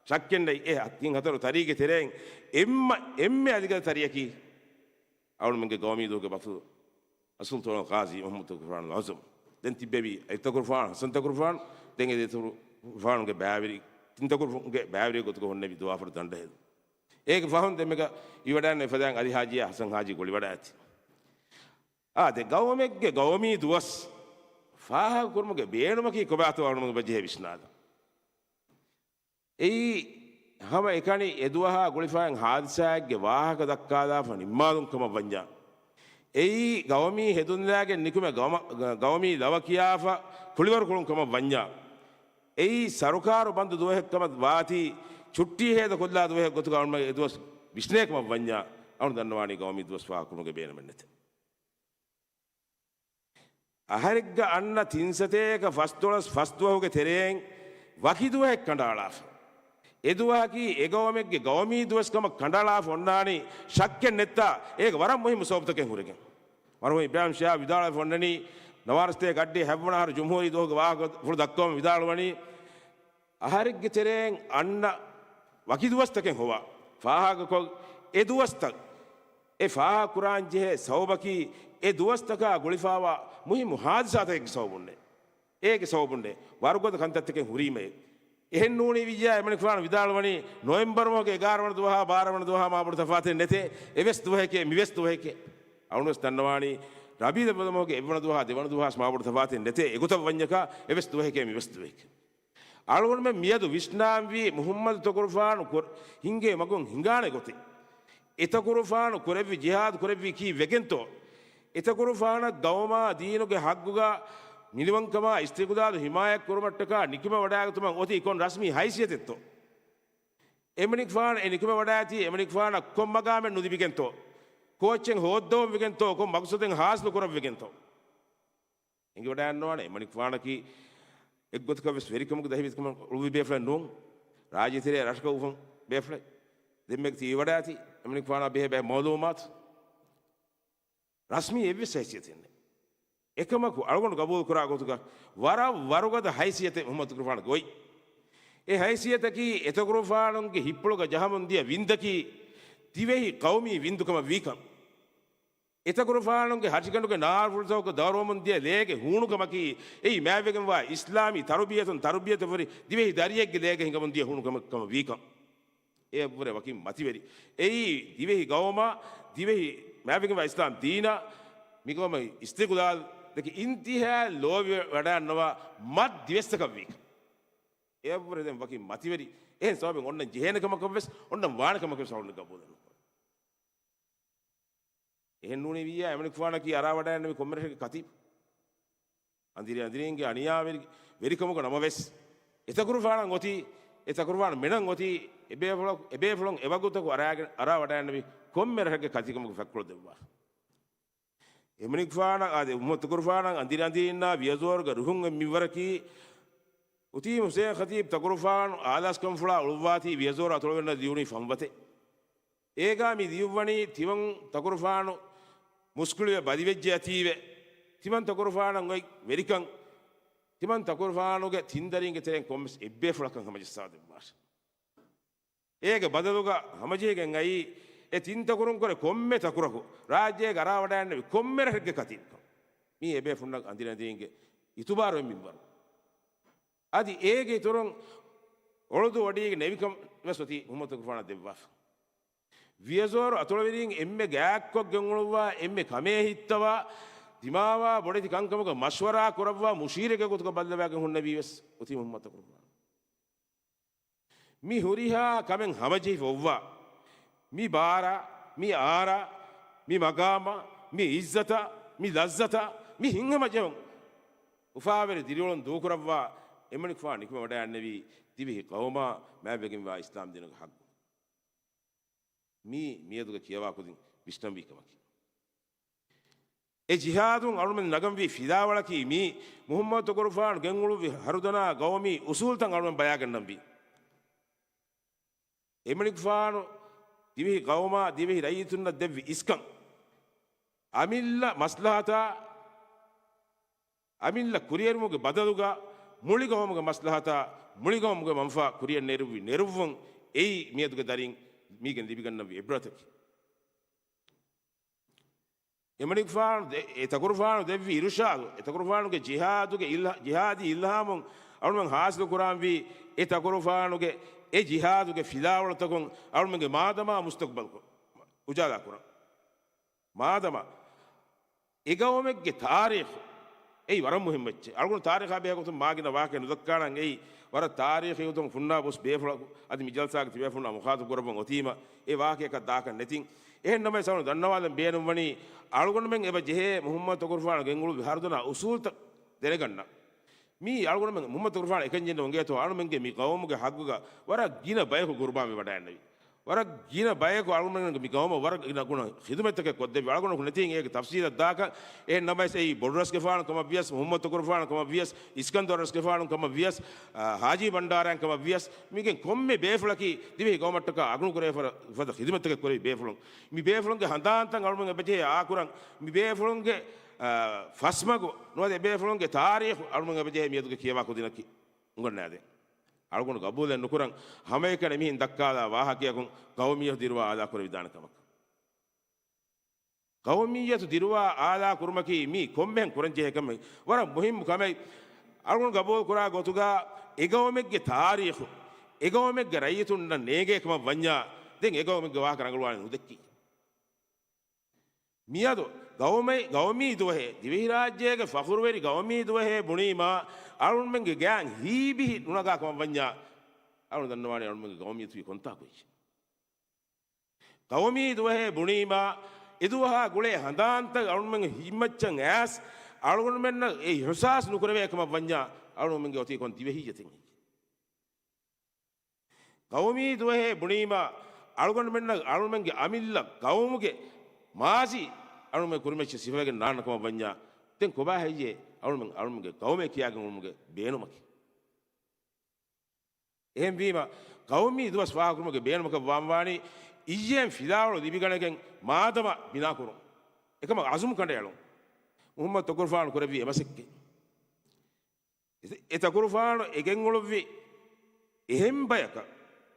ޝައްކެއްނެތް އެ ތިން ހަތަރު ތަރީގެ ތެރެއިން އެންމެ، އެންމެ އަލިގަދަ ތަރިއަކީ އަޅުމެންގެ ގައުމީ ދުވަހުގެ ބަތުލު އަސްލުތަކުރުފާނު ޤާޟީ މުޙައްމަދުތަކުރުފާނު އަޢުޡަމް. ދެން ތިއްބެވި އަލިތަކުރުފާނު، ޙަސަންތަކުރުފާނު، ދެން އެ ދެތަކުރުފާނުގެ ބައިވެރި، ތިންތަކުރުގެ ބައިވެރިއެއް ގޮތުގަ ހުންނެވި ދުވާފަރު ދަނޑަހެދުން. އޭގެ ފަހުން ދެންމެގަ އިވަޑާން އެފަދައިން އަލި ހާޖިޔާ ޙަސަން ހާޖި ގުޅިވަޑައިގަތީ. އާދެ، ގައުމެއްގެ ގައުމީ ދުވަސް ފާހަގަކުރުމުގެ ބޭނުމަކީ ކޮބާތޯ އަޅުމެން ބަޖެހޭ ވިސްނާލަން. އެއީ ހަމަ އެކަނި އެ ދުވަހާ ގުޅިފައި ހާދިސާއެއްގެ ވާހަކަ ދައްކާލާފަ ނިންމާލުން ކަމަށް ވަންޏާ، އެއީ ގައުމީ ހެދުންލާގެން ނިކުމެ ގައުމަ-، ގައުމީ ލަވަ ކިޔާފަ ކުޅިވަރު ކުޅުން ކަމަށް ވަންޏާ، އެއީ ސަރުކާރު ބަންދު ދުވަހެއް ކަމަށް ވާތީ، ޗުއްޓީ ހޭދަ ކޮށްލާ ދުވަހެއް ގޮތުގަ އަޅުމެން އެ ދުވަސް ވިސްނޭ ކަމަށް ވަންޏާ، އަޅުން ދަންނަވާނީ ގައުމީ ދުވަސް ފާހަގަކުރުމުގެ ބޭނުމެއް ނެތޭ. އަހަރެއްގަ އަންނަ ތިން ސަތޭކަ ފަސްދޮޅަސް ފަސް ދުވަހުގެ ތެރެއިން ވަކި ދުވަހެއް ކަނޑައަޅާފަ، އެ ދުވަހަކީ އެ ގައުމެއްގެ ގައުމީ ދުވަސް ކަމަށް ކަނޑައަޅާފަ އޮންނާނީ ޝައްކެއް ނެތްތާ، އޭގެ ވަރަށް މުހިއްމު ސަބަބުތަކެއް ހުރެގެން. މަރުޙޫމް އިބްރާހިމް ޝާ ވިދާޅުވެފަ އޮންނަނީ، ނަވާރަސަތޭކަ އައްޑިހަ ހަތްވަނަ އަހަރު ޖުމްހޫރީ ދުވަހުގެ ވާހަކަފުޅު ދައްކަވަމުން ވިދާޅުވަނީ، އަހަރެއްގެ ތެރެއިން އަންނަ ވަކި ދުވަސްތަކެއް ހޮވާ، ފާހަގަކޮށް، އެ ދުވަސްތައް އެ ފާހަގަކުރާން ޖެހޭ ސަބަބަކީ، އެ ދުވަސްތަކާ ގުޅިފާވާ މުހިއްމު ހާދިސާތަކެއްގެ ސަބަބުންނޭ. އޭގެ ސަބަބުންނޭ ވަރުގަދަ ކަންތައްތަކެއް ހުރީމޭ. އެހެން ނޫނީ ވިއްޔާ އެމަނިކުފާނު ވިދާޅުވަނީ، ނޮވެމްބަރު މަހުގެ އެގާރަ ވަނަ ދުވަހާ ބާރަ ވަނަ ދުވަހާ މާބޮޑު ތަފާތެއް ނެތޭ، އެވެސް ދުވަހެކޭ، މިވެސް ދުވަހެކޭ. އަޅުންވެސް ދަންނަވާނީ، ރަބީޢުލް އައްވަލު މަހުގެ އެއްވަނަ ދުވަހާ ދެވަނަ ދުވަހާސް މާބޮޑު ތަފާތެއް ނެތޭ، އެގޮތަށް ވަންޏަކާ، އެވެސް ދުވަހެކޭ، މިވެސް ދުވަހެކޭ. އަޅުގަނޑުމެން މިއަދު ވިސްނާންވީ މުޙައްމަދު ތަކުރުފާނު ކުރ-، ހިންގޭ މަގުން ހިނގާނެ ގޮތެއް. އެތަކުރުފާނު ކުރެއްވި ޖިހާދު ކުރެއްވީ ކީއްވެގެންތޯ؟ އެތަކުރުފާނަށް ގައުމާ ދީނުގެ ޙައްޤުގަ މިނިވަންކަމާ އިސްތިޤުލާލު ޙިމާޔަތް ކުރުމަށްޓަކާ ނިކުމެވަޑައިގަތުމަށް އޮތީ ކޮން ރަސްމީ ހައިސިއްޔަތެއްތޯ؟ އެމަނިކުފާނު އެ ނިކުމެވަޑައިގަތީ އެމަނިކުފާނަށް ކޮން މަގާމެއް ނުލިބިގެންތޯ؟ ކޯއްޗެއް ހޯއްދަވަން ވެގެންތޯ؟ ކޮން މަގުސަދެއް ހާސިލު ކުރަން ވެގެންތޯ؟ އެނގިވަޑައިގަންނަވާނެ، އެމަނިކުފާނަކީ އެއްގޮތަކަށް ވެސް ވެރިކަމުގެ ދަހިވެތިކަމަށް އުޅުއްވި ބޭފުޅެއް ނޫން. ރާއްޖެ ތެރޭ ރަށަކަށް އުފަން ބޭފުޅެއް. ދެންމެ ތި ވަޑާތި އެމަނިކުފާނާ ބެހޭ ބައެއް މައުލޫމާތު. ރަސްމީ އެއްވެސް ހައިސިއްޔަތެއް ނެތް. އެކަމަކު އަޅުގަނޑު ގަބޫލު ކުރާ ގޮތުގަ ވަރަށް ވަރުގަދަ ހައިސިއްޔަތެއް މުޙައްމަދު ތަކުރުފާނަށް އޮތް. އެ ހައިސިއްޔަތަކީ އެތަކުރުފާނުންގެ ހިތްޕުޅުގަ ޖަހަމުން ދިޔަ ވިންދަކީ ދިވެހި ޤައުމީ ވިންދު ކަމަށް ވީކަން. އެތަކުރުފާނުންގެ ހަށިގަނޑުގެ ނާރުފުޅުތަކުގަ ދަރުވަމުން ދިޔަ ލޭގެ ހޫނުކަމަކީ، އެއީ މާތްވެގެންވާ އިސްލާމީ ތަރުބިޔަތުން ތަރުބިޔަތު ހުރި ދިވެހި ދަރިއެއްގެ ލޭގަ ހިނގަމުން ދިޔަ ހޫނުކަމަށް ކަމަށް ވީކަން. އެއަށްވުރެ ވަކިން މަތިވެރި. އެއީ ދިވެހި ގައުމާ، ދިވެހި މާތްވެގެންވާ އިސްލާމް ދީނާ، މިގައުމަށް އިސްތިޤުލާލް ދެކެ އިންތިހާ ލޯބިވަޑައިގަންނަވާ މަތި ދިވެއްސަކަށް ވީކަން. އެއަށްވުރެ ދެން ވަކިން މަތިވެރި. އެހެން ސަބަބެއް އޮންނަން ޖެހޭނެ ކަމަކަށްވެސް، އޮންނަން ވާނެ ކަމަކަށްވެސް އަޅުގަނޑު ގަބޫލެއް ނުކުރޭ. އެހެން ނޫނީ ވިއްޔާ އެމަނިކުފާނަކީ އަރާވަޑައިގަންނެވީ ކޮންމެ ރަށެއްގެ ކަތީބު. އަނދިރި އަނދިރީންގެ އަނިޔާވެރި، ވެރިކަމުގަ ނަމަވެސް، އެތަކުރުފާނަށް އޮތީ، އެތަކުރުފާނު މެނަށް އޮތީ، އެބޭފުޅަކު، އެބޭފުޅުން އެވަގުތަކު އަރާގެ-، އަރާވަޑައިގަންނެވި ކޮންމެ ރަށެއްގެ ކަތީބު ކަމުގެ ފަތްކޮޅު ދެއްވާފަ. އެމަނިކުފާނަށް އާދެ، އުއްމަތު ތަކުރުފާނަށް އަނދިރި އަނދިރިންނާ ވިޔަޒޯރުގެ ރުހުން މިންވަރަކީ، އުތީމް ޙުސައިން ޚަތީބް ތަކުރުފާނު އާލާސްކަންފުޅާ އުޅުއްވާތީ ވިޔަޒޯރު އަތޮޅުވެރިންނަށް ލިޔުނީ ފަންވަތެއް. އޭގާ މި ލިޔުއްވަނީ ތިމަން ތަކުރުފާނު މުސްކުޅިވެ ބަލިވެއްޖެ އަތީވެ، ތިމަން ތަކުރުފާނަށް އޮތް ވެރިކަން، ތިމަން ތަކުރުފާނުގެ ތިން ދަރީންގެ ތެރެއިން ކޮންމެސް އެއްބޭފުޅަކަށް ހަމަޖައްސާދެއްވާށެ. އޭގެ ބަދަލުގަ ހަމަޖެހިގެން އައީ، އެ ތިން ތަކުރުން ކުރެ ކޮންމެ ތަކުރަކު، ރާއްޖޭގަ އަރާވަޑައިގަންނެވި ކޮންމެ ރަށެއްގެ ކަތީބުކަން. މީ އެބޭފުޅުންނަށް އަނދިރި އަނދިރިންގެ އިތުބާރު އޮތް މިންވަރު. އަދި އޭގެ އިތުރުން އޮޅުދޫ ވަޑީގެ ނެވިކަން ވެސް އޮތީ މުޙައްމަދު ތަކުރުފާނަށް ދެއްވާފަ. ވިޔަޒޯރު އަތޮޅުވެރިން އެންމެ ގާތްކޮށްގެން އުޅުއްވާ، އެންމެ ކަމޭ ހިއްތަވާ، ދިމާވާ ބޮޑެތި ކަންކަމުގެ މަޝްވަރާ ކުރައްވާ މުޝީރެއްގެ ގޮތުގަ ބައްލަވާގެން ހުންނެވީ ވެސް އޮތީ މުޙައްމަދު ތަކުރުފާނު. މި ހުރިހާ ކަމެއް ހަމަޖެހިފަ އޮއްވާ، މި ބާރަށް، މި އާރަށް، މި މަގާމަށް، މި އިއްޒަތަށް، މި ލައްޒަތަށް، މި ހިތްހަމަޖެހުން އުފާވެރި ދިރިއުޅުން ދޫކުރައްވާ، އެމަނިކުފާނު ނިކުމެވަޑައިގަންނެވީ ދިވެހި ޤައުމާ މާތްވެގެންވާ އިސްލާމްދީނުގެ ޙައްޤު. މީ މިއަދުގެ ކިޔަވާ ކުދިން ވިސްނަންވީ ކަމަކީ. އެ ޖިހާދުން އަޅުމެން ނަގަންވީ ފިލާވަޅަކީ މީ، މުޙައްމަދު ތަކުރުފާނު ގެންގުޅުއްވި ހަރުދަނާ ގައުމީ އުސޫލުތައް އަޅުމެން ބަޔާގަންނަންވީ. އެމަނިކުފާނު ދިވެހި ޤައުމާ ދިވެހި ރައްޔިތުންނަށް ދެއްވި އިސްކަން، އަމިއްލަ މަސްލަހަތާ އަމިއްލަ ކުރިއެރުމުގެ ބަދަލުގަ މުޅި ގައުމުގެ މަސްލަހަތާ މުޅި ގައުމުގެ މަންފާ ކުރިއަށް ނެރުއްވި ނެރުއްވުން އެއީ މިއަދުގެ ދަރީން މީގެން ލިބިގަންނަންވީ އިބްރަތަކީ. އެމަނިކުފާނު ދެ-، އެތަކުރުފާނު ދެއްވި އިރުޝާދު، އެތަކުރުފާނުގެ ޖިހާދުގެ އިލްހާ-، ޖިހާދީ އިލްހާމުން އަޅުމެން ހާސިލު ކުރާންވީ އެތަކުރުފާނުގެ އެ ޖިހާދުގެ ފިލާވަޅުތަކުން އަޅުމެންގެ މާދަމާ މުސްތަޤްބަލް ކު-، އުޖާލާ ކުރަން. މާދަމާ އެ ގައުމެއްގެ ތާރީޚު އެއީ ވަރަށް މުހިންމު އެއްޗެއް. އަޅުގަނޑު ތާރީޚާ ބެހޭ ގޮތުން މާގިނަ ވާހަކަ ނުދައްކާނަން. އެއީ ވަރަށް ތާރީޚީ ގޮތުން ފުންނާ ބޮސް ބޭފުޅަކު އަދި މި ޖަލްސާގެ ތިބޭފުޅުންނާ މުޚާތަބު ކުރައްވަން އޮތީމަ އެ ވާހަކައަކަށް ދާކަށް ނެތިން. އެހެން ނަމަވެސް އަޅުގަނޑު ދަންނަވާލަން ބޭނުންވަނީ އަޅުގަނޑުމެން އެބަ ޖެހޭ މުޙައްމަދު ތަކުރުފާނު ގެންގުޅުއްވި ހަރުދަނާ އުސޫލުތައް ދެނެގަންނަ. މީ އަޅުގަނޑުމެން މުޙައްމަދު ތަކުރުފާނު އެކަންޏެއް ނު އެނގޭތޯ އަޅުމެންގެ މި ގައުމުގެ ހައްގުގަ ވަރަށް ގިނަ ބަޔަކު ގުރުބާންވެ ވަޑައިގަންނެވި. ވަރަށް ގިނަ ބަޔަކު އަޅުގަނޑުމެންގެ މި ގައުމަށް ވަރަށް ގިނަ ގުނަ ޚިދުމަތްތަކެއް ކޮށްދެއްވި. އަޅުގަނޑަކު ނެތީން އޭގެ ތަފްސީލަށް ދާކަށް. އެހެން ނަމަވެސް އެއީ ބޮޑުރަސްގެފާނު ކަމަށްވިޔަސް، މުޙައްމަދު ތަކުރުފާނު ކަމަށްވިޔަސް، އިސްކަންދަރު ރަސްގެފާނު ކަމަށްވިޔަސް، އާ، ހާޖީ ބަންޑާރައިން ކަމަށްވިޔަސް، މީގެން ކޮންމެ ބޭފުޅަކީ ދިވެހި ގައުމަށްޓަކާ އަގުނުކުރެވޭ ފަދަ ޚިދުމަތްތަކެއް ކުރެވި ބޭފުޅުން. މި ބޭފުޅުންގެ ހަނދާންތައް އަޅުމެން އެބަޖެހޭ އާކުރަން. މި ބޭފުޅުންގެ، އާ، ފަސްމަގު ނުވަތަ އެބޭފުޅުންގެ ތާރީޚު އަޅުމެން އެބަޖެހޭ މިއަދުގެ ކިޔަވާ ކުދިންނަކީ އުނގަންނާދޭން. އަޅުގަނޑު ގަބޫލެއް ނުކުރަން ހަމައެކަނި މިހެން ދައްކާލާ ވާހަކަޔަކުން ޤައުމިއްޔަތު ދިރުވާ އާލާ ކުރެވިދާނެ ކަމަކަށް. ޤައުމިއްޔަތު ދިރުވާ އާލާ ކުރުމަކީ މީ ކޮންމެހެން ކުރަންޖެހޭ ކަމެއް. ވަރަށް މުހިއްމު ކަމެއް. އަޅުގަނޑު ގަބޫލު ކުރާ ގޮތުގަ އެގައުމެއްގެ ތާރީޚު، އެގައުމެއްގެ ރައްޔިތުންނަށް ނޭނގޭ ކަމަށް ވަންޏާ، ދެން އެގައުމެއްގެ ވާހަކަ ރަނގަޅުވާނެ ނުދެއްކި. މިއަދު ގައުމެއް، ގައުމީ ދުވަހޭ، ދިވެހިރާއްޖޭގެ ފަޚުރުވެރި ގައުމީ ދުވަހޭ ބުނީމާ، އަޅުންމެންގެ ގާތް ހީބިހި ނުނަގާ ކަމަށް ވަންޏާ، އަޅުން ދަންނަވާނެ އަޅުންމެންގެ ގައުމިއްޔަތު ކޮންތާކު އެއްޗެއް. ގައުމީ ދުވަހޭ ބުނީމާ، އެދުވަހާ ގުޅޭ ހަނދާންތައް އަޅުންމެން ހިތްމައްޗަށް އައިސް، އަޅުގަނޑުމެންނަށް އެ އިޙްސާސް ނުކުރެވޭ ކަމަށް ވަންޏާ، އަޅުންމެންގެ އޮތީ ކޮން ދިވެހިއްޔަތެއް ހެއްޔެވެ؟ ގައުމީ ދުވަހޭ ބުނީމާ، އަޅުގަނޑުމެންނަށް އަޅުމެންގެ އަމިއްލަ ގައުމުގެ މާޒީ އަޅުމެން ކުރިމައްޗަށް ސިފަވެގެން ނާންނަ ކަމަށް ވަންޏާ، ދެން ކޮބާ ހެއްޔޭ އަޅުމެން، އަޅުމެންގެ ގައުމޭ ކިޔާގެން އުޅުމުގެ ބޭނުމަކީ؟ އެހެންވީމަ، ގައުމީ ދުވަސް ފާހަގަކުރުމުގެ ބޭނުމަކަށް ވާންވާނީ، އިއްޔެން ފިލާވަޅު ލިބިގަނެގެން މާދަމާ ބިނާކުރުން. އެކަމަށް އަޒުމް ކަނޑައެޅުން. މުޙައްމަދު ތަކުރުފާނު ކުރެއްވި އެމަސައްކަތް. އެ ތަކުރުފާނު އެގެންއުޅުއްވި އެހެން ބަޔަކަށް،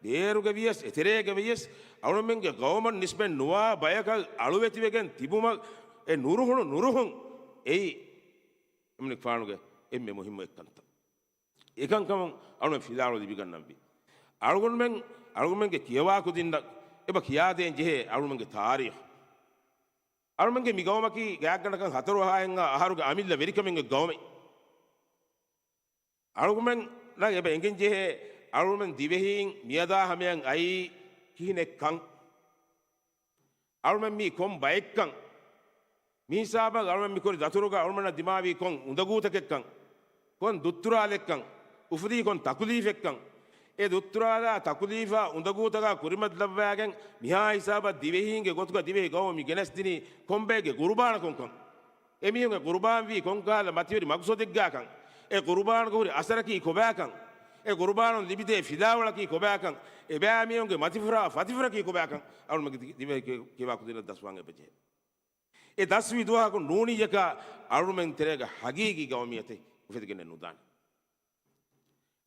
ބޭރުގަ ވިޔަސް، އެތެރޭގަ ވިޔަސް، އަޅުމެންގެ ގައުމަށް ނިސްބަތް ނުވާ ބަޔަކަށް އަޅުވެތިވެގެން ތިބުމަށް އެ ނުރުހުނު ނުރުހުން އެއީ އެމަނިކުފާނުގެ އެންމެ މުހިއްމު އެއްކަންތައް. އެކަންކަމުން އަޅުމެން ފިލާވަޅު ލިބިގަންނަންވީ. އަޅުގަނޑުމެން، އަޅުގަނޑުމެންގެ ކިޔަވާ ކުދިންނަށް އެބަ ކިޔާދޭން ޖެހޭ އަޅުމެންގެ ތާރީޚު. އަޅުމެންގެ މި ގައުމަކީ ގާތްގަނޑަކަށް ހަތަރު އަހަރުގެ އަހަރުގެ އަމިއްލަ ވެރިކަމެއްގެ ގައުމެއް. އަޅުގަނޑުމެންނަށް އެބަ އެނގެން ޖެހޭ އަޅުމެން ދިވެހީން މިއަދާ ހަމަޔަށް އައީ ކިހިނެއްކަން. އަޅުމެން މީ ކޮން ބައެއްކަން. މި ހިސާބަށް އަޅުމެން މި ކުރި ދަތުރުގަ އަޅުމެންނަށް ދިމާވީ ކޮން އުނދަގޫތަކެއްކަން، ކޮން ދުއްތުރާލެއްކަން، އުފުދީ ކޮން ތަކުލީފެއްކަން. އެ ދުއްތުރާލާ ތަކުލީފާ އުނދަގޫތަކާ ކުރިމަތިލައްވާގެން މިހާ ހިސާބަށް ދިވެހީންގެ ގޮތުގަ ދިވެހި ގައުމު މި ގެނެސްދިނީ ކޮންބައެއްގެ ގުރުބާނަކުންކަން. އެމީހުންގެ ގުރުބާންވީ ކޮންކަހަލަ މަތިވެރި މަގުސަދެއްގާކަން، އެ ގުރުބާނުގެ ހުރި އަސަރަކީ ކޮބާކަން، އެ ގުރުބާނުން ލިބިދޭ ފިލާވަޅަކީ ކޮބާކަން، އެބައިމީހުންގެ މަތިފުރާ ފަތިފުރަކީ ކޮބާކަން އަޅުމެންގެ ދި-، ދިވެހި ކި-، ކިޔަވާ ކުދިންނަށް ދަސްވާން އެބަޖެހޭ. އެ ދަސްވި ދުވަހަކު ނޫނިއްޔަކާ އަޅުމެން ތެރޭގަ ހަގީގީ ގައުމިއްޔަތެއް އުފެދިގެނެއް ނުދާނެ.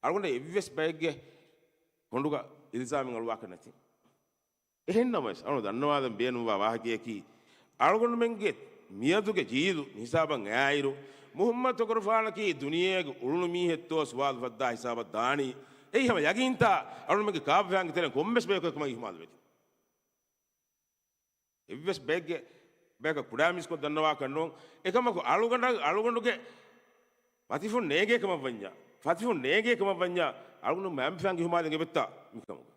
އަޅުގަނޑަށް އެއްވެސް ބައެއްގެ ކޮނޑުގަ އިލްޒާމެއް އަޅުވާކަށް ނެތި. އެހެންނަމަވެސް، އަޅު ދަންނަވާލަން ބޭނުންވާ ވާހަކަޔަކީ، އަޅުގަނޑުމެންގެ މިއަދުގެ ޖީލު ހިސާބަށް އައިއިރު، މުޙައްމަދު ތަކުރުފާނަކީ ދުނިޔޭގެ އުޅުނު މީހެއްތޯ ސުވާލު ފައްދާ ހިސާބަށް ދާނީ. އެއީ ހަމަ ޔަގީންތާ އަޅުގަނޑުމެންގެ ކާފަ ފައިހާއިންގެ ތެރެއިން ކޮންމެސް ބަޔަކު އެކަމަށް އިހުމާލުވެދިން. އެއްވެސް ބައެއްގެ، ބަޔަކަށް ކުޑައިމީސްކޮށް ދަންނަވާކަށް ނޫން. އެކަމަކު އަޅުގަނޑަށް، އަޅުގަނޑުގެ މަތިފުން ނޭނގޭ ކަމަށް ވަންޏާ، ފަތިފުން ނޭނގޭ ކަމަށް ވަންޏާ، އަޅުގަނޑު މައިންބަފައިން އިހުމާލެއް އެބައޮތްތާ މިކަމުގަ.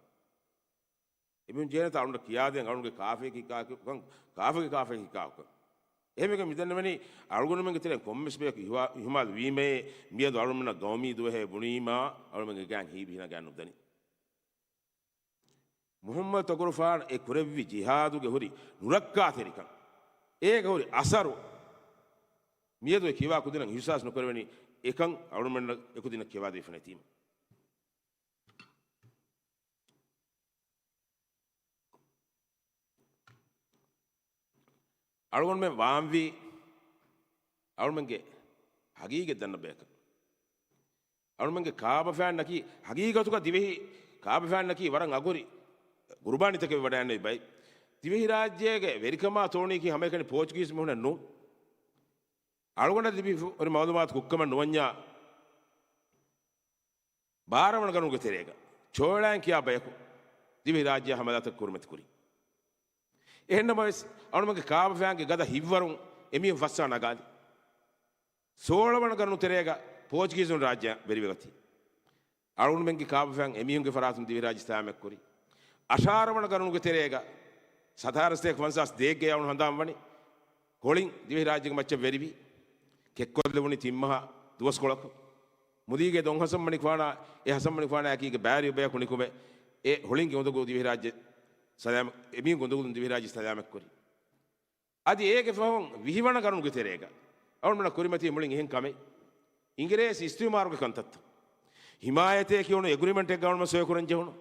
އެމީހުން ޖެހޭނެތާ އަޅުގަނޑަށް ކިޔާދޭން އަޅުގަނޑުގެ ކާފަޔަކީ ކާކުކަން، ކާފަގެ ކާފަޔަކީ ކާކުކަން. އެހެންވެގެން މިދެންނެވެނީ އަޅުގަނޑުމެންގެ ތެރެއިން ކޮންމެސް ބަޔަކު އިހުވާ-، އިހުމާލު ވީމައޭ، މިއަދު އަޅުގަނޑުމެންނަށް ގައުމީ ދުވަހޭ ބުނީމާ، އަޅުގަނޑުމެންގެ ގާތް ހީބި ހިނަގާ ނުދަނީ. މުޙައްމަދު ތަކުރުފާނު އެ ކުރެއްވި ޖިހާދުގެ ހުރި ނުރައްކާތެރިކަން، އޭގެ ހުރި އަސަރު، މިއަދު އެ ކިޔަވާ ކުދިންނަށް އިޙްސާސް ނުކުރެވެނީ، އެކަން އަޅުގަނޑުމެންނަށް އެކުދިންނަށް ކިޔަވާދީފަ ނެތީމަ. އަޅުގަނޑުމެން ވާންވީ އަޅުމެންގެ ހަގީގަތް ދަންނަ ބަޔަކަށް. އަޅުމެންގެ ކާބަފައިންނަކީ ހަގީގަތުގަ ދިވެހި ކާބަފައިންނަކީ ވަރަށް އަގުރި ގުރުބާނީތަކެއް ވަޑައިގެންނެވި ބައެއް. ދިވެހިރާއްޖޭގެ ވެރިކަމާ ތޯނީކީ ހަމައެކަނި ޕޯޗުގީޒު މީހުނެއް ނޫން. އަޅުގަނޑަށް ލިބިފަ ހުރި މައުލޫމާތު ކުއްކަމަށް ނުވަންޏާ، ބާރަ ވަނަ ގަރުނުގެ ތެރޭގަ ޗޯލާން ކިޔާ ބަޔަކު ދިވެހިރާއްޖެ ހަމަލާތައް ކުރިމަތި ކުރި. އެހެންނަމަވެސް، އަޅުމެންގެ ކާބަފައިންގެ ގަދަ ހިތްވަރުން އެމީހުން ފައްސާ ނަގާލި. ސޯޅަ ވަނަ ގަރުނު ތެރޭގަ ޕޯޗުގީޒުން ރާއްޖެ ވެރިވެގަތީ. އަޅުގަނޑުމެންގެ ކާބަފައިން އެމީހުންގެ ފަރާތުން ދިވެހިރާއްޖެ ސަލާމަތްކުރި. އަށާރަ ވަނަ ގަރުނުގެ ތެރޭގަ ސަތާރަ ސަތޭކަ ފަންސާސް ދޭއްގައި އަޅުން ހަނދާން ވަނީ. ހޮޅިން ދިވެހިރާއްޖޭގެ މައްޗަށް ވެރިވި. ކެއްކޮށްލެވުނީ ތިން މަހާ ދުވަސްކޮޅަކު. މުލީގެ ދޮން ހަސަންމަނިކުފާނާ، އެ ހަސަންމަނިކުފާނާއަކީގެ ބައިވެރި ބަޔަކު ނިކުމެ، އެ ހޮޅިންގެ އުނދަގޫ ދިވެހިރާއްޖެ ސަލާމަ-، އެމީހުންގެ އުނދަގޫލުން ދިވެހިރާއްޖެ ސަލާމަތްކުރި. އަދި އޭގެ ފަހުން ވިހި ވަނަ ގަރުނުގެ ތެރޭގަ އަޅުމެންނަށް ކުރިމަތީ މުޅިން އެހެން ކަމެއް. އިނގިރޭސި އިސްތިއުމާރުގެ ކަންތައްތައް. ހިމާޔަތޭ ކިޔުނު އެގްރިމެންޓެއްގަ އަޅުމެން ސޮއިކުރަން ޖެހުނު.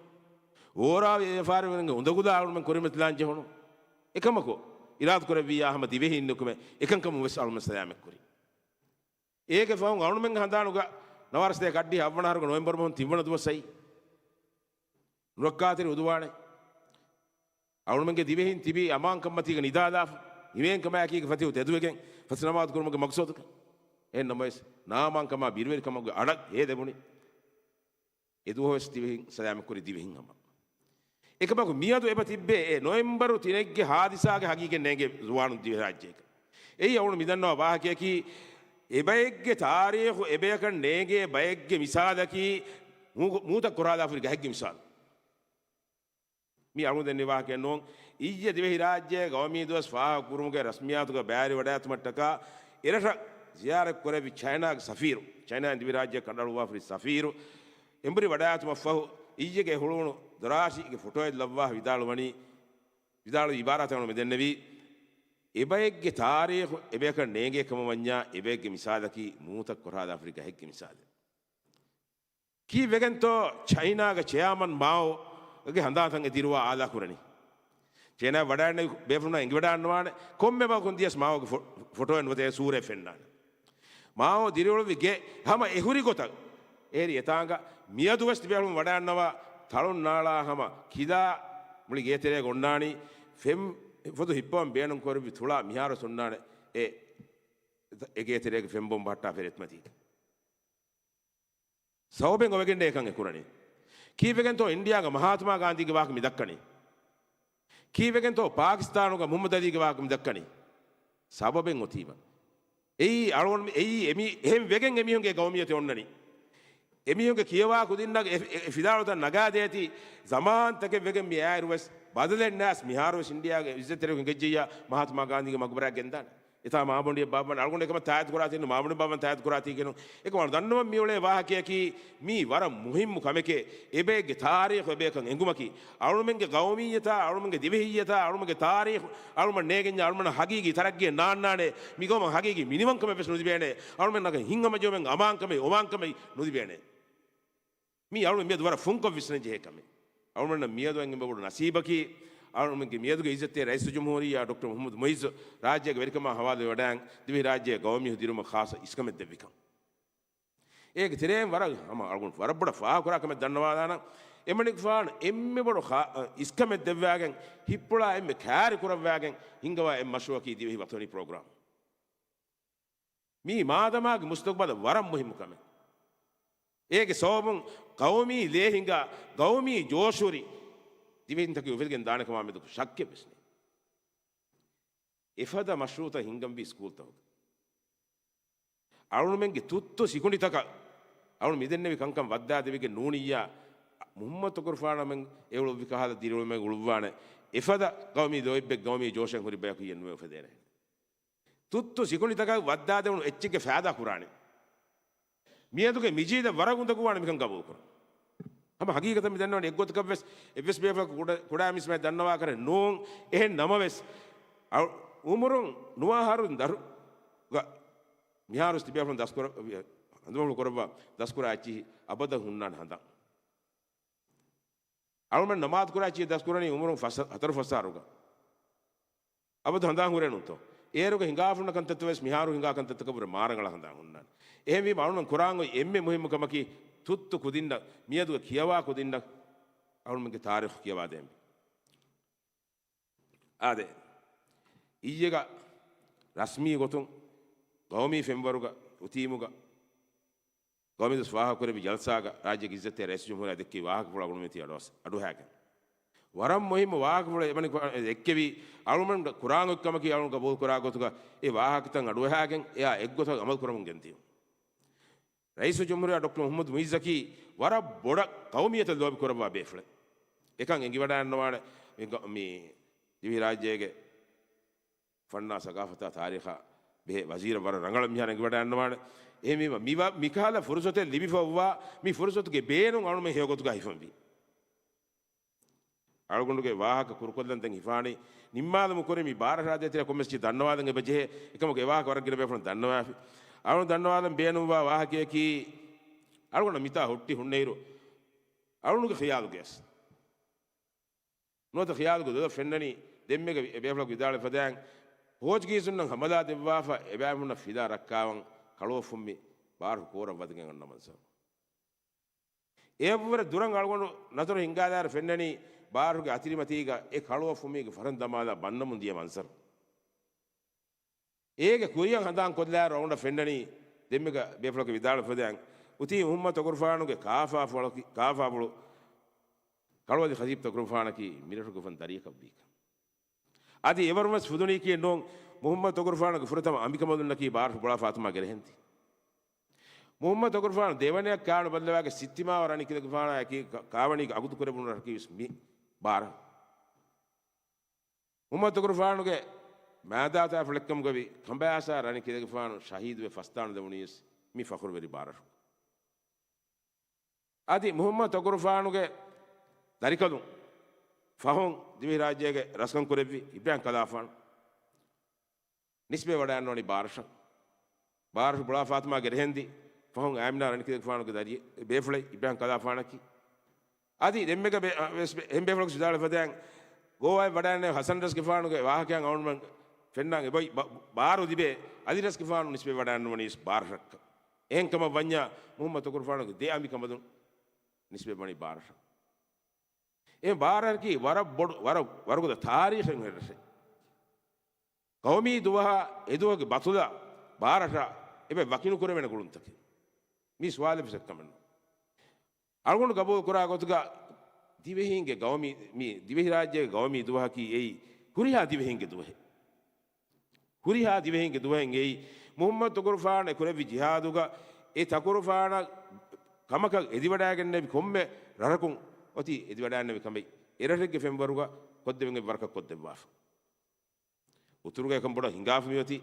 ވޯރާ ވިޔަފާރިވެރިންގެ އުނދަގުލާ އަޅުމެން ކުރިމަތިލާން ޖެހުނު. އެކަމަކު، އިރާދަކުރެއްވިއްޔާ ހަމަ ދިވެހީން ނިކުމެ އެކަންކަމުން ވެސް އަޅުމެން ސަލާމަތްކުރި. އޭގެ ފަހުން އަޅުމެންގެ ހަނދާނުގަ ނަވާރަސަތޭކަ އަށްޑިހަ އަށްވަނަ އަހަރުގެ ނޮވެމްބަރު މަހުން ތިންވަނަ ދުވަސް އައީ. ނުރައްކާތެރި އުދުވާނެ. އަޅުމެންގެ ދިވެހިން ތިބީ އަމާންކަންމަތީގަ ނިދާލާފަ، ހިމޭންކަމާއެކީގެ ފަތިހު ތެދުވެގެން ފަސްނަމާދު ކުރުމުގެ މަގްސަދުގަ. އެހެން ނަމަވެސް، ނާމާންކަމާ ބިރުވެރިކަމުގެ އަޑަށް ހޭދެވުނީ. އެ ދުވަހުވެސް ދިވެހިން ސަލާމަތްކުރި ދިވެހިން ހަމަ. އެކަމަކު މިއަދު އެބަ ތިއްބޭ އެ ނޮވެމްބަރު ތިނެއްގެ ހާދިސާގެ ހަގީގަތް ނޭނގޭ ޒުވާނުން ދިވެހިރާއްޖޭގަ. އެއީ އަޅުން މިދަންނަވާ ވާހަކަޔަކީ، އެބައެއްގެ ތާރީޚު އެބަޔަކަށް ނޭނގޭ ބައެއްގެ މިސާލަކީ، މޫ-، މޫތައް ކޮށާލާފަ ހުރި ގަހެއްގެ މިސާލު. މީ އަޅުގަނޑު ދެންނެވި ވާހަކައެއް ނޫން. އިއްޔެ ދިވެހިރާއްޖޭ ގައުމީ ދުވަސް ފާހަގަކުރުމުގެ ރަސްމިއްޔާތުގަ ބައިވެރިވަޑައިގަތުމަށްޓަކާ އެރަށަށް ޒިޔާރަތް ކުރެއްވި ޗައިނާގެ ސަފީރު، ޗައިނާއިން ދިވެހިރާއްޖެ ކަނޑައަޅުއްވާފަ ހުރި ސަފީރު، އެނބުރި ވަޑައިގަތުމަށްފަހު އިއްޔެގެ ހުޅުވުނު ދޮރާށިގެ ފޮޓޯއެއް ލައްވާ ވިދާޅުވަނީ، ވިދާޅުވި އިބާރާތެއް އަޅުގަނޑު މި ދެންނެވީ، އެބައެއްގެ ތާރީޚު އެބަޔަކަށް ނޭނގޭ ކަމަށް ވަންޏާ، އެބައެއްގެ މިސާލަކީ މޫތައް ކޮށާލާފަ ހުރި ގަހެއްގެ މިސާލެއް. ކީއްވެގެންތޯ ޗައިނާގެ ޗެއާމަން މާއޯގެ ހަނދާންތައް އެ ދިރުވާ އާލާކުރަނީ؟ ޗައިނާ ވަޑައިގަންނަ ބޭފުޅުންނާ އެނގިވަޑައިގަންނަވާނެ. ކޮންމެ ވަގުތުން ދިޔަސް މާއޯގެ ފޮ-، ފޮޓޯއެއް ނުވަތަ ސޫރައެއް ފެންނާނެ. މާއޯ ދިރިއުޅުއްވި ގެ ހަމަ އެ ހުރި ގޮތަށް އެހެރީ އެތާނގަ މިއަދުވެސް ތިބޭފުޅުން ވަޑައިގަންނަވާ ތަޅުން ނާޅާ ހަމަ ކިލާ މުޅި ގޭތެރޭގަ އޮންނާނީ. ފެން ފޮދު ހިއްޕަވަން ބޭނުން ކުރެއްވި ތުޅާ މިހާރުވެސް އޮންނާނެ އެ، އެ ގޭތެރޭގެ ފެންބޮން ބަހައްޓާ ފެރިއެތުމަތީގަ. ސަބަބެއް އޮވެގެން އެކަން އެ ކުރަނީ. ކީއްވެގެންތޯ އިންޑިއާގަ މަހާތުމާ ގާންދީގެ ވާހަކަ މި ދައްކަނީ؟ ކީއްވެގެންތޯ ޕާކިސްތާނުގަ މުހައްމަދު އަލީގެ ވާހަކަ މި ދައްކަނީ؟ ސަބަބެއް އޮތީމަ. އެއީ އަޅުގަނޑު މި-، އެއީ އެމީ-، އެހެން ވެގެން އެމީހުންގެ ގައުމިއްޔަތެއް އޮންނަނީ. އެމީހުންގެ ކިޔަވާ ކުދިންނަށް އެ، އެ، އެ ފިލާވަޅުތައް ނަގާދޭތީ، ޒަމާންތަކެއް ވެގެން މި އައިރުވެސް ބަދަލެއް ނާސް މިހާރުވެސް އިންޑިއާގެ އިއްޒަތްތެރިކުން ގެއްޖެއްޔާ މަހާތުމާ ގާންދީގެ މަގުބަރާ ގެންދާނެ. އެތާ މާބޮނޑިއެއް ބާއްވަން އަޅުގަނޑު އެކަމަށް ތާއީދު ކުރާތީ ނޫން، މާބޮނޑި ބާއްވަން ތާއީދު ކުރާތީކީ ނޫން. އެކަމަށް ދަންނަވަން މިއުޅޭ ވާހަކަޔަކީ މީ ވަރަށް މުހިއްމު ކަމެކޭ. އެބައެއްގެ ތާރީޚު އެބަޔަކަށް އެނގުމަކީ، އަޅުމެންގެ ގައުމިއްޔަތާ، އަޅުމެންގެ ދިވެހިއްޔަތާ، އަޅުމެންގެ ތާރީޚު އަޅުމެން ނޭގެންޏާ އަޅުމެން ހަގީގީ ތަރައްގީއެއް ނާންނާނެ. މި ގައުމަށް ހަގީގީ މިނިވަންކަމެއް ވެސް ނުލިބޭނެ. އަޅުމެންނަކަށް ހިތްހަމަޖެހުމެއް އަމާންކަމެއް އޮމާންކަމެއް ނުލިބޭނެ. މީ އަޅުމެން މިއަދު ވަރަށް ފުންކޮށް ވިސްނަން ޖެހޭ ކަމެއް. އަޅުމެންނަށް މިއަދު އެންމެ ބޮޑު ނަސީބަކީ، އަޅުމެންގެ މިއަދުގެ އިއްޒަތްތެރި ރައީސުލްޖުމްހޫރިއްޔާ ޑޮކްޓަރ މުޙައްމަދު މުޢިއްޒު ރާއްޖޭގެ ވެރިކަމާ ހަވާލުވެވަޑައިގެން، ދިވެހިރާއްޖޭގެ ގައުމީ ދިރިއުޅުމަށް ޚާއްޞަ އިސްކަމެއް ދެއްވިކަން. އޭގެ ތެރެއިން ވަރަށް ހަމަ އަޅުގަނޑު ވަރަށް ބޮޑަށް ފާހަގަކުރާ ކަމެއް ދަންނަވާލާނަން. އެމަނިކުފާނު އެންމެ ބޮޑު ޚާ-، އިސްކަމެއް ދެއްވާގެން، ހިތްޕުޅާ އެންމެ ކާރި ކުރައްވާގެން ހިންގަވާ އެއް މަޝްރޫޢަކީ ދިވެހި ވަތަނީ ޕްރޮގްރާމް. މީ މާދަމާގެ މުސްތަގުބަލަށް ވަރަށް މުހިއްމު ކަމެއް. އޭގެ ސަބަބުން ގައުމީ ލޭ ހިނގާ، ގައުމީ ޖޯޝު ހުރި ދިވެހިންތަކެއް އުފެދިގެން ދާނެ ކަމާ މެދު ޝައްކެއް ވެސް ނެތް. އެފަދަ މަޝްރޫޢުތައް ހިންގަންވީ ސްކޫލްތަކުގަ. އަޅުމެންގެ ތުއްތު ސިކުނޑިތަކަށް އަޅު މިދެންނެވި ކަންކަން ވައްދާދެވިގެން ނޫނިއްޔާ، މުޙައްމަދު ތުކުރުފާނަމެން އެއުޅުއްވި ކަހަލަ ދިރިއުޅުމެއް އުޅުއްވާނެ. އެފަދަ ގައުމީ ލޯތްބެއް، ގައުމީ ޖޯޝެއް ހުރި ބަޔަކު ހިއެއް ނުވެ އުފެދޭނެ. ތުއްތު ސިކުނޑިތަކަށް ވައްދާދެވުނު އެއްޗެއްގެ ފައިދާ ކުރާނެ. މިއަދުގެ މިޖީލަށް ވަރަށް އުނދަގޫވާނެ މިކަން ގަބޫލުކުރަން. ހަމަ ހަގީގަތަށް މި ދަންނަވަނީ އެއްގޮތަކަށްވެސް އެއްވެސް ބޭފުޅަކު ކުޑަ، ކުޑަ މީސްމެން ދަންނަވާކަށް ނޫން. އެހެން ނަމަވެސް، އަ، އުމުރުން ނުވައަހަރު ދަށުގަ މިހާރުވެސް ތިބޭފުޅުން ދަސްކުރަ-، ހަނދުމަހުޅު ކުރައްވާ ދަސްކުރާ އެއްޗިހި އަބަދަށް ހުންނާނެ ހަނދާން. އަޅުމެން ނަމާދު ކުރާ އެއްޗިހި ދަސްކުރަނީ އުމުރުން ފަސް-، ހަތަރު ފަސް އަހަރުގަ. އަބަދު ހަނދާން ހުރޭ ނޫންތޯ؟ އޭރުގަ ހިނގާފަ ހުންނަ ކަންތައްތައް ވެސް މިހާރު ހިނގާ ކަންތައްތަކަށް ވުރެ މާ ރަނގަޅަށް ހަނދާން ހުންނާނެ. އެހެންވީމަ އަޅުމެން ކުރާން އޮތް އެންމެ މުހިއްމު ކަމަކީ ތުއްތު ކުދިންނަށް، މިއަދުގެ ކިޔަވާ ކުދިންނަށް އަޅުމެންގެ ތާރީޚު ކިޔަވާދޭންވީ. އާދެ، އިއްޔެގަ ރަސްމީ ގޮތުން ގައުމީ ފެންވަރުގަ އުތީމުގަ ގައުމީ ދުވަސް ފާހަގަކުރެއްވި ޖަލްސާގަ ރާއްޖޭގެ އިއްޒަތްތެރި ރައީސުލްޖުމްހޫރިއްޔާ ދެއްކި ވާހަކަފުޅު އަޅުގަނޑުމެން އަޑުއަސް-، އަޑުއަހާގެން. ވަރަށް މުހިއްމު ވާހަކަފުޅެއް އެމަނިކު ދެއްކެވީ، އަޅުގަނޑު ކުރާން އޮތް ކަމަކީ އަޅުގަނޑު ގަބޫލުކުރާ ގޮތުގަ އެ ވާހަކަތައް އަޑުއަހާގެން އެއާ އެއްގޮތަށް އަމަލު ކުރަމުން ގެންދިޔުން. ރައީސުލްޖުމްހޫރިއްޔާ ޑޮކްޓަރ މުޙައްމަދު މުޢިއްޒަކީ ވަރަށް ބޮޑަށް ޤައުމިއްޔަތަށް ލޯބި ކުރައްވާ ބޭފުޅެއް. އެކަން އެނގިވަޑައިގަންނަވާނެ މި ގަ-، މި ދިވެހިރާއްޖޭގެ ފަންނާ، ސަގާފަތާ، ތާރީޚާ ބެހޭ ވަޒީރަށް ވަރަށް ރަނގަޅަށް މިހާރު އެނގިވަޑައިގަންނަވާނެ. އެހެންވީމަ، މި ވަ-، މިކަހަލަ ފުރުޞަތެއް ލިބިފައިވާ މި ފުރުޞަތުގެ ބޭނުން އަޅުމެން ހެޔޮގޮތުގަ ހިފަންވީ. އަޅުގަނޑުގެ ވާހަކަ ކުރުކޮށްލަން ދެން ހިފާނީ، ނިންމާލުމުން ކުރި މި ބާރަށާ ދޭތެރޭ ކޮންމެސް ޗި ދަންނަވާލަން އެބަ ޖެހޭ، އެކަމަކު އެ ވާހަކަ ވަރަށް ގިނަ ބޭފުޅުން ދަންނަވާފި. އަޅުގަނޑު ދަންނަވާލަން ބޭނުންވާ ވާހަކަޔަކީ، އަޅުގަނޑަށް މިތާ ހުއްޓި ހުންނައިރު، އަޅުގަނޑުގެ ޚިޔާލުގަޔަސް ނުވަތަ ޚިޔާލުގެ ދޮލަށް ފެންނަނީ، ދެންމެގަ އެ ބޭފުޅަކު ވިދާޅުވި ފަދައިން، ޕޯޗުގީޒުންނަށް ހަމަލާ ދެއްވާފަ، އެބައިމީހުންނަށް ފިލާ ރައްކާވަން ކަޅުވަފުން މި ބާރު ކޯރަށް ވަދެގެން އަންނަ މަންޒަރު. އެއަށްވުރެ ދުރަށް އަޅުގަނޑު ނަޒަރު ހިންގާލާއިރު ފެންނަނީ، ބާރުގެ އަތިރިމަތީގަ އެ ކަޅުވަފުމީގެ ފަރަން ދަމާލާ ބަންނަމުން ދިޔަ މަންޒަރު. އޭގެ ކުރިއަށް ހަނދާން ކޮށްލާއިރު އަޅުގަނޑަށް ފެންނަނީ، ދެންމެގަ ބޭފުޅަކު ވިދާޅުވި ފަދައިން، އުތީ މުޙައްމަދު ތޮގުރުފާނުގެ ކާފާފުޅަކީ، ކާފާފުޅު ކަޅުވަދި ޚަތީބު ތޮގުރުފާނަކީ މިރަށުގެ އުފަން ދަރިޔަކަށްވީކަން. އަދި އެވަރުވެސް ފުދުނީކީ ނޫން، މުޙައްމަދު ތޮގުރުފާނުގެ ފުރަތަމަ އަނބިކަނބަލުންނަކީ ބާރަށު ބުޅާ ފާތުމާގެ ރެހެންދި. މުޙައްމަދު ތޮގުރުފާނު ދެވަނަޔަށް ކާނު ބައްލަވާގެ ސިއްތިމާވަ ރަނިކިލެގެފާނާއެކީ ކާ-، ކާވަނީގެ އަގުދު ކުރެވުނު ރަށަކީ ވެސް މި ބާރަށް. މުޙައްމަދު ތޮގުރުފާނުގެ މާތް ދާތާފުޅެއްކަމުގައި ކަނބާސާ ރަނިކިލެގެފާނު ޝަހީދުވެ ފަސްދާނުލެވުނީވެސް މި ފަޚުރުވެރި ބާރަށު. އަދި މުޙައްމަދު ތޮގުރުފާނުގެ ދަރިކަލުން ފަހުން ދިވެހިރާއްޖޭގެ ރަސްކަން ކުރެއްވި އިބްރާހިމް ކަލާފާނު ނިސްބަތް ވަޑައިގަންނަވަނީ ބާރަށަށް. ބާރަށު ބުޅާ ފާތުމާގެ ރެހެންދި ފަހުން އާމިނާ ރަނިކިލެގެފާނުގެ ދަރި ބޭފުޅެއް އިބްރާހިމް ކަލާފާނަކީ. އަދި ދެންމެގަ ބެ-، އަ، ވެސް ބެ-، އެހެން ބޭފުޅަކު ވިދާޅުވި ފަދައިން، ގޯވާއަށް ވަޑައިގަންނަވާ ހަސަން ރަސްގެފާނުގެ ވާހަކައިން އަޅުގަނޑުމެން ފެންނަން އެބައި ބާ-، ބާރު ލިބޭ އަލި ރަސްގެފާނު ނިސްބަތް ވަޑައިގަންނަވަނީ ވެސް ބާރަށް. އެހެންކަމަށް ވަންޏާ މުޙައްމަދު ތޮގުރުފާނުގެ ދެ އަނބިކަނބަލުން ނިސްބަތް ވަނީ ބާރަށް. އެ ބާރަކީ ވަރަށް ބޮޑު، ވަރަށް، ވަރުގަދަ ތާރީޚެއް ހުރި ރަށެއް. ޤައުމީ ދުވަހާ އެ ދުވަހުގެ ބަތުލަށް ބާރަށާ އެބަ ވަކިނުކުރެވޭނެ ގުޅުންތަކެއް. މީ ސުވާލެއްވެސް އެއްކަމެއް ނޫން. އަޅުގަނޑު ގަބޫލު ކުރާ ގޮތުގަ ދިވެހީންގެ ގައުމީ، މި ދިވެހިރާއްޖޭގެ ގައުމީ ދުވަހަކީ އެއީ ހުރިހާ ދިވެހިންގެ ދުވަހެއް. ހުރިހާ ދިވެހިންގެ ދުވަހެއް އެއީ. މުޙައްމަދު ތޮގުރުފާނު އެ ކުރެއްވި ޖިހާދުގަ އެ ތަކުރުފާނަށް ކަމަކަށް އެދިވަޑައިގެންނެވި ކޮންމެ ރަށަކުން އޮތީ އެދިވަޑައިގެންނެވި ކަމެއް އެ ރަށެއްގެ ފެންވަރުގަ ކޮށްދެވެން އެއްވަރަކަށް ކޮށްދެއްވާފަ. އުތުރުގަ އެކަން ބޮޑަށް ހިނގާފަ މިއޮތީ.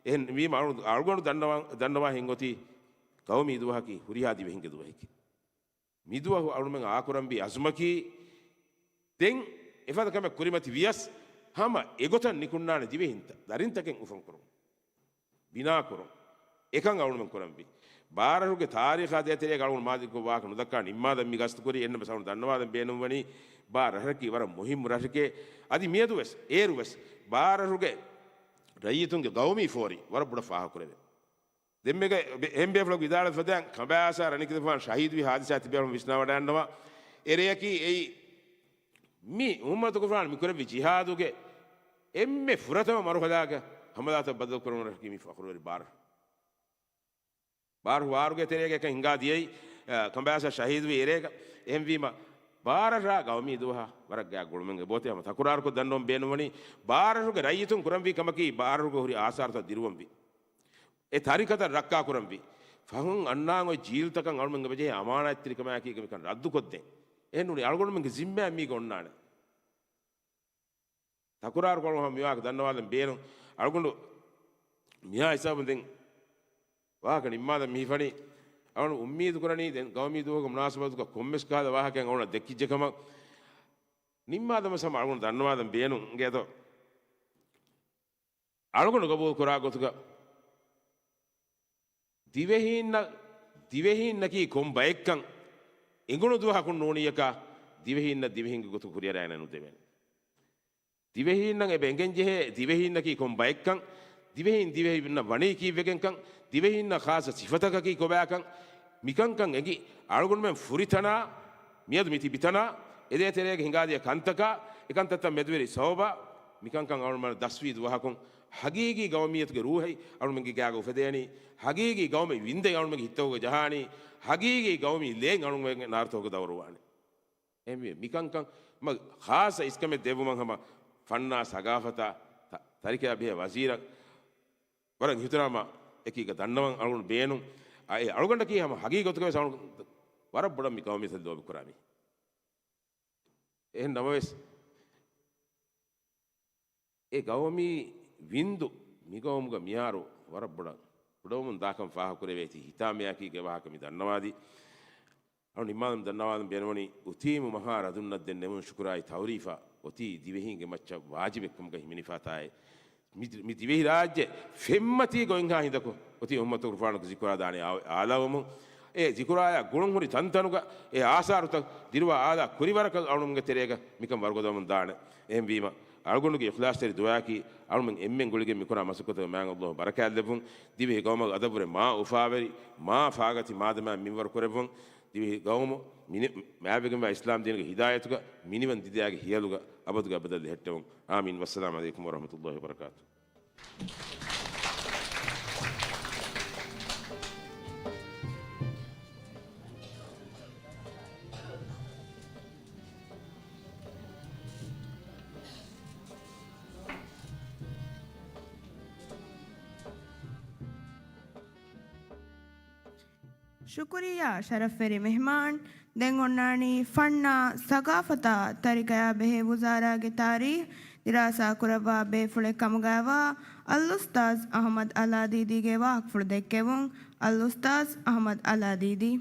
އެހެން ވީމަ އަޅު-، އަޅުގަނޑު ދަންނަވާ-، ދަންނަވާ ހިނގޮތީ ޤައުމީ ދުވަހަކީ ހުރިހާ ދިވެހިންގެ ދުވަހެކޭ. މިދުވަހު އަޅުމެން އާކުރަންވީ އަޒުމަކީ، ދެން އެފަދަ ކަމެއް ކުރިމަތި ވިޔަސް، ހަމަ އެގޮތަށް ނިކުންނާނެ ދިވެހިންތައް، ދަރިންތަކެއް އުފަންކުރުން، ބިނާކުރުން. އެކަން އަޅުމެން ކުރަންވީ. ބާރަށުގެ ތާރީޚާ ދޭތެރޭގަ އަޅުގަނޑު މާދަންކޮށް ވާހަކަ ނުދައްކާ ނިންމާލަން މި ގަސްތު ކުރީ. އެންނަމަސް އަޅުގަނޑު ދަންނަވާލަން ބޭނުންވަނީ، ބާރަށަކީ ވަރަށް މުހިއްމު ރަށެކޭ. އަދި މިއަދުވެސް، އޭރުވެސް، ބާރަށުގެ ރައްޔިތުންގެ ގައުމީ ފޯރި ވަރަށް ބޮޑަށް ފާހަގަކުރެވޭ. ދެންމެގަ އެހެން ބޭފުޅަކު ވިދާޅުވި ފަދައިން، ކަނބާސާ ރަނިކިލެގެފާނު ޝަހީދުވި ހާދިސާ ތިބޭފުޅުން ވިސްނާވަޑައިގަންނަވާ. އެރެއަކީ އެއީ މި މުޙައްމަދު ތޮގުރުފާނު މިކުރެއްވި ޖިހާދުގެ އެންމެ ފުރަތަމަ މަރުހަލާގެ ހަމަލާތައް ބަދަލުކުރެވުނު ރަށަކީ މި ފަޚުރުވެރި ބާރަށް. ބާރަށް ވާރުގެ ތެރޭގަ އެކަން ހިނގާ ދިޔައީ، އަ، ކަނބާސާ ޝަހީދުވި އެރޭގަ. އެހެންވީމަ، ބާރަށާ ގައުމީ ދުވަހާ ވަރަށް ގާތް ގުޅުމެއް އެބައޮތީ. ހަމަ ތަކުރާރުކޮށް ދަންނަވަން ބޭނުންވަނީ، ބާރަށުގެ ރައްޔިތުން ކުރަންވީ ކަމަކީ، ބާރަށުގަ ހުރި އާސާރުތައް ދިރުވަންވީ. އެ ތަރިކަތައް ރައްކާކުރަންވީ. ފަހުން އަންނާން އޮތް ޖީލްތަކަށް އަޅުމެން އެބަޖެހޭ އަމާނާތްތެރިކަމާއެކީގަ މިކަން ރައްދުކޮށްދޭން. އެހެންނޫނީ އަޅުގަނޑުމެންގެ ޒިންމާއެއް މީގަ އޮންނާނެ. ތަކުރާރުކޮށް ހަމަ މިވާހަކަ ދަންނަވާލަން ބޭނުން. އަޅުގަނޑު މިހާ ހިސާބުން ދެން ވާހަކަ ނިންމާލަން މިހިފަނީ. އަޅުގަނޑު އުއްމީދު ކުރަނީ ދެން ގައުމީ ދުވަހުގެ މުނާސަބަތުގަ ކޮންމެސް ކަހަލަ ވާހަކައެއް އަޅުގަނޑަށް ދެއްކިއްޖެ ކަމަށް. ނިންމާލަމަސް ހަމަ އަޅުގަނޑު ދަންނަވާލަން ބޭނުން އިނގޭތޯ. އަޅުގަނޑު ގަބޫލު ކުރާ ގޮތުގަ ދިވެހީންނަށް ދިވެހީންނަކީ ކޮން ބައެއްކަން އެނގުނު ދުވަހަކުން ނޫނިއްޔަކާ، ދިވެހީންނަށް ދިވެހިންގެ ގޮތުގަ ކުރިއަރައިގަނެ ނުދެވޭނެ. ދިވެހީންނަށް އެބަ އެނގެންޖެހޭ ދިވެހީންނަކީ ކޮން ބައެއްކަން، ދިވެހީން ދިވެހިންނަށް ވަނީ ކީއްވެގެންކަން، ދިވެހީންނަށް ޚާއްޞަ ސިފަތަކަކީ ކޮބާކަން، މިކަންކަން އެނގި، އަޅުގަނޑުމެން ފުރިތަނާ، މިއަދު މިތިބިތަނާ، އެދޭތެރޭގެ ހިނގާދިޔަ ކަންތަކާ، އެކަންތައްތައް މެދުވެރި ސަބަބާ، މިކަންކަން އަޅުގަނޑުމެން ދަސްވީ ދުވަހަކުން، ހަގީގީ ގައުމިއްޔަތުގެ ރޫހެއް އަޅުމެންގެ ގާގަ އުފެދޭނީ، ހަގީގީ ގައުމީ ވިންދެއް އަޅުމެންގެ ހިތްތަކުގަ ޖަހާނީ، ހަގީގީ ގައުމީ ލޭން އަޅުމެންގެ ނާރުތަކުގަ ދަވަރުވާނީ. އެހެންވީމަ މިކަންކަން މަ ޚާއްޞަ އިސްކަމެއް ދެއްވުމަށް ހަމަ ފަންނާ ސަގާފަތާ ތަ-، ތަރިކަޔާ ބެހޭ ވަޒީރަށް ވަރަށް އިޙްތިރާމާ އެކީގަ ދަންނަވަން އަޅުގަނޑު ބޭނުން. އަ، އެ އަޅުގަނޑަކީ ހަމަ ހަގީގަތުގަ ވެސް އަޅުގަނޑު ވަރަށް ބޮޑަށް މި ގައުމީ ތަން ލޯބި ކުރާ މީހެއް. އެހެން ނަމަވެސް، އެ ގައުމީ ވިންދު މި ގައުމުގަ މިހާރު ވަރަށް ބޮޑަށް ކުޑަވަމުން ދާކަން ފާހަގަކުރެވޭތީ ހިތާމަޔަކީގެ ވާހަކަ މި ދަންނަވާދީ. އަޅު ނިންމާލަން ދަންނަވާލަން ބޭނުންވަނީ އުތީމު މަހާ ރަދުންނަށް ދެން ނެމުން ޝުކުރާއި ތައުރީފާ އޮތީ ދިވެހީންގެ މައްޗަށް ވާޖިބެއްކަމުގަ ހިމެނިފާތާއޭ. މި، މި ދިވެހިރާއްޖެ ފެންމަތީ ގޮތްހާ ހިނދަކު އޮތީ އުއްމަތުގެ ފާނަކު ޒިކުރާދާނެ އާ-، އާލާވަމުން. އެ ޒިކުރާޔާ ގުޅުންހުރި ތަންތަނުގަ އެ އާސާރުތައް ދިރުވާ އާލާ ކުރިވަރަކަށް އަޅުމުންގެ ތެރޭގަ މިކަން ވަރުގަދަވަމުން ދާނެ. އެހެންވީމަ، އަޅުގަނޑުގެ އިޚްލާޞްތެރި ދުޢާއަކީ، އަޅުމެން އެންމެން ގުޅިގެން މިކުރާ މަސައްކަތުގެ މާތް ﷲ ބަރަކާތްލެއްވުން، ދިވެހި ގައުމަށް އަދަބުވެރި މާ އުފާވެރި، މާ ފާގަތި މާދަމާ މިންވަރު ކުރެއްވުން، ދިވެހި ގައުމު މިނި-، މާތްވެގެންވާ އިސްލާމް ދީނުގެ ހިދާޔަތުގަ މިނިވަން ދިދައިގެ ހިޔަލުގަ އަބަދުގެ އަބަދަށް ލިހައްޓެވުން. އާމީން. ވައްސަލާމް ޢަލައިކުމް ވަރަޙްމަތުﷲ ވަބަރަކާތުހު. ޝުކުރިއްޔާ ޝަރަފްވެރި މެހްމާން. ދެން އޮންނާނީ ފަންނާ ސަގާފަތާ ތަރިކަޔާ ބެހޭ ވުޒާރާގެ ތާރީޚް ދިރާސާ ކުރައްވާ ބޭފުޅެއް ކަމުގައިވާ އަލްއުސްތާޛް އަޙްމަދު އަލާދީދީގެ ވާހަކަފުޅު ދެއްކެވުން. އަލްއުސްތާޛް އަޙްމަދު އަލާދީދީ.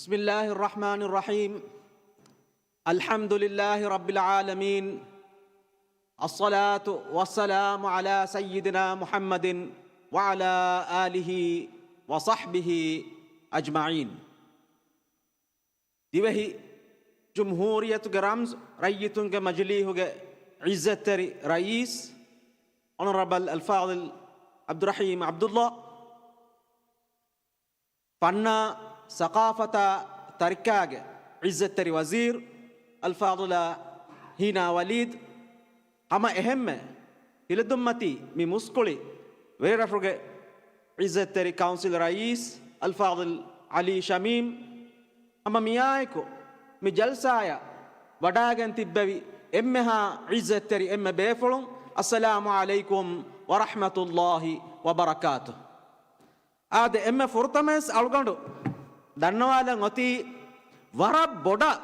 بسم الله الرحمن الرحيم. الحمد لله رب العالمين. الصلاة والسلام على سيدنا محمد وعلى آله وصحبه أجمعين. ދިވެހި ޖުމްހޫރިއްޔަތުގެ ރަމްޒު، ރައްޔިތުންގެ މަޖިލީހުގެ ޢިއްޒަތްތެރި ރައީސް، އޮނަރަބަލް އަލްފާޟިލް ޢަބްދުއްރަޙީމް ޢަބްދުއްލާ، ފަންނާ ސަޤާފަތާ ތަރިކާގެ ޢިއްޒަތްތެރި ވަޒީރު އަލްފާޟިލާ ހީނާ ވަލީދު، ހަމަ އެހެންމެ ހިލަދުންމަތީ މި މުސްކުޅި ވެރިރަށުގެ ޢިއްޒަތްތެރި ކައުންސިލް ރައީސް އަލްފާޟިލް ޢަލީ ޝަމީމް، ހަމަ މިއާއެކު މި ޖަލްސާއަށް ވަޑާގެން ތިއްބެވި އެންމެހާ ޢިއްޒަތްތެރި އެންމެ ބޭފުޅުން، އައްސަލާމު ޢަލައިކުމް ވަރަޙްމަތުﷲ ވަބަރަކާތުހު. އާދެ، އެންމެ ފުރަތަމަވެސް އަޅުގަނޑު ދަންނަވާލަން އޮތީ ވަރަށް ބޮޑަށް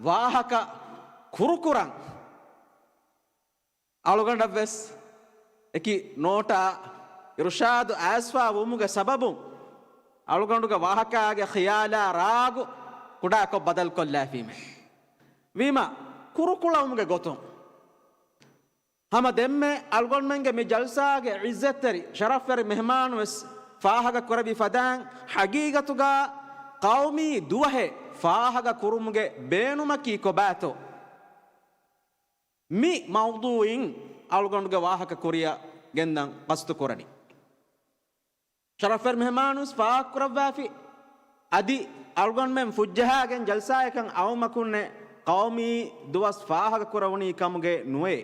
ވާހަކަ ކުރުކުރަން. އަޅުގަނޑަށްވެސް އެކި ނޯޓާ އިރުޝާދު އައިސްފާ ވުމުގެ ސަބަބުން އަޅުގަނޑުގެ ވާހަކާގެ ޚިޔާލާ ރާގު ކުޑާކޮށް ބަދަލުކޮށްލާފީމެ. ވީމާ، ކުރުކުޅަވުމުގެ ގޮތުން ހަމަ ދެންމެ އަޅުގަނޑުމެންގެ މި ޖަލްސާގެ ޢިއްޒަތްތެރި ޝަރަފްވެރި މެހްމާނުވެސް ފާހަގަ ކުރެއްވި ފަދައިން، ޙަޤީޤަތުގަ ޤައުމީ ދުވަހެއް ފާހަގަ ކުރުމުގެ ބޭނުމަކީ ކޮބާތޯ؟ މި މައުޟޫޢިން އަޅުގަނޑުގެ ވާހަކަ ކުރިއަށް ގެންދަން ޤަޞްދު ކުރަނީ. ޝަރަފްވެރި މެހްމާނުސް ފާހަގަކުރައްވާފި، އަދި އަޅުގަނޑުމެން ފުއްޖަހާގެން ޖަލްސާއަކަށް އައުމަކުންނެއް ޤައުމީ ދުވަސް ފާހަގަކުރެވުނީ ކަމުގެ ނުވޭ.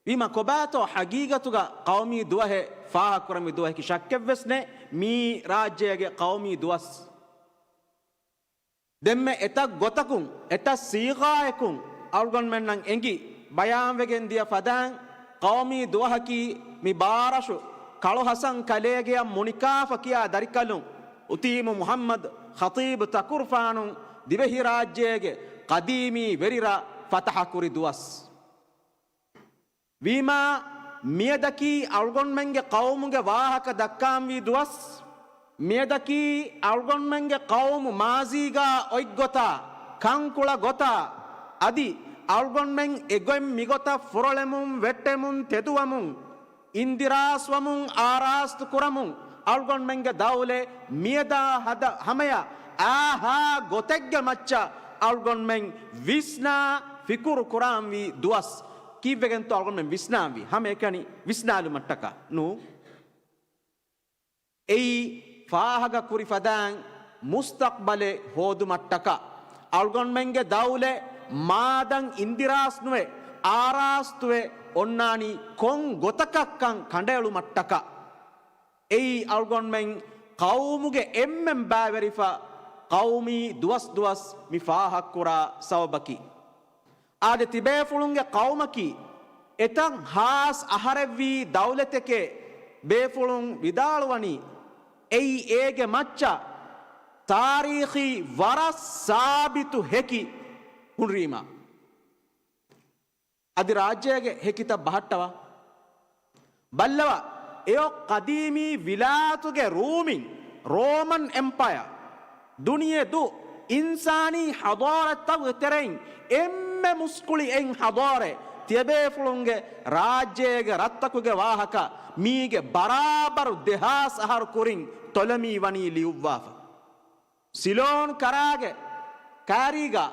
ވީމަ ކޮބާތޯ ޙަޤީޤަތުގަ ޤައުމީ ދުވަހެއް ފާހަގަކުރަންވީ ދުވަހަކީ ޝައްކެއްވެސް ނެތް މީ ރާއްޖޭގެ ޤައުމީ ދުވަސް. ދެންމެ އެތައް ގޮތަކުން، އެތައް ސީޣާއަކުން އަޅުގަނޑުމެންނަށް އެނގި ބަޔާންވެގެން ދިޔަ ފަދައިން، ޤައުމީ ދުވަހަކީ މި ބާރަށު ކަޅު ޙަސަން ކަލޭގެޔަށް މުނިކާފަ ކިޔާ ދަރިކަލުން އުތީމު މުޙައްމަދު ޚަޠީބު ތަކުރުފާނު ދިވެހިރާއްޖޭގެ ޤަދީމީ ވެރިރަށް ފަތަޙަކުރި ދުވަސް. ވީމާ، މިއަދަކީ އަޅުގަނޑުމެންގެ ޤައުމުގެ ވާހަކަ ދައްކާންވީ ދުވަސް. މިއަދަކީ އަޅުގަނޑުމެންގެ ޤައުމު މާޒީގާ އޮތްގޮތާ، ކަންކުޅަ ގޮތާ، އަދި އަޅުގަނޑުމެން އެގޮތް މިގޮތަށް ފުރޮޅެމުން، ވެއްޓެމުން، ތެދުވަމުން، އިންދިރާސްވަމުން، އާރާސްތު ކުރަމުން، އަޅުގަނޑުމެންގެ ދައުލަތް މިއަދާ ހަދަ ހަމަޔަށް އާހާ ގޮތެއްގެ މައްޗަށް އަޅުގަނޑުމެން ވިސްނާ ފިކުރު ކުރާންވީ ދުވަސް. ކީއްވެގެންތޯ އަޅުގަނޑުމެން ވިސްނާންވީ؟ ހަމައެކަނި ވިސްނާލުމަށްޓަކާ ނޫން. އެއީ ފާހަގަ ކުރި ފަދައިން މުސްތަޤްބަލެއް ހޯދުމަށްޓަކާ، އަޅުގަނޑުމެންގެ ދައުލަތް މާދަން އިންދިރާސް ނުވެ، އާރާސްތުވެ އޮންނާނީ ކޮން ގޮތަކަށްކަން ކަނޑައެޅުމަށްޓަކާ. އެއީ އަޅުގަނޑުމެން ޤައުމުގެ އެންމެން ބައިވެރިފަ ޤައުމީ ދުވަސް ދުވަސް މި ފާހަގަކުރާ ސަބަބަކީ. އާދެ، ތިބޭފުޅުންގެ ޤައުމަކީ އެތައް ހާސް އަހަރެއްވީ ދައުލަތެކޭ ބޭފުޅުން ވިދާޅުވަނީ. އެއީ އޭގެ މައްޗަށް ތާރީޚީ ވަރަށް ސާބިތު ހެކި ހުންރީމާ. އަދި ރާއްޖޭގެ ހެކިތައް ބަހައްޓަވާ. ބައްލަވާ، އެއޮ ޤަދީމީ ވިލާތުގެ ރޫމިން، ރޯމަން އެމްޕަޔަ، ދުނިޔެ ދު އިންސާނީ ޙަޟާރަތްތަކުގެ ތެރެއިން އެންމެ މުސްކުޅި އެއް ޙަޟާރަތް، ތިޔަބޭފުޅުންގެ ރާއްޖޭގެ ރަށްތަކުގެ ވާހަކަ މީގެ ބަރާބަރު ދެހާސް އަހަރު ކުރިން ތޮލަމީ ވަނީ ލިޔުއްވާފަ. ސިލޯން ކަރާގެ ކާރީގަ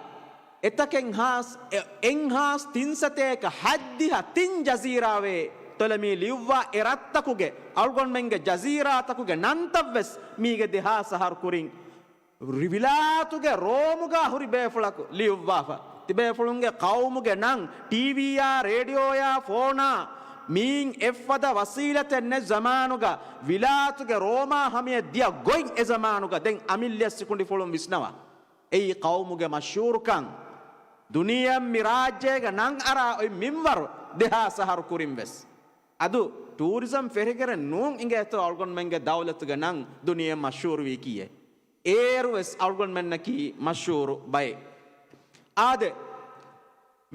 އެތަކެއް ހާސް، އެ، އެއްހާސް ތިންސަތޭކަ ހައްދިހަ ތިން ޖަޒީރާވޭ ތޮލަމީ ލިޔުއްވާ އެ ރަށްތަކުގެ އަޅުގަނޑުމެންގެ ޖަޒީރާތަކުގެ ނަންތައްވެސް މީގެ ދެހާސް އަހަރު ކުރިން ވިލާތުގެ ރޯމުގަ ހުރި ބޭފުޅަކު ލިޔުއްވާފަ. ތިބޭފުޅުންގެ ޤައުމުގެ ނަން ޓީވީއާ ރޭޑިއޯއާ ފޯނާ މީން އެއްފަދަ ވަސީލަތެއް ނެތް ޒަމާނުގަ ވިލާތުގެ ރޯމާ ހަމަޔަށް ދިޔަ ގޮތް އެ ޒަމާނުގަ ދެން އަމިއްލަ ސިކުނޑިފުޅުން ވިސްނަވާ. އެއީ ޤައުމުގެ މަޝްހޫރުކަން. ދުނިޔެއަށް މި ރާއްޖޭގަ ނަން އަރާ އޮތް މިންވަރު ދެހާސް އަހަރު ކުރިން ވެސް. އަދު ޓޫރިޒަމް ފެށިގެން ނޫން އިނގޭތޯ އަޅުގަނޑުމެންގެ ދައުލަތުގެ ނަން ދުނިޔެއަށް މަޝްހޫރުވީކީއޭ. އޭރު ވެސް އަޅުގަނޑުމެންނަކީ މަޝްހޫރު ބައެއް. އާދެ،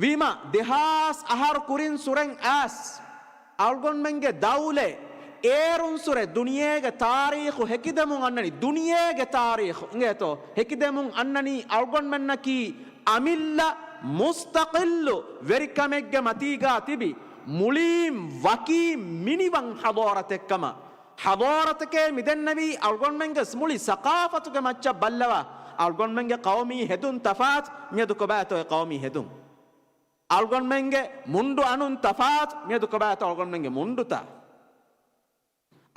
ވީމާ، ދެހާސް އަހަރު ކުރިން ސުރެން އައިސް، އަޅުގަނޑުމެންގެ ދައުލަތް އޭރުން ސުރެ ދުނިޔޭގެ ތާރީޚު ހެކިދެމުން އަންނަނީ، ދުނިޔޭގެ ތާރީޚު އިނގޭތޯ ހެކިދެމުން އަންނަނީ އަޅުގަނޑުމެންނަކީ އަމިއްލަ މުސްތަޤިއްލު ވެރިކަމެއްގެ މަތީގާ ތިބި މުޅީން ވަކީ މިނިވަން ޙަޟާރަތެއްކަމަށް. ޙަޟާރަތެކޭ މިދެންނެވީ އަޅުގަނޑުމެންގެ މުޅި ސަޤާފަތުގެ މައްޗަށް ބައްލަވާ. އަޅުގަނޑުމެންގެ ޤައުމީ ހެދުން ތަފާތު، މިއަދު ކޮބާތޯ އެ ޤައުމީ ހެދުން؟ އަޅުގަނޑުމެންގެ މުންޑު އަނުން ތަފާތު، މިއަދު ކޮބާތޯ އަޅުގަނޑުމެންގެ މުންޑުތައް؟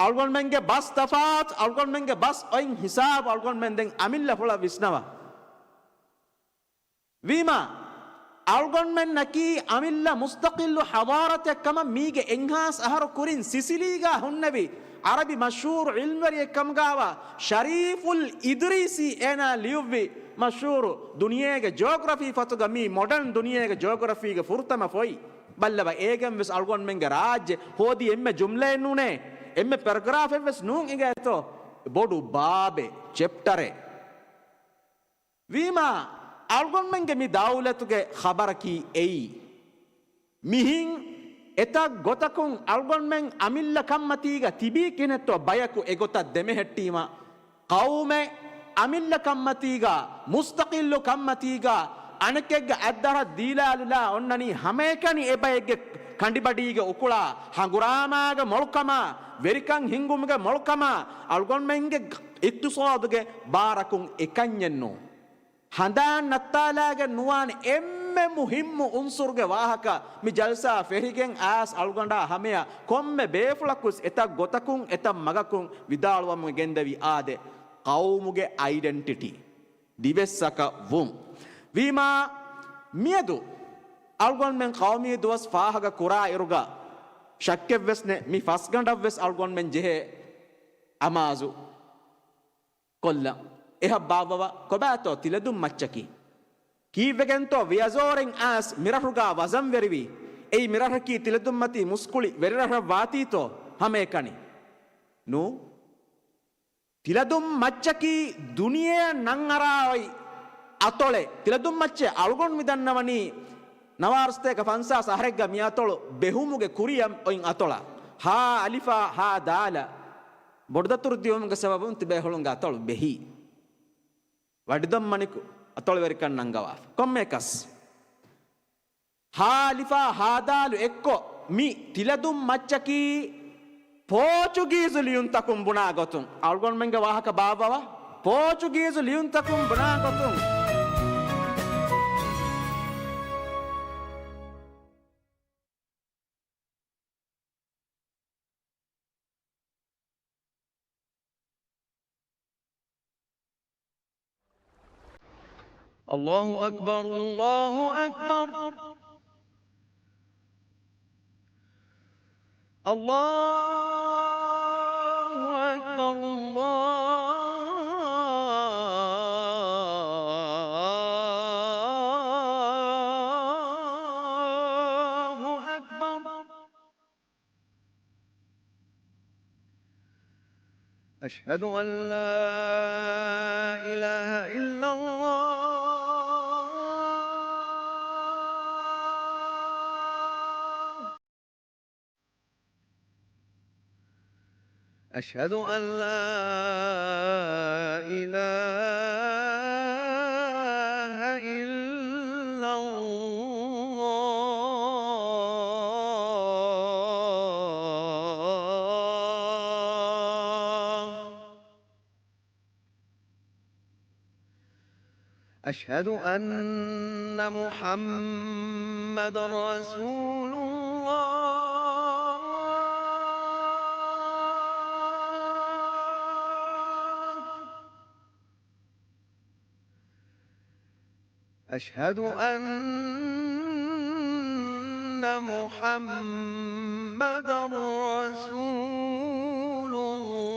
އަޅުގަނޑުމެންގެ ބަސް ތަފާތު، އަޅުގަނޑުމެންގެ ބަސް އޮތް ހިސާބު އަޅުގަނޑުމެން ދެން އަމިއްލަފުޅަށް ވިސްނަވާ. ވީމާ، އަޅުގަނޑުމެންނަކީ އަމިއްލަ މުސްތަޤިއްލު ޙަޟާރަތެއް ކަމަށް މީގެ އެއްހާސް އަހަރު ކުރިން ސިސިލީގާ ހުންނެވި ޢަރަބި މަޝްހޫރު ޢިލްމުވެރިއެއް ކަމުގާވާ ޝަރީފުލް އިދްރީސީ އޭނާ ލިޔުއްވި މަޝްހޫރު ދުނިޔޭގެ ޖިއޮގްރަފީ ފޮތުގަ މީ މޮޑަން ދުނިޔޭގެ ޖިއޮގްރަފީގެ ފުރަތަމަ ފޮތް. ބައްލަވަ، އޭގެން ވެސް އަޅުގަނޑުމެންގެ ރާއްޖެ ހޯދީ އެންމެ ޖުމްލައެއް ނޫނޭ، އެންމެ ޕެރަގްރާފެއް ވެސް ނޫން އިނގޭތޯ، ބޮޑު ބާބެއް، ޗެޕްޓަރެއް. ވީމާ، އަޅުގަނޑުމެންގެ މި ދައުލަތުގެ ޚަބަރަކީ އެއީ. މިހިން އެތައް ގޮތަކުން އަޅުގަނޑުމެން އަމިއްލަ ކަންމަތީގަ ތިބީ ކިހިނެއްތޯ ބަޔަކު އެގޮތަށް ދެމެހެއްޓީމަ، ޤައުމެއް އަމިއްލަ ކަންމަތީގަ، މުސްތަޤިއްލު ކަންމަތީގަ، އަނެކެއްގެ އަތްދަށަށް ދީލާލުލާ އޮންނަނީ ހަމައެކަނި އެބައެއްގެ ކަނޑިބަޑީގެ އުކުޅާ، ހަނގުރާމާގެ މޮޅުކަމާ، ވެރިކަން ހިންގުމުގެ މޮޅުކަމާ، އަޅުގަނޑުމެންގެ އިޤްތިޞާދުގެ ބާރަކުން އެކަންޏެއް ނޫން. ހަނދާން ނައްތާލާގެން ނުވާނެ އެންމެ މުހިއްމު އުންސުރުގެ ވާހަކަ މި ޖަލްސާ ފެށިގެން އައިސް އަޅުގަނޑާ ހަމަޔަށް ކޮންމެ ބޭފުޅަކުވެސް އެތައް ގޮތަކުން އެތައް މަގަކުން ވިދާޅުވަމުން ގެންދެވި އާދެ، ޤައުމުގެ އައިޑެންޓިޓީ، ދިވެއްސަކަށް ވުން. ވީމާ، މިއަދު އަޅުގަނޑުމެން ޤައުމީ ދުވަސް ފާހަގަ ކުރާ އިރުގަ ޝައްކެއްވެސް ނެތް، މި ފަސްގަނޑަށްވެސް އަޅުގަނޑުމެން ޖެހޭ އަމާޒު ކޮށްލަން. އެހަށް ބާއްވަވާ ކޮބާތޯ ތިލަދުން މައްޗަކީ؟ ކީއްވެގެންތޯ ވިޔަޒޯރެން އައިސް މިރަށުގާ ވަޒަންވެރިވީ؟ އެއީ މިރަށަކީ ތިލަދުންމަތީ މުސްކުޅި ވެރިރަށަށް ވާތީތޯ ހަމައެކަނި؟ ނޫ. ތިލަދުން މައްޗަކީ ދުނިޔެއަށް ނަންއަރާ އޮތް އަތޮޅެއް. ތިލަދުން މައްޗެއް އަޅުގަނޑު މިދަންނަވަނީ ނަވާރަސްތޭކަ ފަންސާސް އަހަރެއްގަ މި އަތޮޅު ބެހުމުގެ ކުރިއަށް އޮތް އަތޮޅަށް. ހާ އަލިފާ ހާ ދާލަށް ބޮޑުދަތުރު ދިޔުމުގެ ސަބަބުން ތިބޭފުޅުންގެ އަތޮޅު ބެހީ. ވަޑިދޮންމަނިކު އަތޮޅުވެރިކަން ނަންގަވާފަ. ކޮންމެއަކަސް ހާ އަލިފާ ހާ ދާލު އެއްކޮށް މި ތިލަދުން މައްޗަކީ ޕޯޗުގީޒު ލިޔުންތަކުން ބުނާ ގޮތުން. އަޅުގަނޑުމެންގެ ވާހަކަ ބާއްވަވާ. ޕޯޗުގީޒު ލިޔުންތަކުން ބުނާ ގޮތުން. الله أكبر، الله أكبر. الله أكبر، الله أكبر. أشهد أن لا إله إلا الله. أشهد أن لا إله إلا الله. أشهد أن محمدا رسول الله. أشهد أن محمدا رسول الله.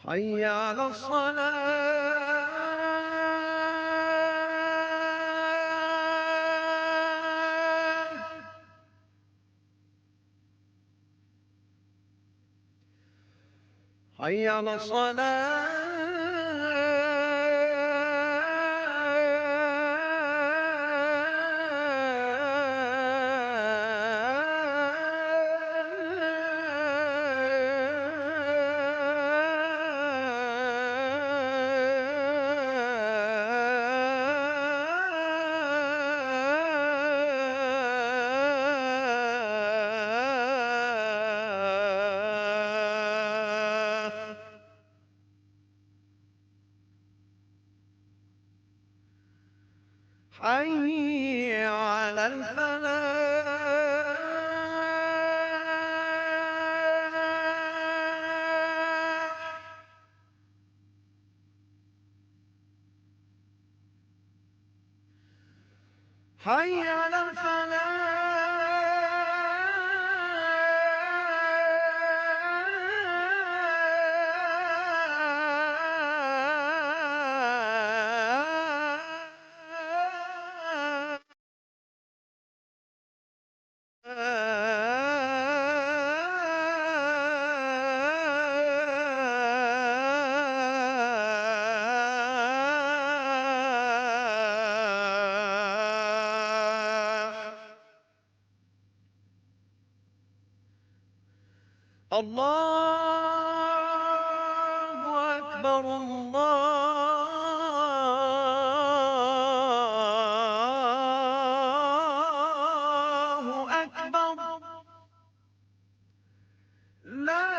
حي على الصلاة. حي على الصلاة. حي على الفلاح. حي على الفلاح. الله أكبر، الله أكبر. لا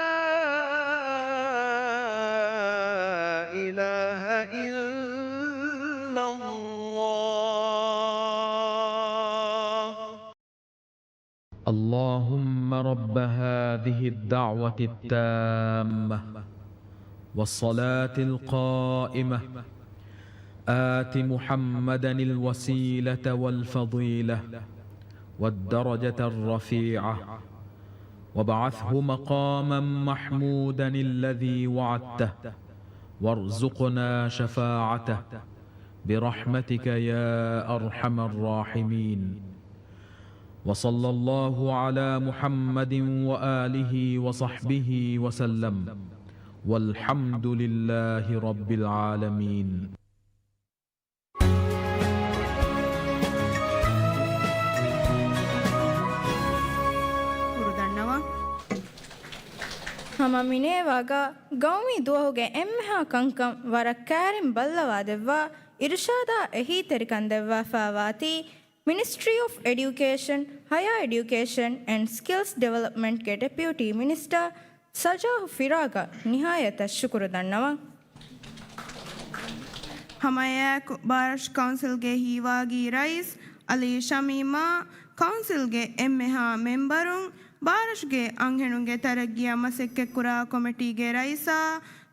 إله إلا الله. اللهم رب هذه الدعوة التامة والصلاة القائمة، آت محمدا الوسيلة والفضيلة والدرجة الرفيعة، وابعثه مقاما محمودا الذي وعدته، وارزقنا شفاعته برحمتك يا أرحم الراحمين. وصلى الله على محمد وآله وصحبه وسلم. والحمد لله رب العالمين. ކުރު ދަންނަވާ. ހަމަ މިނޭވާގަ ގައުމީ ދުވަހުގެ އެންމެހާ ކަންކަން ވަރަށް ކައިރިން ބައްލަވާދެއްވާ އިރުޝާދާ އެހީތެރިކަން ދެއްވާފައިވާތީ، Ministry of Education, Higher Education and Skills Development ގެ ޑެޕިއުޓީ މިނިސްޓަރ ސަޖާހު ފިރާގަށް ނިހާޔަތަށް ޝުކުރު ދަންނަވަން. ހަމައެއާއެކު ބާރަށު ކައުންސިލްގެ ހީވާގި ރައީސް އަލީ ޝަމީމާ، ކައުންސިލްގެ އެންމެހާ މެމްބަރުން، ބާރަށުގެ އަންހެނުންގެ ތަރައްގީއަށް މަސައްކަތްކުރާ ކޮމިޓީގެ ރައީސާ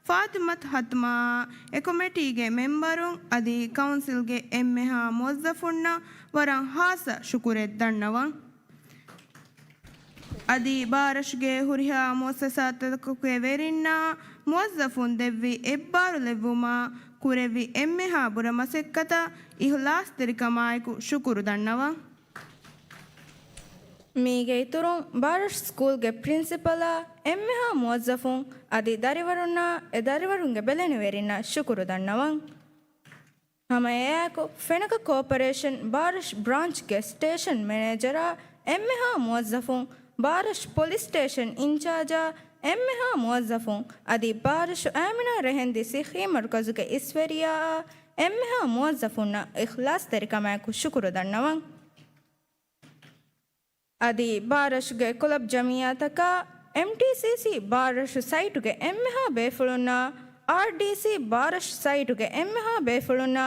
ފާތިމަތު ހަތުމާ، އެކޮމިޓީގެ މެމްބަރުން އަދި ކައުންސިލްގެ އެންމެހާ މުވައްޒަފުންނަށް ވަރަށް ހާއްސަ ޝުކުރެއް ދަންނަވަން. އަދި ބާރަށުގެ ހުރިހާ މުއައްސަސާތަކުގެ ވެރިންނާ މުވައްޒަފުން ދެއްވި އެއްބާރުލެއްވުމާ ކުރެއްވި އެންމެހާ ބުރަ މަސައްކަތަށް އިހުލާސްތެރިކަމާއެކު ޝުކުރު ދަންނަވަން. މީގެ އިތުރުން، ބާރަށު ސްކޫލްގެ ޕްރިންސިޕަލާ، އެންމެހާ މުވައްޒަފުން އަދި ދަރިވަރުންނާ، އެ ދަރިވަރުންގެ ބެލެނިވެރިންނަށް ޝުކުރު ދަންނަވަން. ހަމަ އެއާއެކު، ފެނަކަ ކޯޕަރޭޝަން ބާރަށު ބްރާންޗްގެ ސްޓޭޝަން މެނޭޖަރާ، އެންމެހާ މުވައްޒަފުން، ބާރަށު ޕޮލިސް ސްޓޭޝަން އިންޗާޖާ، އެންމެހާ މުވައްޒަފުން އަދި ބާރަށު އާމިނާ ރެހެންދި ސިއްހީ މަރުކަޒުގެ އިސްވެރިޔާއާ، އެންމެހާ މުވައްޒަފުންނަށް އިޚްލާސްތެރިކަމާއެކު ޝުކުރު ދަންނަވަން. އަދި ބާރަށުގެ ކުލަބް ޖަމިއްޔާތަކާ، އެމްޓީސީސީ ބާރަށު ސައިޓުގެ އެންމެހާ ބޭފުޅުންނާ، އާރްޑީސީ ބާރަށު ސައިޓުގެ އެންމެހާ ބޭފުޅުންނާ،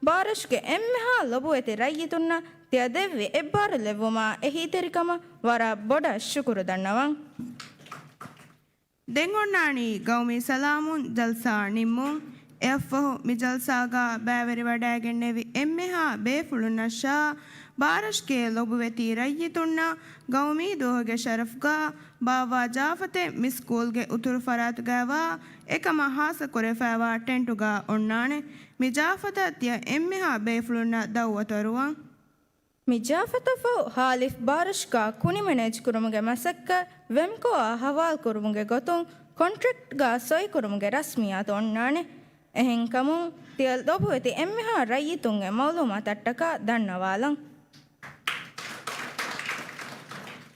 ބާރަށުގެ އެންމެހާ ލޮބުވެތި ރައްޔިތުންނަށް ތިޔަ ދެއްވި އެއްބާރުލެއްވުމާ އެހީތެރިކަމަށް ވަރަށް ބޮޑަށް ޝުކުރު ދަންނަވަން. ދެން އޮންނާނީ ގައުމީ ސަލާމުން ޖަލްސާ ނިންމުން. އެއަށްފަހު މި ޖަލްސާގަ ބައިވެރިވަޑައިގެންނެވި އެންމެހާ ބޭފުޅުންނަށާ، ބާރަށުގެ ލޮބުވެތި ރައްޔިތުންނަށް ގައުމީ ދުވަހުގެ ޝަރަފުގަ ބާއްވާ ޖާފަތެއް މި ސްކޫލްގެ އުތުރު ފަރާތުގައިވާ އެކަމަށް ހާއްސަކުރެފައިވާ ޓެންޓުގަ އޮންނާނެ. މި ޖާފަތަށް ތިޔަ އެންމެހާ ބޭފުޅުންނަށް ދައުވަތު އަރުވަން. މި ޖާފަތަށްފަހު ހާލިފް ބާރަށުގަ ކުނި މެނޭޖްކުރުމުގެ މަސައްކަތް ވެމްކޯއާ ހަވާލުކުރުމުގެ ގޮތުން ކޮންޓްރެކްޓްގަ ސޮއިކުރުމުގެ ރަސްމިއްޔާތު އޮންނާނެ. އެހެންކަމުން، ތިޔަ ލޮބުވެތި އެންމެހާ ރައްޔިތުންގެ މައުލޫމާތަށްޓަކާ ދަންނަވާލަން.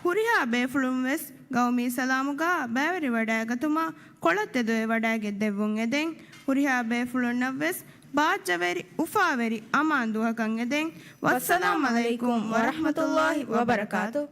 ހުރިހާ ބޭފުޅުން ވެސް ގައުމީ ސަލާމުގަ ބައިވެރިވަޑައިގަތުމަށް ކޮޅަށް ތެދުވެވަޑައިގެން ދެއްވުން އެދެން. ހުރިހާ ބޭފުޅުންނަށް ވެސް ބާއްޖަވެރި، އުފާވެރި، އަމާން ދުވަހަކަށް އެދެން. ވައްސަލާމް އަލައިކުމް ވަރަޙްމަތުﷲ ވަބަރަކާތު.